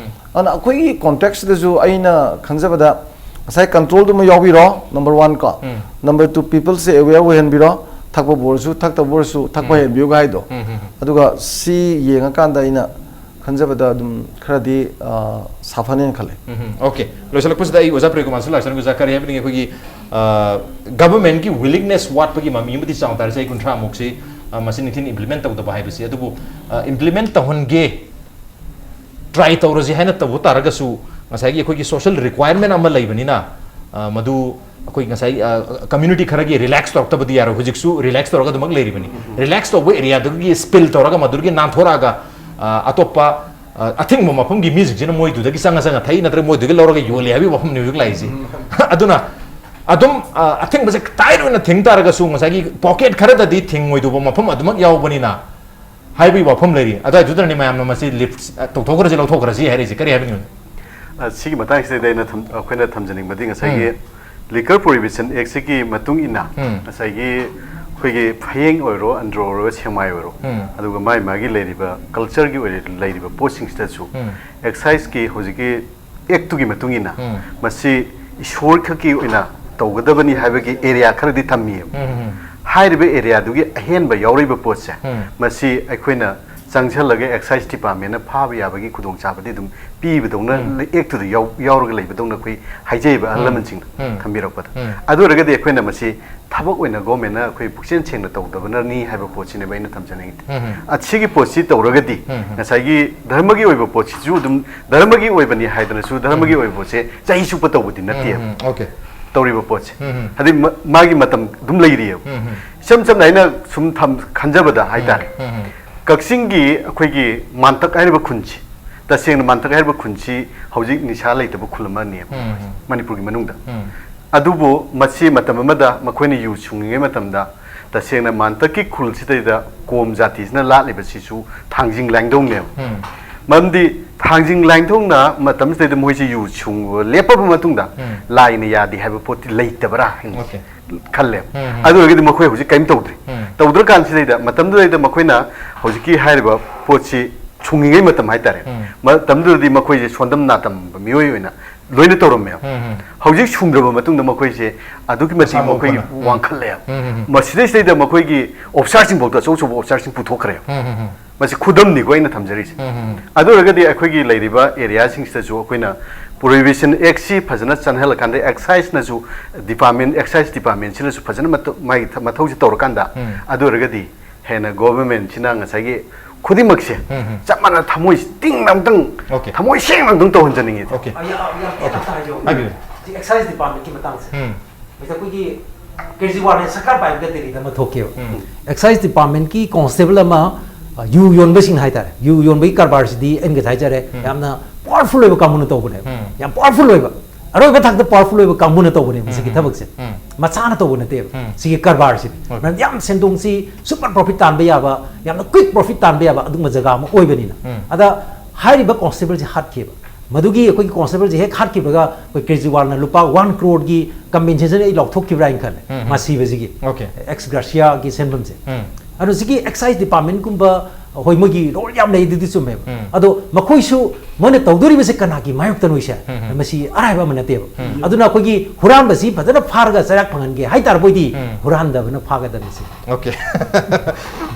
ꯑꯗꯨꯅ ꯑꯩꯈꯣꯏꯒꯤ context ꯁꯤꯗꯁꯨ ꯑꯩꯅ ꯈꯟꯖꯕꯗ, ꯉꯁꯥꯏ control ꯗꯨꯃ ꯌꯥꯎꯕꯤꯔꯣ, number one ꯀꯣ꯫ Number two, people ꯁꯦ aware ꯑꯣꯏꯍꯟꯕꯤꯔꯣ, ꯊꯛꯄꯕꯨ ꯑꯣꯏꯔꯁꯨ, ꯊꯛꯇꯕ ꯑꯣꯏꯔꯁꯨ, ꯊꯛꯄ ꯍꯩꯍꯟꯕꯤꯌꯨꯒ ꯍꯥꯏꯗꯣ꯫ ꯑꯗꯨꯒ ꯁꯤ ꯌꯦꯡꯉꯀꯥꯟꯗ ꯑꯩꯅ ꯈꯟꯖꯕꯗ ꯑꯗꯨꯝ ꯈꯔꯗꯤ, ꯑ, ꯁꯥꯐꯅꯦꯅ ꯈꯜꯂꯦ꯫ ꯎꯝ, okay꯫ ꯂꯣꯏꯁꯤꯜꯂꯛꯄꯁꯤꯗ ꯑꯩ ꯑꯣꯖꯥ ꯄ꯭ꯔꯦꯝꯀꯨꯃꯥꯔꯁꯨ ꯂꯥꯛꯆꯔꯝꯒꯦ꯫ ꯑꯣꯖꯥ, ꯀꯔꯤ ꯍꯥꯏꯕꯅꯤ, ꯑꯩꯈꯣꯏꯒꯤ, ꯑ, government ꯀꯤ willingness ꯋꯥꯠꯄꯒꯤ ꯃꯃꯤ ꯑꯃꯗꯤ ꯆꯥꯎꯅ ꯇꯥꯔꯦ꯫ ꯆꯍꯤ ꯀꯨꯟꯊ꯭ꯔꯥ ꯃꯨꯛꯁꯤ, ꯑ, ꯃꯁꯤ ꯅꯤꯡꯊꯤꯅ implement ꯇꯧꯗꯕ ꯍꯥꯏꯕꯁꯤ꯫ ꯑꯗꯨꯕꯨ, ꯑ, implement ꯇꯧꯍꯟꯒꯦ, try ꯇꯧꯔꯁꯤ ꯍꯥꯏꯅ ꯇꯧꯕ ꯇꯥꯔꯒꯁꯨ, ꯉꯁꯥꯏꯒꯤ ꯑꯩꯈꯣꯏꯒꯤ social requirement ꯑꯃ ꯂꯩꯕꯅꯤꯅ, ꯑ, ꯃꯗꯨ ꯑꯩꯈꯣꯏ ꯉꯁꯥꯏ, ꯑ, community ꯈꯔꯒꯤ relax ꯇꯧꯔꯛꯇꯕꯗꯤ ꯌꯥꯔꯣꯏ꯫ ꯍꯧꯖꯤꯛꯁꯨ relax ꯇꯧꯔꯒ ꯑꯗꯨꯃꯛ ꯂꯩꯔꯤꯕꯅꯤ꯫ Relax ꯇꯧꯕ area ꯗꯨꯒꯤ spill ꯇꯧꯔꯒ, ꯃꯗꯨꯗꯒꯤ ꯅꯥꯟꯊꯣꯔꯛꯑꯒ, ꯑ, ꯑꯇꯣꯞꯄ, ꯑ, ꯑꯊꯤꯡꯕ ꯃꯐꯝꯒꯤ ꯃꯤꯁꯤꯡꯁꯤꯅ ꯃꯣꯏꯗꯨꯗꯒꯤ ꯆꯪꯉ ꯆꯪꯉ ꯊꯛꯏ, ꯅꯠꯇ꯭ꯔꯒ ꯃꯣꯏꯗꯨꯗꯒꯤ ꯂꯧꯔꯒ ꯌꯣꯜꯂꯤ ꯍꯥꯏꯕꯒꯤ ꯋꯥꯐꯝꯅꯤ ꯍꯧꯖꯤꯛ ꯂꯥꯛꯏꯁꯦ꯫ ꯑꯗꯨꯅ ꯑꯗꯨꯝ, ꯑ, ꯑꯊꯤꯡꯕꯁꯦ tight ꯑꯣꯏꯅ ꯊꯤꯡ ꯇꯥꯔꯒꯁꯨ, ꯉꯁꯥꯏꯒꯤ pocket ꯈꯔꯗꯗꯤ ꯊꯤꯡꯉꯣꯏꯗꯧꯕ ꯃꯐꯝ ꯑꯗꯨꯃꯛ ꯌꯥꯎꯕꯅꯤꯅ, ꯍꯥꯏꯕꯒꯤ ꯋꯥꯐꯝ ꯂꯩꯔꯤ꯫ ꯑꯗꯨꯋꯥꯏꯗꯨꯗꯅꯤ ꯃꯌꯥꯝꯅ ꯃꯁꯤ leave, ꯑ, ꯇꯧꯊꯣꯛꯈ꯭ꯔꯁꯤ, ꯂꯧꯊꯣꯛꯈ꯭ꯔꯁꯤ ꯍꯥꯏꯔꯤꯁꯦ꯫ ꯀꯔꯤ ꯍꯥꯏꯕꯤꯅꯤꯡꯕꯅꯣ? ꯑ, ꯁꯤꯒꯤ ꯃꯇꯥꯡꯁꯤꯗꯩꯗ ꯑꯩꯅ ꯊꯝ-, ꯑꯩꯈꯣꯏꯅ ꯊꯝꯖꯅꯤꯡꯕꯗꯤ, ꯉꯁꯥꯏꯒꯤ ꯎꯝ꯫ Liquor Prohibition Act ꯁꯤꯒꯤ ꯃꯇꯨꯡ ꯏꯟꯅ, ꯎꯝ꯫ ꯉꯁꯥꯏꯒꯤ ꯑꯩꯈꯣꯏꯒꯤ ꯐꯌꯦꯡ ꯑꯣꯏꯔꯣ, ꯑꯟꯗ꯭ꯔꯣ ꯑꯣꯏꯔꯣ, ꯁꯦꯛꯃꯥꯏ ꯑꯣꯏꯔꯣ, ꯎꯝ꯫ ꯑꯗꯨꯒ ꯃꯥꯏ ꯃꯥꯒꯤ ꯂꯩꯔꯤꯕ culture ꯒꯤ ꯑꯣꯏꯔ-, ꯂꯩꯔꯤꯕ ꯄꯣꯠꯁꯤꯡꯁꯤꯗꯁꯨ ꯎꯝ꯫ Excise ꯀꯤ ꯍꯧꯖꯤꯛꯀꯤ Act ꯇꯨꯒꯤ ꯃꯇꯨꯡ ꯏꯟꯅ ꯎꯝ꯫ ꯃꯁꯤ ꯏꯁꯣꯔ ꯈꯛꯀꯤ ꯑꯣꯏꯅ ꯇꯧꯒꯗꯕꯅꯤ ꯍꯥꯏꯕꯒꯤ area ꯈꯔꯗꯤ ꯊꯝꯃꯤꯌꯦꯕ꯫ ꯎꯝ, ꯎꯝ꯫ ꯍꯥꯏꯔꯤꯕ area ꯗꯨꯒꯤ ꯑꯍꯦꯟꯕ ꯌꯥꯎꯔꯛꯏꯕ ꯄꯣꯠꯁꯦ, ꯎꯝ꯫ ꯃꯁꯤ ꯑꯩꯈꯣꯏꯅ ꯆꯪꯁꯜꯂꯒ ꯑꯦꯛꯁꯥꯏꯁ ꯗꯤꯄꯥꯔꯠꯃꯦꯟꯅ ꯐꯥꯕ ꯌꯥꯕꯒꯤ ꯈꯨꯗꯣꯡꯆꯥꯕꯗꯤ ꯑꯗꯨꯝ ꯄꯤꯕꯗꯧꯅ, ꯎꯝ. ꯑꯦꯛꯇꯨꯗ ꯌꯥꯎ- ꯌꯥꯎꯔꯒ ꯂꯩꯕꯗꯧꯅ ꯑꯩꯈꯣꯏ ꯍꯥꯏꯖꯩꯕ ꯑꯍꯜ ꯎꯝ. ꯂꯃꯟꯁꯤꯡꯅ ꯎꯝ. ꯊꯝꯕꯤꯔꯛꯄꯗ꯫ ꯎꯝ. ꯑꯗꯨ ꯑꯣꯏꯔꯒꯗꯤ ꯑꯩꯈꯣꯏꯅ ꯃꯁꯤ ꯊꯕꯛ ꯑꯣꯏꯅ ꯒꯣꯔꯃꯦꯟꯅ ꯑꯩꯈꯣꯏ ꯄꯨꯛꯆꯦꯜ ꯁꯦꯡꯅ ꯇꯧꯗꯕꯅꯅꯤ ꯍꯥꯏꯕ ꯄꯣꯠꯁꯤꯅꯦꯕ ꯑꯩꯅ ꯊꯝꯖꯅꯤꯡꯉꯤꯗꯤ꯫ ꯎꯝ. ꯑꯁꯤꯒꯤ ꯄꯣꯠꯁꯤ ꯇꯧꯔꯒꯗꯤ ꯎꯝ. ꯉꯁꯥꯏꯒꯤ ꯙꯔꯃꯒꯤ ꯑꯣꯏꯕ ꯄꯣꯠꯁꯤꯁꯨ ꯑꯗꯨꯝ ꯙꯔꯃꯒꯤ ꯑꯣꯏꯕꯅꯤ ꯍꯥꯏꯗꯅꯁꯨ ꯙꯔꯃꯒꯤ ꯑꯣꯏꯕ ꯄꯣꯠꯁꯦ ꯆꯍꯤ ꯆꯨꯞꯄ ꯇꯧꯕꯗꯤ ꯅꯠꯇꯦꯕ꯫ ꯎꯝ. Okay. ꯇꯧꯔꯤꯕ ꯄꯣꯠꯁꯦ ꯎꯝ. ꯍꯥꯏꯗꯤ ꯃ- ꯃꯥꯒꯤ ꯃꯇꯝ ꯑꯗꯨꯝ ꯂꯩꯔꯤꯑꯕ꯫ ꯎꯝ. ꯏꯁꯝ ꯁꯝꯅ ꯑꯩꯅ ꯁꯨꯝ ꯊꯝ- ꯈꯟꯖꯕꯗ ꯍꯥꯏꯇꯥꯔꯦ, ꯎꯝ. ꯀꯛꯆꯤꯡꯒꯤ ꯑꯩꯈꯣꯏꯒꯤ ꯃꯥꯟꯇꯛ ꯍꯥꯏꯔꯤꯕ ꯈꯨꯟꯁꯤ, ꯇꯁꯦꯡꯅ ꯃꯥꯟꯇꯛ ꯍꯥꯏꯔꯤꯕ ꯈꯨꯟꯁꯤ ꯍꯧꯖꯤꯛ ꯅꯤꯁꯥ ꯂꯩꯇꯕ ꯈꯨꯜ ꯑꯃꯅꯦꯕ ꯎꯝ. ꯃꯅꯤꯄꯨꯔꯒꯤ ꯃꯅꯨꯡꯗ꯫ ꯎꯝ. ꯑꯗꯨꯕꯨ ꯃꯁꯤ ꯃꯇꯝ ꯑꯃꯗ ꯃꯈꯣꯏꯅ ꯌꯨ ꯁꯨꯡꯉꯤꯉꯩ ꯃꯇꯝꯗ ꯇꯁꯦꯡꯅ ꯃꯥꯟꯇꯛꯀꯤ ꯈꯨꯜꯁꯤꯗꯩꯗ ꯀꯣꯝ ꯖꯥꯇꯤꯁꯤꯅ ꯂꯥꯠꯂꯤꯕꯁꯤꯁꯨ ꯊꯥꯡꯖꯤꯡ ꯂꯥꯏꯟꯊꯧꯅꯦꯕ꯫ ꯎꯝ. ꯃꯔꯝꯗꯤ ꯊꯥꯡꯖꯤꯡ ꯂꯥꯏꯟꯊꯧꯅ ꯃꯇꯝꯁꯤꯗꯩꯗ ꯃꯣꯏꯁꯦ ꯌꯨ ꯁꯨꯡꯕ ꯂꯦꯞꯄꯕ ꯃꯇꯨꯡꯗ ꯎꯝ. ꯂꯥꯏꯅ ꯌꯥꯗꯦ ꯍꯥꯏꯕ ꯄꯣꯠꯇꯤ ꯂꯩꯇꯕ꯭ꯔꯥ ꯍꯥꯏꯅ Okay. ꯈꯜꯂꯦꯕ꯫ ꯎꯝ. ꯑꯗꯨ ꯑꯣꯏꯔꯒꯗꯤ ꯃꯈꯣꯏ ꯍꯧꯖꯤꯛ ꯀꯔꯤꯝ ꯇꯧꯗ꯭ꯔꯤ꯫ ꯎꯝ. ꯇꯧꯗ꯭ꯔꯀꯥꯟꯁꯤꯗꯩꯗ ꯃꯇꯝꯗꯨꯗꯩꯗ ꯃꯈꯣꯏꯅ ꯍꯧꯖꯤꯛꯀꯤ ꯍꯥꯏꯔꯤꯕ ꯄꯣꯠꯁꯤ ꯁꯨꯡꯉꯤꯉꯩ ꯃꯇꯝ ꯍꯥꯏꯇꯥꯔꯦ, ꯎꯝ. ꯃꯇꯝꯗꯨꯗꯗꯤ ꯃꯈꯣꯏꯁꯦ ꯁꯣꯟꯗꯝ ꯅꯥꯇꯝꯕ ꯃꯤꯑꯣꯏ ꯑꯣꯏꯅ ꯂꯣꯏꯅ ꯇꯧꯔꯝꯃꯦꯕ꯫ ꯎꯝ, ꯎꯝ. ꯍꯧꯖꯤꯛ ꯁꯨꯡꯗ꯭ꯔꯕ ꯃꯇꯨꯡꯗ ꯃꯈꯣꯏꯁꯦ ꯑꯗꯨꯛꯀꯤ ꯃꯇꯤꯛ ꯃꯁꯥ ꯃꯈꯣꯏꯒꯤ ꯃꯈꯣꯏꯅ, ꯎꯝ. ꯋꯥꯡꯈꯠꯂꯛꯑꯦꯕ꯫ ꯎꯝ, ꯎꯝ, ꯎꯝ. ꯃꯁꯤꯗꯩꯁꯤꯗꯩꯗ ꯃꯈꯣꯏꯒꯤ ꯑꯣꯐꯤꯁꯥꯔꯁꯤꯡꯐꯥꯎꯗ ꯑꯆꯧ ꯑꯆꯧꯕ ꯑꯣꯐꯤꯁꯥꯔꯁꯤꯡ ꯄꯨꯊꯣꯛꯈ꯭ꯔꯦꯕ꯫ ꯎꯝ, ꯎꯝ, ꯎꯝ. ꯃꯁꯤ ꯈꯨꯗꯝꯅꯤꯀꯣ ꯑꯩꯅ ꯊꯝꯖꯔꯤꯁꯦ꯫ ꯎꯝ, ꯎꯝ, ꯎꯝ. ꯑꯗꯨ ꯑꯣꯏꯔꯒꯗꯤ ꯑꯩꯈꯣꯏꯒꯤ ꯂꯩꯔꯤꯕ ꯑꯦꯔꯤꯌꯥꯁꯤꯡꯁꯤꯗꯁꯨ ꯑꯩꯈꯣꯏꯅ ꯄ꯭ꯔꯣꯍꯤꯕꯤꯁꯟ ꯑꯦꯛꯁꯤ ꯐꯖꯅ ꯆꯪꯍꯜꯂꯀꯥꯟꯗ ꯑꯦꯛꯁꯥꯏꯁꯅꯁꯨ ꯗꯤꯄꯥꯔꯠꯃꯦꯟ ꯑꯦꯛꯁꯥꯏꯁ ꯗꯤꯄꯥꯔꯠꯃꯦꯟꯁꯤꯅꯁꯨ ꯐꯖꯅ ꯃꯇꯧ- ꯃꯥꯒꯤ ꯊ- ꯃꯊꯧꯁꯤ ꯇꯧꯔꯀꯥꯟꯗ ꯎꯝ. ꯑꯗꯨ ꯑꯣꯏꯔꯒꯗꯤ ꯍꯦꯟꯅ ꯒꯣꯚꯔꯟꯃꯦꯟꯁꯤꯅ ꯉꯁꯥꯏꯒꯤ ꯈꯨꯗꯤꯡꯃꯛꯁꯦ ꯎꯝ, ꯎꯝ. ꯆꯞ ꯃꯥꯟꯅ ꯊꯃꯣꯏ ꯇꯤꯡꯅ ꯑꯃꯨꯛꯇꯪ Okay. ꯊꯃꯣꯏ ꯁꯦꯡꯅ ꯑꯃꯨꯛꯇꯪ ꯇꯧꯍꯟꯖꯅꯤꯡꯉꯤ꯫ Okay. ꯑ, ꯌꯥꯝ ꯌꯥꯝ Okay. ꯇꯦꯟꯅ ꯑꯝꯇ ꯍꯥꯏꯖꯧ꯫ ꯍꯥꯏꯕꯤꯌꯨ꯫ ꯍꯧꯖꯤꯛ ꯑꯦꯛꯁꯥꯏꯁ ꯗꯤꯄꯥꯔꯠꯃꯦꯟꯀꯤ ꯃꯇꯥꯡꯁꯦ ꯎꯝ. ꯍꯧꯖꯤꯛ ꯑꯩꯈꯣꯏꯒꯤ ꯀꯦꯖ꯭ꯔꯤꯋꯥꯜꯅ ꯁꯔꯀꯥꯔ ꯄꯥꯏꯕꯗ ꯗꯦꯜꯂꯤꯗ ꯑꯃ ꯊꯣꯛꯈꯤꯕ꯫ ꯎꯝ. ꯑꯦꯛꯁꯥꯏꯁ ꯗꯤꯄꯥꯔꯠꯃꯦꯟꯀꯤ ꯀꯣꯟꯁꯇꯦꯕꯜ ꯑꯃ, ꯑ, ꯌꯨ ꯌꯣꯟꯕꯁꯤꯡ ꯍꯥꯏꯇꯥꯔꯦ, ꯌꯨ ꯌꯣꯟꯕꯒꯤ ꯀꯔꯕꯥꯔꯁꯤꯗꯤ ꯑꯩꯅ ꯉꯁꯥꯏ ꯍꯥꯏꯖꯔꯦ, ꯎꯝ. ꯌꯥꯝꯅ ꯄꯥꯋꯔꯐꯨꯜ ꯑꯣꯏꯕ ꯀꯥꯡꯕꯨꯅ ꯇꯧꯕꯅꯦꯕ꯫ ꯎꯝ. ꯌꯥꯝ ꯄꯥꯋꯔꯐꯨꯜ ꯑꯣꯏꯕ, ꯑꯔꯣꯏꯕ ꯊꯥꯛꯇ ꯄꯥꯋꯔꯐꯨꯜ ꯑꯣꯏꯕ ꯀꯥꯡꯕꯨꯅ ꯇꯧꯕꯅꯦꯕ ꯁꯤꯒꯤ ꯎꯝ. ꯊꯕꯛꯁꯦ꯫ ꯎꯝ. ꯃꯆꯥꯅ ꯇꯧꯕ ꯅꯠꯇꯦꯕ ꯎꯝ. ꯁꯤꯒꯤ ꯀꯔꯕꯥꯔꯁꯤꯗꯤ꯫ ꯍꯣꯏ. ꯃꯔꯝꯗꯤ ꯌꯥꯝ ꯁꯦꯟꯗꯣꯡꯁꯤ ꯁꯨꯄꯔ ꯄ꯭ꯔꯣꯐꯤꯠ ꯇꯥꯟꯕ ꯌꯥꯕ, ꯌꯥꯝꯅ ꯀ꯭ꯋꯤꯛ ꯄ꯭ꯔꯣꯐꯤꯠ ꯇꯥꯟꯕ ꯌꯥꯕ ꯑꯗꯨꯒꯨꯝꯕ ꯖꯒꯥ ꯑꯃ ꯑꯣꯏꯕꯅꯤꯅ꯫ ꯎꯝ. ꯑꯗ ꯍꯥꯏꯔꯤꯕ ꯀꯣꯟꯁꯇꯦꯕꯜꯁꯤ ꯍꯥꯠꯈꯤꯕ꯫ ꯃꯗꯨꯒꯤ ꯑꯩꯈꯣꯏꯒꯤ ꯀꯣꯟꯁꯇꯦꯕꯜꯁꯤ ꯍꯦꯛ ꯍꯥꯠꯈꯤꯕꯒ ꯑꯩꯈꯣꯏ ꯀꯦꯖ꯭ꯔꯤꯋꯥꯜꯅ ꯂꯨꯄꯥ ꯋꯥꯟ ꯀ꯭ꯔꯣꯔꯒꯤ ꯀꯝꯄꯦꯟꯁꯦꯁꯟ ꯑꯩ ꯂꯧꯊꯣꯛꯈꯤꯕ꯭ꯔꯥ ꯍꯥꯏꯅ ꯈꯜꯂꯦ, ꯎꯝ. ꯃꯥ ꯁꯤꯕꯁꯤꯒꯤ꯫ Okay. ꯑꯦꯛꯁ ꯒ꯭ꯔꯥꯁꯤꯌꯥꯒꯤ ꯁꯦꯟꯐꯝꯁꯦ꯫ ꯎꯝ. ꯑꯗꯣ ꯁꯤꯒꯤ ꯑꯦꯛꯁꯥꯏꯁ ꯗꯤꯄꯥꯔꯠꯃꯦꯟꯀꯨꯝꯕ ꯍꯣꯏ, ꯃꯣꯏꯒꯤ ꯔꯣꯜ ꯌꯥꯝ ꯂꯩ, ꯑꯗꯨꯗꯤ ꯆꯨꯝꯃꯦꯕ꯫ ꯑꯗꯣ ꯃꯈꯣꯏꯁꯨ ꯃꯣꯏꯅ ꯇꯧꯗꯣꯔꯤꯕꯁꯦ ꯀꯅꯥꯒꯤ ꯃꯥꯌꯣꯛꯇꯅꯣ ꯍꯥꯏꯁꯦ? ꯃꯁꯤ ꯑꯔꯥꯏꯕ ꯑꯃ ꯅꯠꯇꯦꯕ꯫ ꯑꯗꯨꯅ ꯑꯩꯈꯣꯏꯒꯤ ꯍꯨꯔꯥꯟꯕꯁꯤ ꯐꯖꯅ ꯐꯥꯔꯒ ꯆꯩꯔꯥꯛ ꯐꯪꯍꯟꯒꯦ ꯍꯥꯏ ꯇꯥꯔꯕꯣꯏꯗꯤ ꯍꯨꯔꯥꯟꯗꯕꯅ ꯐꯥꯒꯗꯕꯅꯤ ꯁꯤ꯫ ꯑꯣꯀꯦ꯫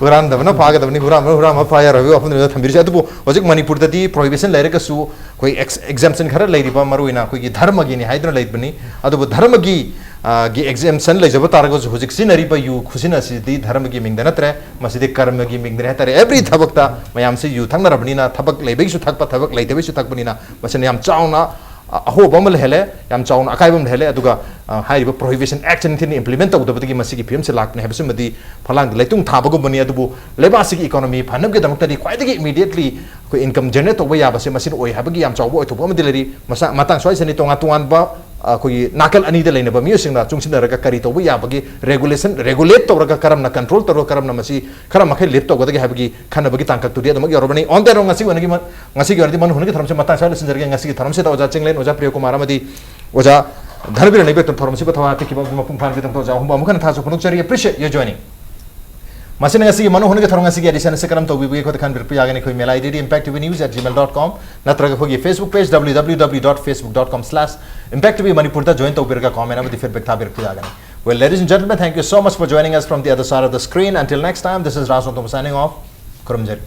ꯍꯨꯔꯥꯟꯗꯕꯅ ꯐꯥꯒꯗꯕꯅꯤ, ꯍꯨꯔꯥꯟꯕꯅ ꯍꯨꯔꯥꯟꯕ ꯐꯥ ꯌꯥꯔꯣꯏ ꯍꯥꯏꯕꯒꯤ ꯋꯥꯐꯝꯗꯨꯅ ꯊꯝꯕꯤꯔꯤꯁꯦ꯫ ꯑꯗꯨꯕꯨ ꯍꯧꯖꯤꯛ ꯃꯅꯤꯄꯨꯔꯗꯗꯤ ꯄ꯭ꯔꯣꯍꯤꯕꯤꯁꯟ ꯂꯩꯔꯒꯁꯨ ꯑꯩꯈꯣꯏ ꯑꯦꯛꯖꯦꯝꯁꯟ ꯈꯔ ꯂꯩꯔꯤꯕ, ꯃꯔꯨꯑꯣꯏꯅ ꯑꯩꯈꯣꯏꯒꯤ ꯙꯔꯃꯒꯤꯅꯤ ꯍꯥꯏꯗꯨꯅ ꯂꯩꯕꯅꯤ꯫ ꯑꯗꯨꯕꯨ ꯙꯔꯃꯒꯤ, ꯑ, ꯒꯤ ꯑꯦꯛꯖꯦꯝꯁꯟ ꯂꯩꯖꯕ ꯇꯥꯔꯒꯁꯨ ꯍꯧꯖꯤꯛ ꯁꯤꯖꯤꯟꯅꯔꯤꯕ ꯌꯨ ꯈꯨꯁꯤꯟ ꯑꯁꯤꯗꯤ ꯙꯔꯃꯒꯤ ꯃꯤꯡꯗ ꯅꯠꯇ꯭ꯔꯦ, ꯃꯁꯤꯗꯤ ꯀꯔꯃꯒꯤ ꯃꯤꯡꯗꯅꯤ ꯍꯥꯏꯇꯥꯔꯦ꯫ ꯑꯦꯕ꯭ꯔꯤ ꯊꯕꯛꯇ ꯃꯌꯥꯝꯁꯤ ꯌꯨ ꯊꯛꯅꯔꯕꯅꯤꯅ, ꯊꯕꯛ ꯂꯩꯕꯒꯤꯁꯨ ꯊꯛꯄ, ꯊꯕꯛ ꯂꯩꯇꯕꯒꯤꯁꯨ ꯊꯛꯄꯅꯤꯅ, ꯃꯁꯤꯅ ꯌꯥꯝ ꯆꯥꯎꯅ, ꯑ, ꯑꯍꯣꯕ ꯑꯃ ꯂꯩꯍꯜꯂꯦ, ꯌꯥꯝ ꯆꯥꯎꯅ ꯑꯀꯥꯏꯕ ꯑꯃ ꯂꯩꯍꯜꯂꯦ꯫ ꯑꯗꯨꯒ, ꯑ, ꯍꯥꯏꯔꯤꯕ ꯄ꯭ꯔꯣꯍꯤꯕꯤꯁꯟ ꯑꯦꯛꯁꯦ ꯅꯤꯡꯊꯤꯅ ꯏꯝꯄ꯭ꯂꯤꯃꯦꯟ ꯇꯧꯗꯕꯗꯒꯤ ꯃꯁꯤꯒꯤ ꯐꯤꯕꯝꯁꯤ ꯂꯥꯛꯄꯅꯤ ꯍꯥꯏꯕꯁꯤꯃꯗꯤ ꯐꯂꯥꯡꯗ ꯂꯩꯇꯨꯡ ꯊꯥꯕꯒꯨꯝꯕꯅꯤ꯫ ꯑꯗꯨꯕꯨ ꯂꯩꯕꯥꯛ ꯑꯁꯤꯒꯤ ꯏꯀꯣꯅꯣꯃꯤ ꯐꯅꯕꯒꯤꯗꯃꯛꯇꯗꯤ ꯈ꯭ꯋꯥꯏꯗꯒꯤ ꯏꯃꯤꯗꯤꯌꯦꯠꯂꯤ ꯑꯩꯈꯣꯏ ꯏꯟꯀꯝ ꯖꯦꯅꯦꯔꯦꯠ ꯇꯧꯕ ꯌꯥꯕꯁꯦ ꯃꯁꯤꯅ ꯑꯣꯏ ꯍꯥꯏꯕꯒꯤ ꯌꯥꯝ ꯆꯥꯎꯕ ꯑꯣꯏꯊꯣꯛꯄ ꯑꯃꯗꯤ ꯂꯩꯔꯤ꯫ ꯃꯁꯥ-, ꯃꯇꯥꯡ ꯁ꯭ꯋꯥꯏꯁꯤꯅꯤ ꯇꯣꯉꯥꯟ ꯇꯣꯉꯥꯟꯕ, ꯑ, ꯑꯩꯈꯣꯏꯒꯤ ꯅꯥꯀꯜ ꯑꯅꯤꯗ ꯂꯩꯅꯕ ꯃꯤꯑꯣꯏꯁꯤꯡꯅ ꯆꯨꯡꯁꯤꯟꯅꯔꯒ ꯀꯔꯤ ꯇꯧꯕ ꯌꯥꯕꯒꯦ, ꯔꯦꯒꯨꯂꯦꯁꯟ, ꯔꯦꯒꯨꯂꯦꯠ ꯇꯧꯔꯒ ꯀꯔꯝꯅ, ꯀꯟꯇ꯭ꯔꯣꯜ ꯇꯧꯔꯒ ꯀꯔꯝꯅ ꯃꯁꯤ ꯈꯔ ꯃꯈꯩ ꯂꯤꯐ ꯇꯧꯒꯗꯒꯦ ꯍꯥꯏꯕꯒꯤ ꯈꯟꯅꯕꯒꯤ ꯇꯥꯡꯀꯛꯇꯨꯗꯤ ꯑꯗꯨꯃꯛ ꯌꯧꯔꯕꯅꯤ꯫ On that note, ꯉꯁꯤꯒꯤ ꯑꯣꯏꯅ-, ꯉꯁꯤꯒꯤ ꯑꯣꯏꯅꯗꯤ ꯃꯅꯨ ꯍꯨꯅꯒꯤ ꯊꯧꯔꯝꯁꯤ ꯃꯇꯥꯡ ꯁ꯭ꯋꯥꯏꯗ ꯂꯣꯏꯁꯤꯟꯖꯔꯒꯦ꯫ ꯉꯁꯤꯒꯤ ꯊꯧꯔꯝꯁꯤꯗ ꯑꯣꯖꯥ ꯆꯤꯡꯂꯦꯟ, ꯑꯣꯖꯥ ꯄ꯭ꯔꯤꯌꯣ ꯀꯨꯃꯥꯔ ꯑꯃꯗꯤ ꯑꯣꯖꯥ ꯙꯅꯕꯤꯔ ꯅꯩꯕꯦꯛꯇꯨꯅ ꯊꯧꯔꯝꯁꯤꯕꯨ ꯊꯋꯥꯏ ꯍꯥꯞꯄꯤꯈꯤꯕ ꯑꯍꯨꯝꯕꯨ ꯑꯃꯨꯛ ꯍꯟꯅ ꯊꯥꯖ ꯐꯣꯡꯗꯣꯛꯆꯔꯤ꯫ Appreciate your joining. ꯃꯁꯤꯅ ꯉꯁꯤꯒꯤ ꯃꯅꯨ ꯍꯨꯅꯒꯤ ꯊꯧꯔꯝ ꯉꯁꯤꯒꯤ ꯑꯦꯗꯤꯁꯟ ꯑꯁꯤ ꯀꯔꯝ ꯇꯧꯕꯤꯕꯒꯦ? ꯑꯩꯈꯣꯏꯗ ꯈꯟꯕꯤꯔꯛꯄ ꯌꯥꯒꯅꯤ꯫ ꯑꯩꯈꯣꯏ ꯃꯦꯜ ꯑꯥꯏ ꯗꯤꯗꯤ impact T V news at gmail dot com ꯅꯠꯇ꯭ꯔꯒ ꯑꯩꯈꯣꯏꯒꯤ Facebook page W W W dot facebook dot com slash impact T V Manipur ꯗ join ꯇꯧꯕꯤꯔꯒ comment ꯑꯃꯗꯤ feedback ꯊꯥꯕꯤꯔꯛꯄ ꯌꯥꯒꯅꯤ꯫ Well, ladies and gentlemen, thank you so much for joining us from the other side of the screen. Until next time, this is Raj Santoma signing off. ꯈꯨꯔꯨꯝꯖꯔꯤ꯫